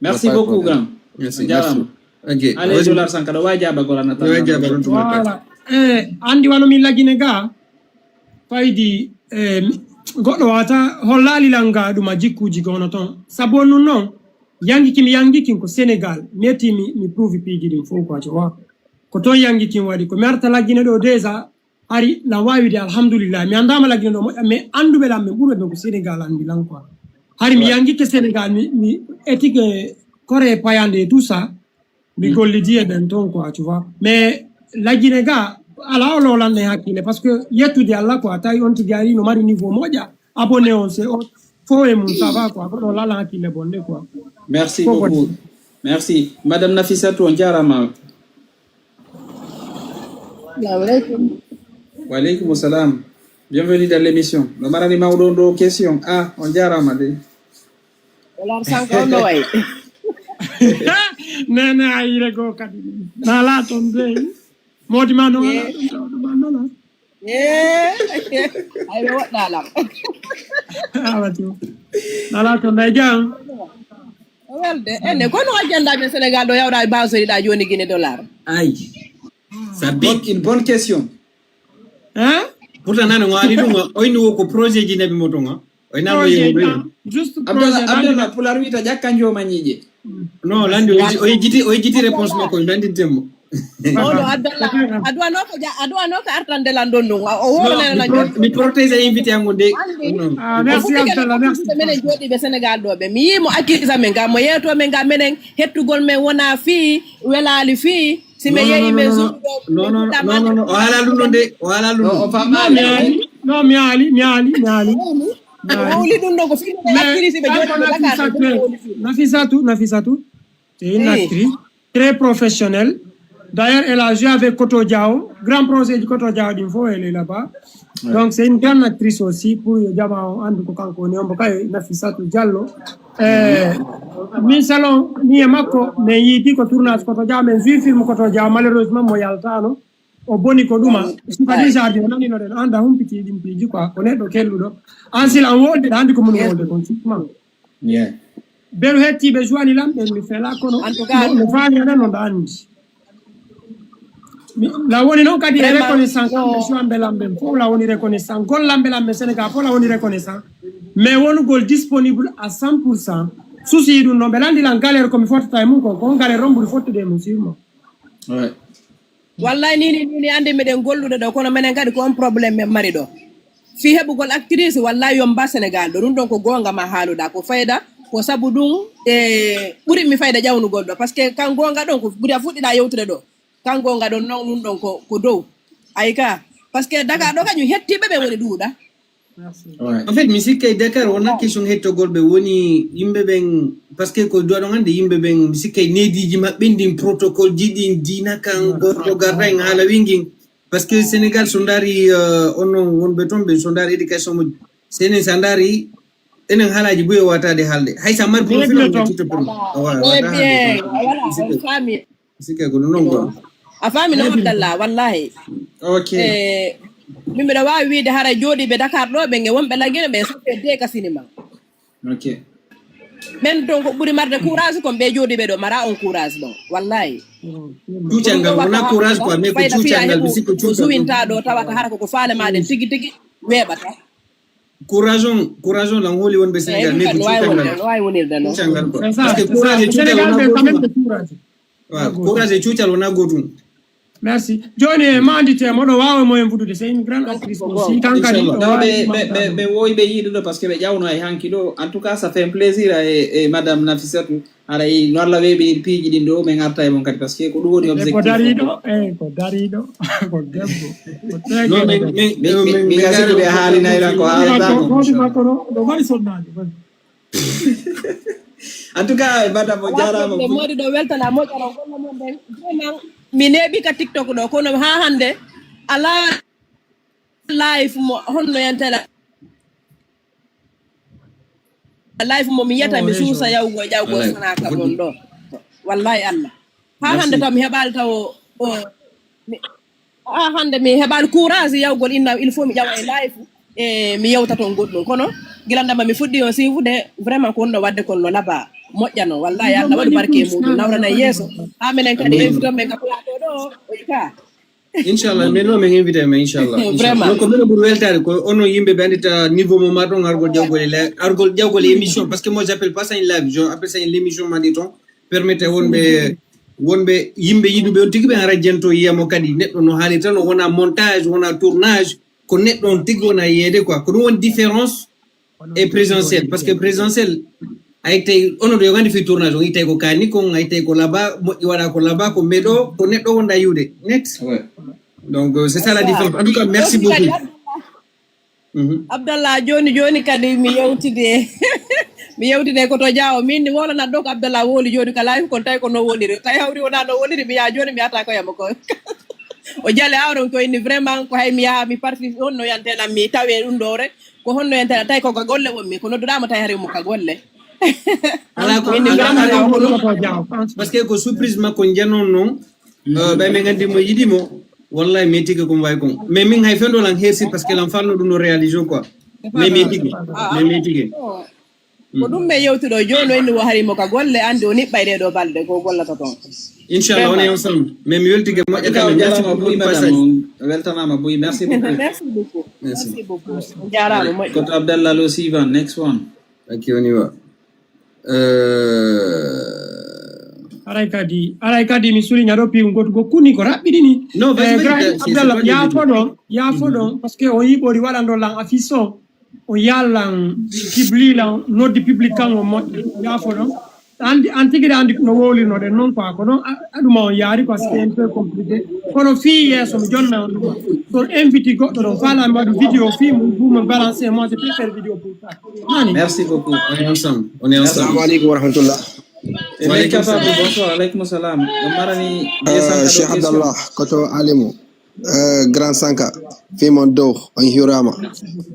Merci beaucoup, grand. Merci. Jarama. Ok. Allez, Dola Sanka, ɗo wawi jabagol anata. Voilà. Eh, andi wano min lagine ga. Faydi, eh, goɗɗo wata hollali langa ɗuma jikkuji gono ton. Sabu on nun non, yangikin, yangikin ko Sénégal. Meti mi, mi prouve piiji ɗin fof quoi, tu vois. Ko ton yangikin waɗi. Ko mi arta laggine ɗo déjà, hari lan wawide alhamdulillah. Mi andama laggine ɗo moƴƴa, mais anduɓe lan, ɓe ɓurɓe ɓe ko Sénégal andi lan quoi. Hari mi yangike Sénégal, mi, mi éthique, eh, kore payande et tout ça. Mi gollidi e ɓen ton quoi, tu vois. Mais lagine ga, ala o lolan ɗen hakkille, parce que yettude Allah quoi, tawi on tigi ari no mari niveau moƴƴa, abonné on, c'est on, fo e mum, ça va quoi, goɗɗo lala hakkille bonde quoi. Merci beaucoup. Merci. Madame Nafissatou, on jarama. Assalamu alaikum. Wa alaikum salam. Bienvenue dans l'émission. No marani mawɗo on ɗo question. Ah, on jarama de. Wala Sanka on no wayi. Nene a yire go kadi. Nala ton dey. Modi ma no wala ton tawdo ma nala. Eh. Ay ɓe woɗɗa lam. Awa to. Nala ton day jam. Welde ene kono a janda ɓe Sénégal ɗo yawɗa basori ɗa joni Guinée dollar. Ay. Ça pique. Une bonne question. Hein? Pourtant nana ngo ari ɗum o inni wo ko projet ji naɓi mo ton. Oynano yeru. Juste Abdallah, Abdallah, pular wita ƴakka jooma ñiiƴe. Non, landi o yejjiti, o yejjiti réponse makko, mi andinten mo. Oɗo Abdallah, aduwa no ko ja, aduwa no ko artande lan ɗon ɗum. O woro nena lan. Mi protège invité am de. Ah, merci Abdallah, merci. Menen jooɗiiɓe Sénégal ɗo ɓe. Mi yii mo accuse amen ga, mo yeeto men ga menen, hettugol men wona fii, welaali fii. Si mi yehi men suudu ɗo, non, non, non, non, o haala ɗum ɗon de, o haala ɗum ɗon. Non, mi haali, non, mi haali, mi haali, mi haali. Wowli ɗum ɗo ko fii actrice ɓe jooɗi Dakar. Nafisatu, Nafisatu, c'est une actrice très professionnelle. D'ailleurs, elle a joué avec Koto Diao, grand projet de Koto Diao ɗin fof, elle est là-bas. Donc c'est une grande actrice aussi, pour yo jama o andu ko kanko woni, on mbo kay Nafisatu Diallo. Eh, min salon ni e makko, min yiidi ko tournage Koto Diao, min jui film Koto Diao, malheureusement mo yaltano. O boni ko ɗuma. Sifa déjà di o nanino ɗen, anda humpiti ɗin piiji quoi, ko neɗɗo kelluɗo. An sila an wolde ɗa andi ko mun wolde kon sima. Beru hettiɓe joani lam ɓen mi fela kono no faami aɗa no ɗa andi. La woni noon kadi e reconnaissant kamɓe suwamɓe lamɓe fof la woni reconnaissant gollamɓe lamɓe Sénégal fof la woni reconnaissant. Mais wonugol disponible à cent pour cent susi ɗum noon ɓe landi lan galère komi fottata e mum kon kon galère on ɓuri fottude e mum sûrement. Wallay nini nini ande meɗen gollude ɗo kono menen kadi ko on problème men mari ɗo. Fii heɓugol actrice wallay yomba Sénégal ɗo ɗum ɗon ko goonga ma haaluɗa ko fayda ko sabu ɗum e ɓuri mi fayda ƴawnugol ɗo parce que kan goonga ɗon ko ɓuri a fuɗɗiɗa yewtude ɗo kan goonga ɗon non ɗum ɗon ko ko dow. Ay ka parce que daga ɗo kañum hettiɓe ɓe woni ɗuuɗa. En fait, mi sikkay Dakar wona question hettogol ɓe woni yimɓe ɓen, parce que ko duwaɗon annde yimɓe ɓen, mi sikkay neediiji maɓɓe ndin, protocole ji ɗin, diina kan, gorko garda en haala wingin. Parce que Sénégal so ndaari, euh, on non wonɓe toon ɓe so ndaari éducation mo, senen sa ndaari enen haalaaji buy e wataade haalde. Hay sa mari profil on ɓe tutta pour. Awa, wata haalde. Voilà, on faami. Sikke ko ɗum noon quoi. A faami no Abdallah, wallahi. Ok. Eh, min mbiɗa waawi wiide hara jooɗiiɓe Dakar ɗo ɓe nge wonɓe laggino ɓe sappe de ka sinima. Ok. Ɓen ɗon ko ɓuri marde courage kon ɓe jooɗiiɓe ɗo mara on courage ɗon, wallahi. Cuucal ngal wona courage quoi, mais ko cuucal ngal ɓe sikko cuucal suwinta ɗo tawata hara koko faale ma ɗen tigi tigi weeɓata. Courage on, courage on lan hooli wonɓe Sénégal mais ko cuucal ngal. No waawi wonirde noon. Cuucal ngal quoi. Parce que courage e cuucal wona gotum. Waaw, courage e cuucal wona gotum. Merci. Jooni e ma andite moɗo waawa mo en vudude, c'est une grande actrice aussi. Tan kadi ɓe woyi ɓe yiiɗuɗo parce que ɓe ƴawno e hanki ɗo. En tout cas ça fait un plaisir e, e madame Nafissatou. Haray no Allah weeɓi piiji ɗin ɗo, min arta e mon kadi, parce que ko ɗum woni objectif. Ko dariɗo, eh, ko dariɗo, ko debbo. Ko très bien. Min gasiri ɓe haalinay lan ko haalata ko. Ko mari sonnaade. En tout cas, madame, o jaaraama. Modi ɗo weltana moƴƴana golle mon ɗen. Vraiment, mi neeɓi ka TikTok ɗo, kono haa hannde alaa live mo honno yantela. Live mo mi yiyata mi suusa yawgo ƴawgo sanaka mon ɗo. Wallahi Allah. Haa hannde taw mi heɓaali taw o haa hannde mi heɓaali courage yawgol inna il faut mi ƴawa e live e mi yewta toon goɗɗum kono gila ndema mi fuɗɗi on siiwude vraiment ko wonno wadde kon no laba moƴƴano wallahi Allah waɗu barke e muɗum nawrana yeeso haa minen kadi invite men ka plateau ɗo o yika. Inchallah min noon min invite men inchallah. Vraiment. Donc ko minen ɓuri weltaade ko onon yimɓe ɓe anndita niveau mo marɗon argol ƴawgol e argol ƴawgol e émission parce que moi j'appelle pas ça une live, j'appelle ça une émission ma ɗi toon permettre wonɓe wonɓe yimɓe yiɗuɓe on tigi ɓe ara jento yiyamo kadi neɗɗo no haalirta no wona montage wona tournage ko neɗɗo on tigi wona yeede quoi ko ɗum woni différence e présentiel parce que présentiel a ittay ono ɗo yogandi fi tournage on ittay ko kani kon a ittay ko laba moƴƴi waɗa ko laba ko mbeɗo ko neɗɗo wonda yiwde net. Donc c'est ça la différence en tout cas merci beaucoup. Abdallah joni joni kadi mi yewtide mi yewtide ko to jaawo min ni wonanat ɗo ko Abdallah woli joni ka live kon tawi ko no woniri tawi hawri wona no woniri mi yaa joni mi yata ko yamo ko o jale awron ko inni vraiment ko hay mi yaha mi parti on no yantenan mi tawi e ɗum ɗore ko honno yantenan tawi ko ka golle wonmi ko nodduɗama tawi hari mo ka golle. Ala ko parce que ko surprise makko janon non. Ɓay min nganndi mo yiɗi mo. Wallahi min tigi ko mo wawi kon mais min hay fendo lan hersi parce que lan falno ɗum no réalisé quoi. Mais min tigi mais min tigi. Ko ɗum min yewtuɗo joni o inni o hari mo ka golle andi o niɓɓay ɗe ɗo balɗe ko gollata toon. Inchallah on est ensemble mais mi weltike moƴƴa kamɓe merci beaucoup pour passage. Weltanama buy merci beaucoup. Merci beaucoup. Merci beaucoup. Jarama moƴƴa. Koto Abdallah lo sivan next one. Ok on y va. Aray kadi aray kadi mi suliña ɗo piw gotu go kuni ko raɓɓiɗini. No grand Abdallah yaafo ɗon yaafo ɗon parce que o yiɓori waɗanɗo lan affiche o o yallan kibli lan noddi public kan o moƴƴi yaafo ɗon. Andi an tigi andi no wowlirnoɗen noon quoi ko noon aɗuma on yaari quoi c'était un peu compliqué kono fii yeeso mi jonna on ɗuma son invité goɗɗo ɗon faalami waɗu vidéo fii mum buma balance moi je préfère vidéo pour ça. Nani. Merci beaucoup. On est ensemble. On est ensemble. Assalamu alaikum wa rahmatullah. Wa alaikum salam. Bonsoir. Alaikum salam. Marani. Cheikh Abdallah koto alimu. Grand Sanka fimon dow on hiwrama.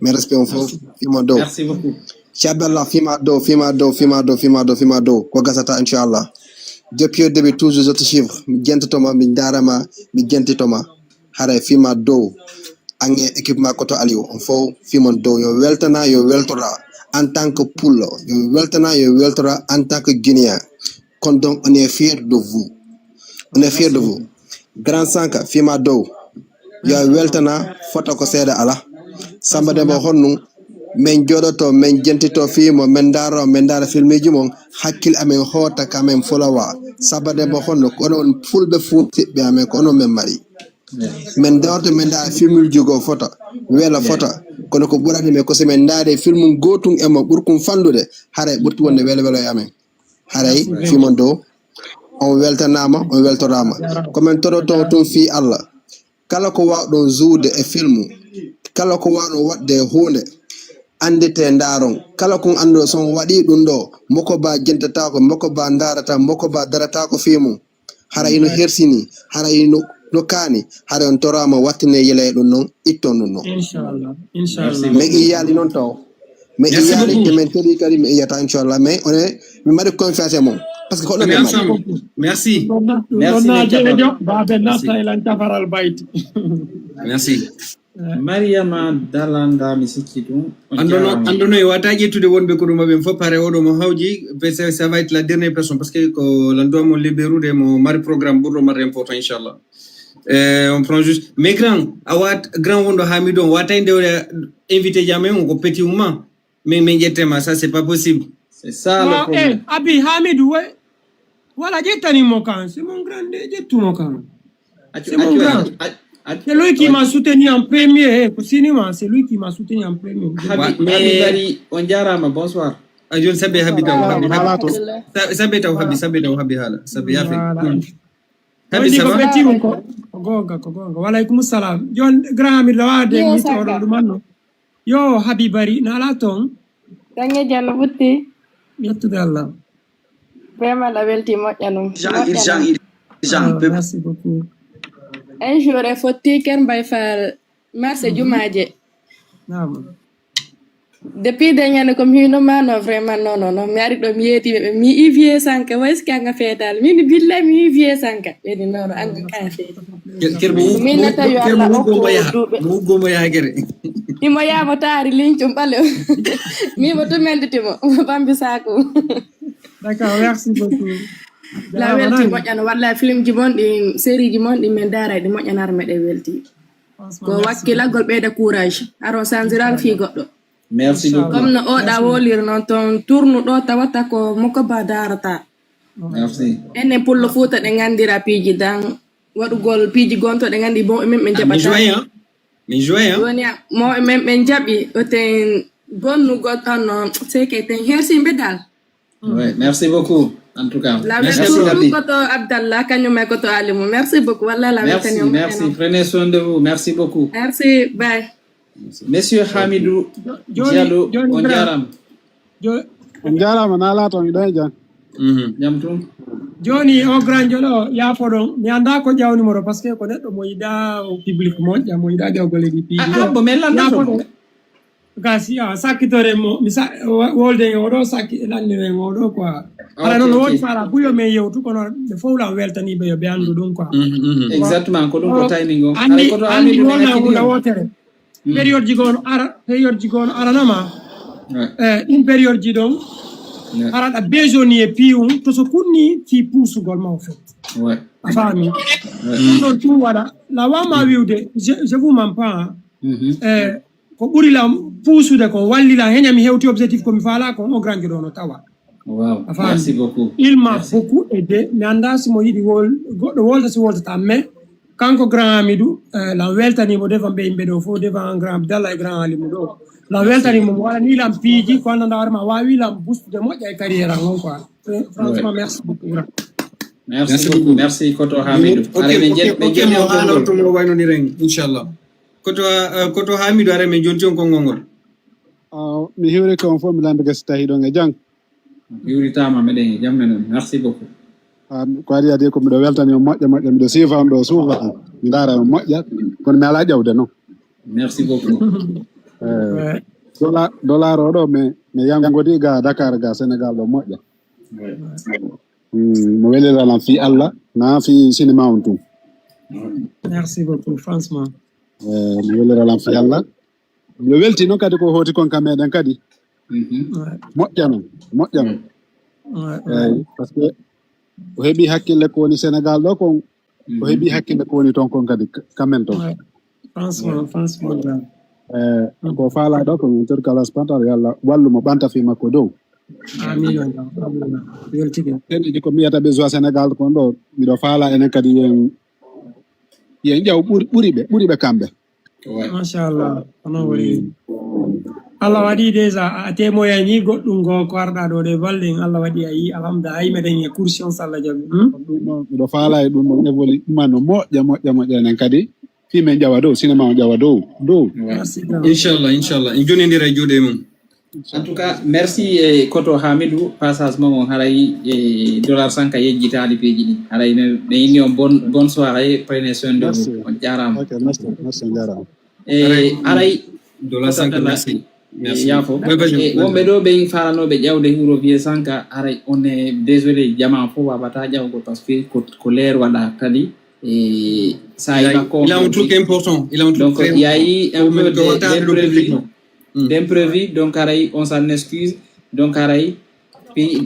Min respect on fof fimon dow. Merci beaucoup. Cheikh Abdallah fima dow fima dow fima dow fima dow fima dow ko gasata inchallah. Depuis au début toujours je te suivre mi jentotoma mi darama mi jentitoma. Haray fima dow. Ange équipement koto aliou on fof fimon dow yo weltana yo weltora. En tant que pullo yo weltana yo weltora en tant que guinéen. Kon donc on est fier de vous. On est fier de vous. Grand Sanka fima dow. Yo weltana foto ko seeɗa ala. Samba Demba honnum min jooɗoto min jentito fimo min ndaaro min ndaara filmiji mon. Hakkil amen hoota ka min folowa. Samba Demba honno ko onon fulɓe fuusiɓɓe amen ko onon min mari. Min dawto min ndaara filmuji goo fota wela fota. Kono ko ɓurani min ko so min ndaari filmu gotum e mo ɓurkum fandude. Haray ɓurti wonde welo welo e amen. Haray fimon dow. On weltanama on weltorama. Komin toroto tun fii Allah. Kala ko wawɗon zuwde e filmu kala ko wawɗon waɗde e hunde. anndete ndaaron. Kala kon annduɗo so on waɗii ɗum ɗo, moko ba jentataako, moko ba ndaarata, moko ba darataako fii mum. Hara ino hersini, hara ino, no kaani, hara on toraama wattine yele ɗum noon, itton ɗum noon. Inchallah, inchallah. Mais il y a non taw. Mais il y a te men teli kadi mi iyata inchallah. Mais on est, mi mari confiance e mon. Parce que hoɗo mi mari. Merci. Ɗon na- Merci, ɗon na Mister jeejo Baba. babe Merci. Nasta e lan cafaral bayti. Merci. Mariama Dalanda, mi sikki ɗum. On Andono, jaaraama. Andono e wata ƴettude wonɓe ko ɗum maɓɓe fof pare oɗo mo hawji, c'est, ça va être la dernière personne parce que ko la doit mon libérude mo mari programme ɓurɗo marre important inchallah. Eh, on prend juste. Mais grand, a wat grand wonɗo Hamidou on wata nde invité jamais on ko petit umma. Mais mais ƴettema, ça c'est pas possible. C'est ça le Ah, eh, problème. Abi Hamidou, ouais. Voilà, ƴettani mo kan. C'est mon grand, ƴettumo kan. Accu- C'est mon accu- grand. accu- accu- C'est lui qui m'a soutenu en premier. Eh, ko cinéma, c'est lui qui m'a soutenu en premier. Habi, Wa- Habi mais- Bari, on jaaraama, bonsoir. A joni sabe habi taw habi habi. Nalato. Sa- Sabe taw habi sabe taw habi haala sabe yafe. Voilà. Hmm. Habi Habi ko ça va? ɓetti on ko ko goonga, ko goonga. Wa aleykum salam. Jon grand ami lawa de Yo, mi Saka. Tawɗo ɗum anno. Yo Habi Bari, na ala toon. Dange Diallo ɓutti. Yettude Allah. Vraiment la welti moƴƴa num. Urgent, urgent, urgent. Ah, merci beaucoup. Un jour e fotti ken mbay fal marché jumaaje. Naam. Depuis de ñande ko mi hino ma no vraiment non non non mi ari ɗo mi yeeti ɓe mi i vie sanka ways kanga fetal min billa mi i vie sanka ɓeni non non anga ka fetal. Ker ker mo Min nata yo ker Allah mo okku mo ya duɓe. Mo go mo ya gere. Imo yamo taari lincum ɓale o mi mo tumenditi mo mo bambi saku. D'accord, merci beaucoup. La welti moƴƴano wallahi film ji mon ɗi série ji mon ɗi min daara ɗi moƴƴanara meɗen welti. Ko wakkilagol ɓeyda courage. Aron sandiral fii goɗɗo. Merci beaucoup. Comme no oɗa woliri noon toon tournu ɗo tawata ko moko ba darata. Merci. Enen pullo fuuta ɗe ngandira piiji dan waɗugol piiji gonto ɗe ngandi bon men ɓe Mi jaɓata. joye hein. Mi joye hein. Woni mo men ɓe jaɓi oten gonnugol tan noon seke ten hersimɓe dal. Ouais, merci beaucoup. En tout cas, La merci weltani Habi. Koto Abdallah kañum e koto Alimu. Merci beaucoup. Wallahi la Merci, weltani on merci. moƴƴano. Prenez soin de vous. Merci beaucoup. Merci. Bye. Monsieur Hamidou Joni- Diallo, joni on grand. jaaraama. Jo- On jaaraama na laato mi ɗon e jam. Mhm. Jam tun. Joni o grand jolo yaafo ɗon mi annda ko ƴawni mo ɗo parce que ko neɗɗo mo yiɗa o public moƴƴa mo yiɗa ƴawgol e ɗi piiji Ah, ah, bon, mais là, yaafo non. Ɗon gasi a sakkitore mo mi sa- wo- wolde en oɗo sakki lannire en oɗo quoi. Ala Ok, noon ok. Woodi fala buyo men yewtu kono ɓe fof lan weltaniɓe yo ɓe anndu ɗum quoi. Mhm, mhm. Exactement, ko ɗum ko timing o. Anndi Haray koto anndi Hamidou wonna men hunde hakkiti o. Wootere. Mm. Période ji goo no ara période ji goo no aranama. Ouais. Eh, ɗin période ji ɗon Ouais. haraɗa besoin e piiwum to so kunni fii puusugol ma o fet. Ouais. A faami? Ouais. Ɗum ɗon tun waɗa la wama wiwde je, je vous mens pas. Mhm. Eh, ko ɓuri lam puusude kon walli lan heña mi hewti objectif ko mi faala kon o grand joɗo no tawa. Wow. A faami? Merci beaucoup. Il m'a Merci. Beaucoup aidé mi annda si mo yiɗi wol goɗɗo wolta si woltata mais kanko grand ami du eh, lan weltanimo devant ɓe yimɓe ɗo fof devant grand abdallah e grand alimu ɗo lan weltanimo mo waɗani lan piiji ko anndanɗa hoore ma wawi lan bustude moƴƴa e carrière an on quoi. Eh, franchement merci beaucoup grand. Merci beaucoup. Merci koto Hamidou. Ok, Are ɓe ok, jet ɓe ok, jet mo haala to mo waynoniren inchallah. Koto eh, koto Hamidou are men jonti on konngol ngol. Ah, mi hiwri ko on fof mi lambike si tawi ɗon e jam. Hiwritaama meɗen e jam men on. Merci beaucoup. Ah, ko adi adi ko miɗo weltani on moƴƴa moƴƴa miɗo siifa on ɗo suufa on mi ndaara on moƴƴa kono mi alaa ƴawde noon. Merci beaucoup. Eh, dola dollar o ɗo mi mi yangodi ga Dakar ga Sénégal ɗo moƴƴa. Ouais. Mm, mo weliralan fii Allah na fii cinéma on tun. Merci beaucoup franchement. Eh, mo weliralan fii Allah. Miɗo welti noon kadi ko hooti kon ka meɗen kadi. Mhm. Ouais, Moƴƴa noon moƴƴa noon. ouais, Eyi ouais. par ce que o heɓi hakkille ko woni Sénégal ɗo kon o heɓi hakkille ko woni toon kon kadi ka- kamen toon. Ouais. Franchement franchement grand. Eh, ko faala ɗo ko min torkala spantal yo Allah wallu mo ɓanta fii makko dow. Amin amin. Weltike. Enen ko mbiyata ɓe joie Sénégal kon ɗo miɗo faala enen kadi yen yen ƴaw ɓuri ɓuri ɓe ɓuri ɓe kamɓe. Ouais. Machallah kono woni Allah waɗi déjà a témoignani goɗɗum go ko arɗa ɗo ɗe balɗe en Allah waɗi a yi alhamda a yi meɗen e conscience Allah jaɓi hmm? Ɗum ɗon miɗo faala e ɗum ɗon évolue ɗuma no moƴƴa moƴƴa moƴƴa enen kadi fii men ƴawa dow cinéma on ƴawa dow dow. Ouais. Merci grand. Inchallah inchallah en jonidira e juuɗe mum. En tout cas, merci e koto Hamidou, passage mon on haray e dollar sanka yejjitaali peeji ɗi. Haray ɓe inni on bon, bonne soirée, prenez soin de vous. On jaaraama. Ok, merci, merci, on jaaraama. E haray Dollar sanka, merci. Merci. Yaafo. Oui, vas-y, E vas-y. wonɓe ɗo ɓe faalano ɓe ƴawde huro vieux sanka, haray on est désolé, jama fof wawata ƴawgol parce que ko, ko leer waɗa kadi. E ça Il il va a, il a un truc important. Il a un truc Donc, très il y a eu un important. peu de- d'imprévu. Mm. D'imprévu, donc haray on s'en excuse. Donc haray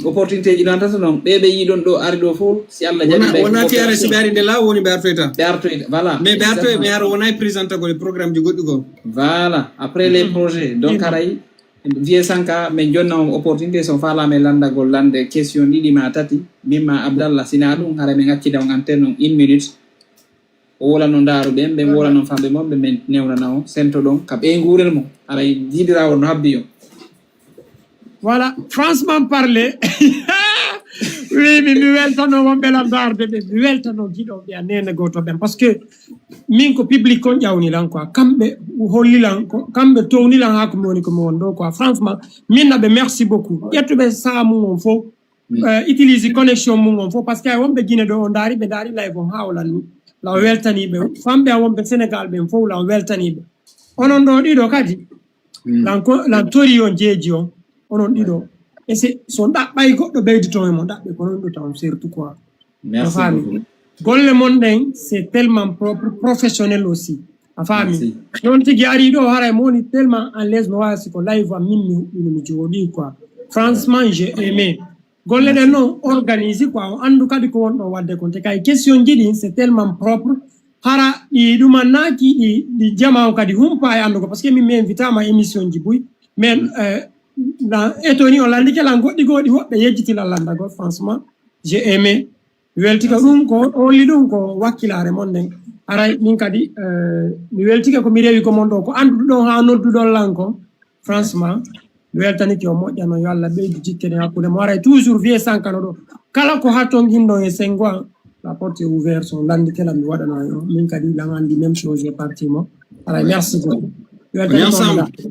opportunité ji noon tata noon ɓe ɓe yiɗon ɗo ari ɗo fof si Allah jaɓi Wona wona tiyare si ɓe ari nde law woni ɓe artoyta. Ɓe artoyta, voilà. Mais ɓe artoyta, mais hara wona e présentagol e programme ji goɗɗi goo. Voilà, après les projets. Donc haray vieux sanka min jonna on opportunité so faalama e landagol lande question ɗiɗi ma tati, min ma Abdallah, sina ɗum haray min accida on antenne on une minute. O wolano ndaaru ɓen, ɓen wolano famɓe mon, ɓe min newnana on, sento ɗon ka ɓeynguurel mon. Haray jiidirawol no habbi on. Voilà, franchement parler, oui, mi mi weltano wonɓe lan darde ɓe, mi weltano giɗo ɓe a nene goto ɓen parce que min ko public on ƴawni lan quoi, kamɓe holli lan ko kamɓe towni lan ha ko mi woni ko mi won ɗo quoi. Franchement, min naɓe merci beaucoup. Ƴettuɓe saha mum on fof, euh, utilise connexion mum on fof parce que ay wonɓe Guinée ɗo o ndaari ɓe ndaari live on ha o lanni. Lan weltaniɓe famɓe a wonɓe Sénégal ɓen fof lan weltaniɓe. Onon ɗo ɗiɗo kadi lan ko lan tori on jeeji on onon ɗiɗo. Et c'est so ɗaɓɓay goɗɗo ɓeydi ton e mo ɗaɓɓe ko non ɗo taw surtout quoi. Merci Faami. Beaucoup. Golle mon ɗen c'est tellement propre, professionnel aussi. A faami. Merci. Noon tigi ari ɗo haray mo woni tellement en l'aise no wawi siko live am min mi huɓɓino mi jooɗi quoi. Franchement j'ai aimé. Golle ɗen noon organise quoi, o andu kadi ko wonɗo wadde kon te kay question ji ɗin c'est tellement propre. Hara ɗi ɗumannaaki ɗi ɗi jama on kadi humpa e andugo parce que min mi invitama émission ji buy. Mais euh, la étoni on landike lan goɗɗi goo ɗi woɓɓe yejjiti lan landagol franchement j'ai aimé. Mi weltika ɗum ko holli ɗum ko wakkilare mon nden. Haray min kadi euh, mi weltika ko mi rewi ko mon ɗo ko anduɗo ɗon ha nodduɗon lan ko. Franchement mi weltanike o moƴƴano yo Allah ɓeydu jikkene hakkunde mo haray toujours vieux sankano ɗo kala ko ha tonginɗo e sengo an. La porte est ouverte so landike lan mi waɗana yo min kadi lan andi même chose e parti mo. Haray merci beaucoup. Mi On est weltanike on ensemble. la.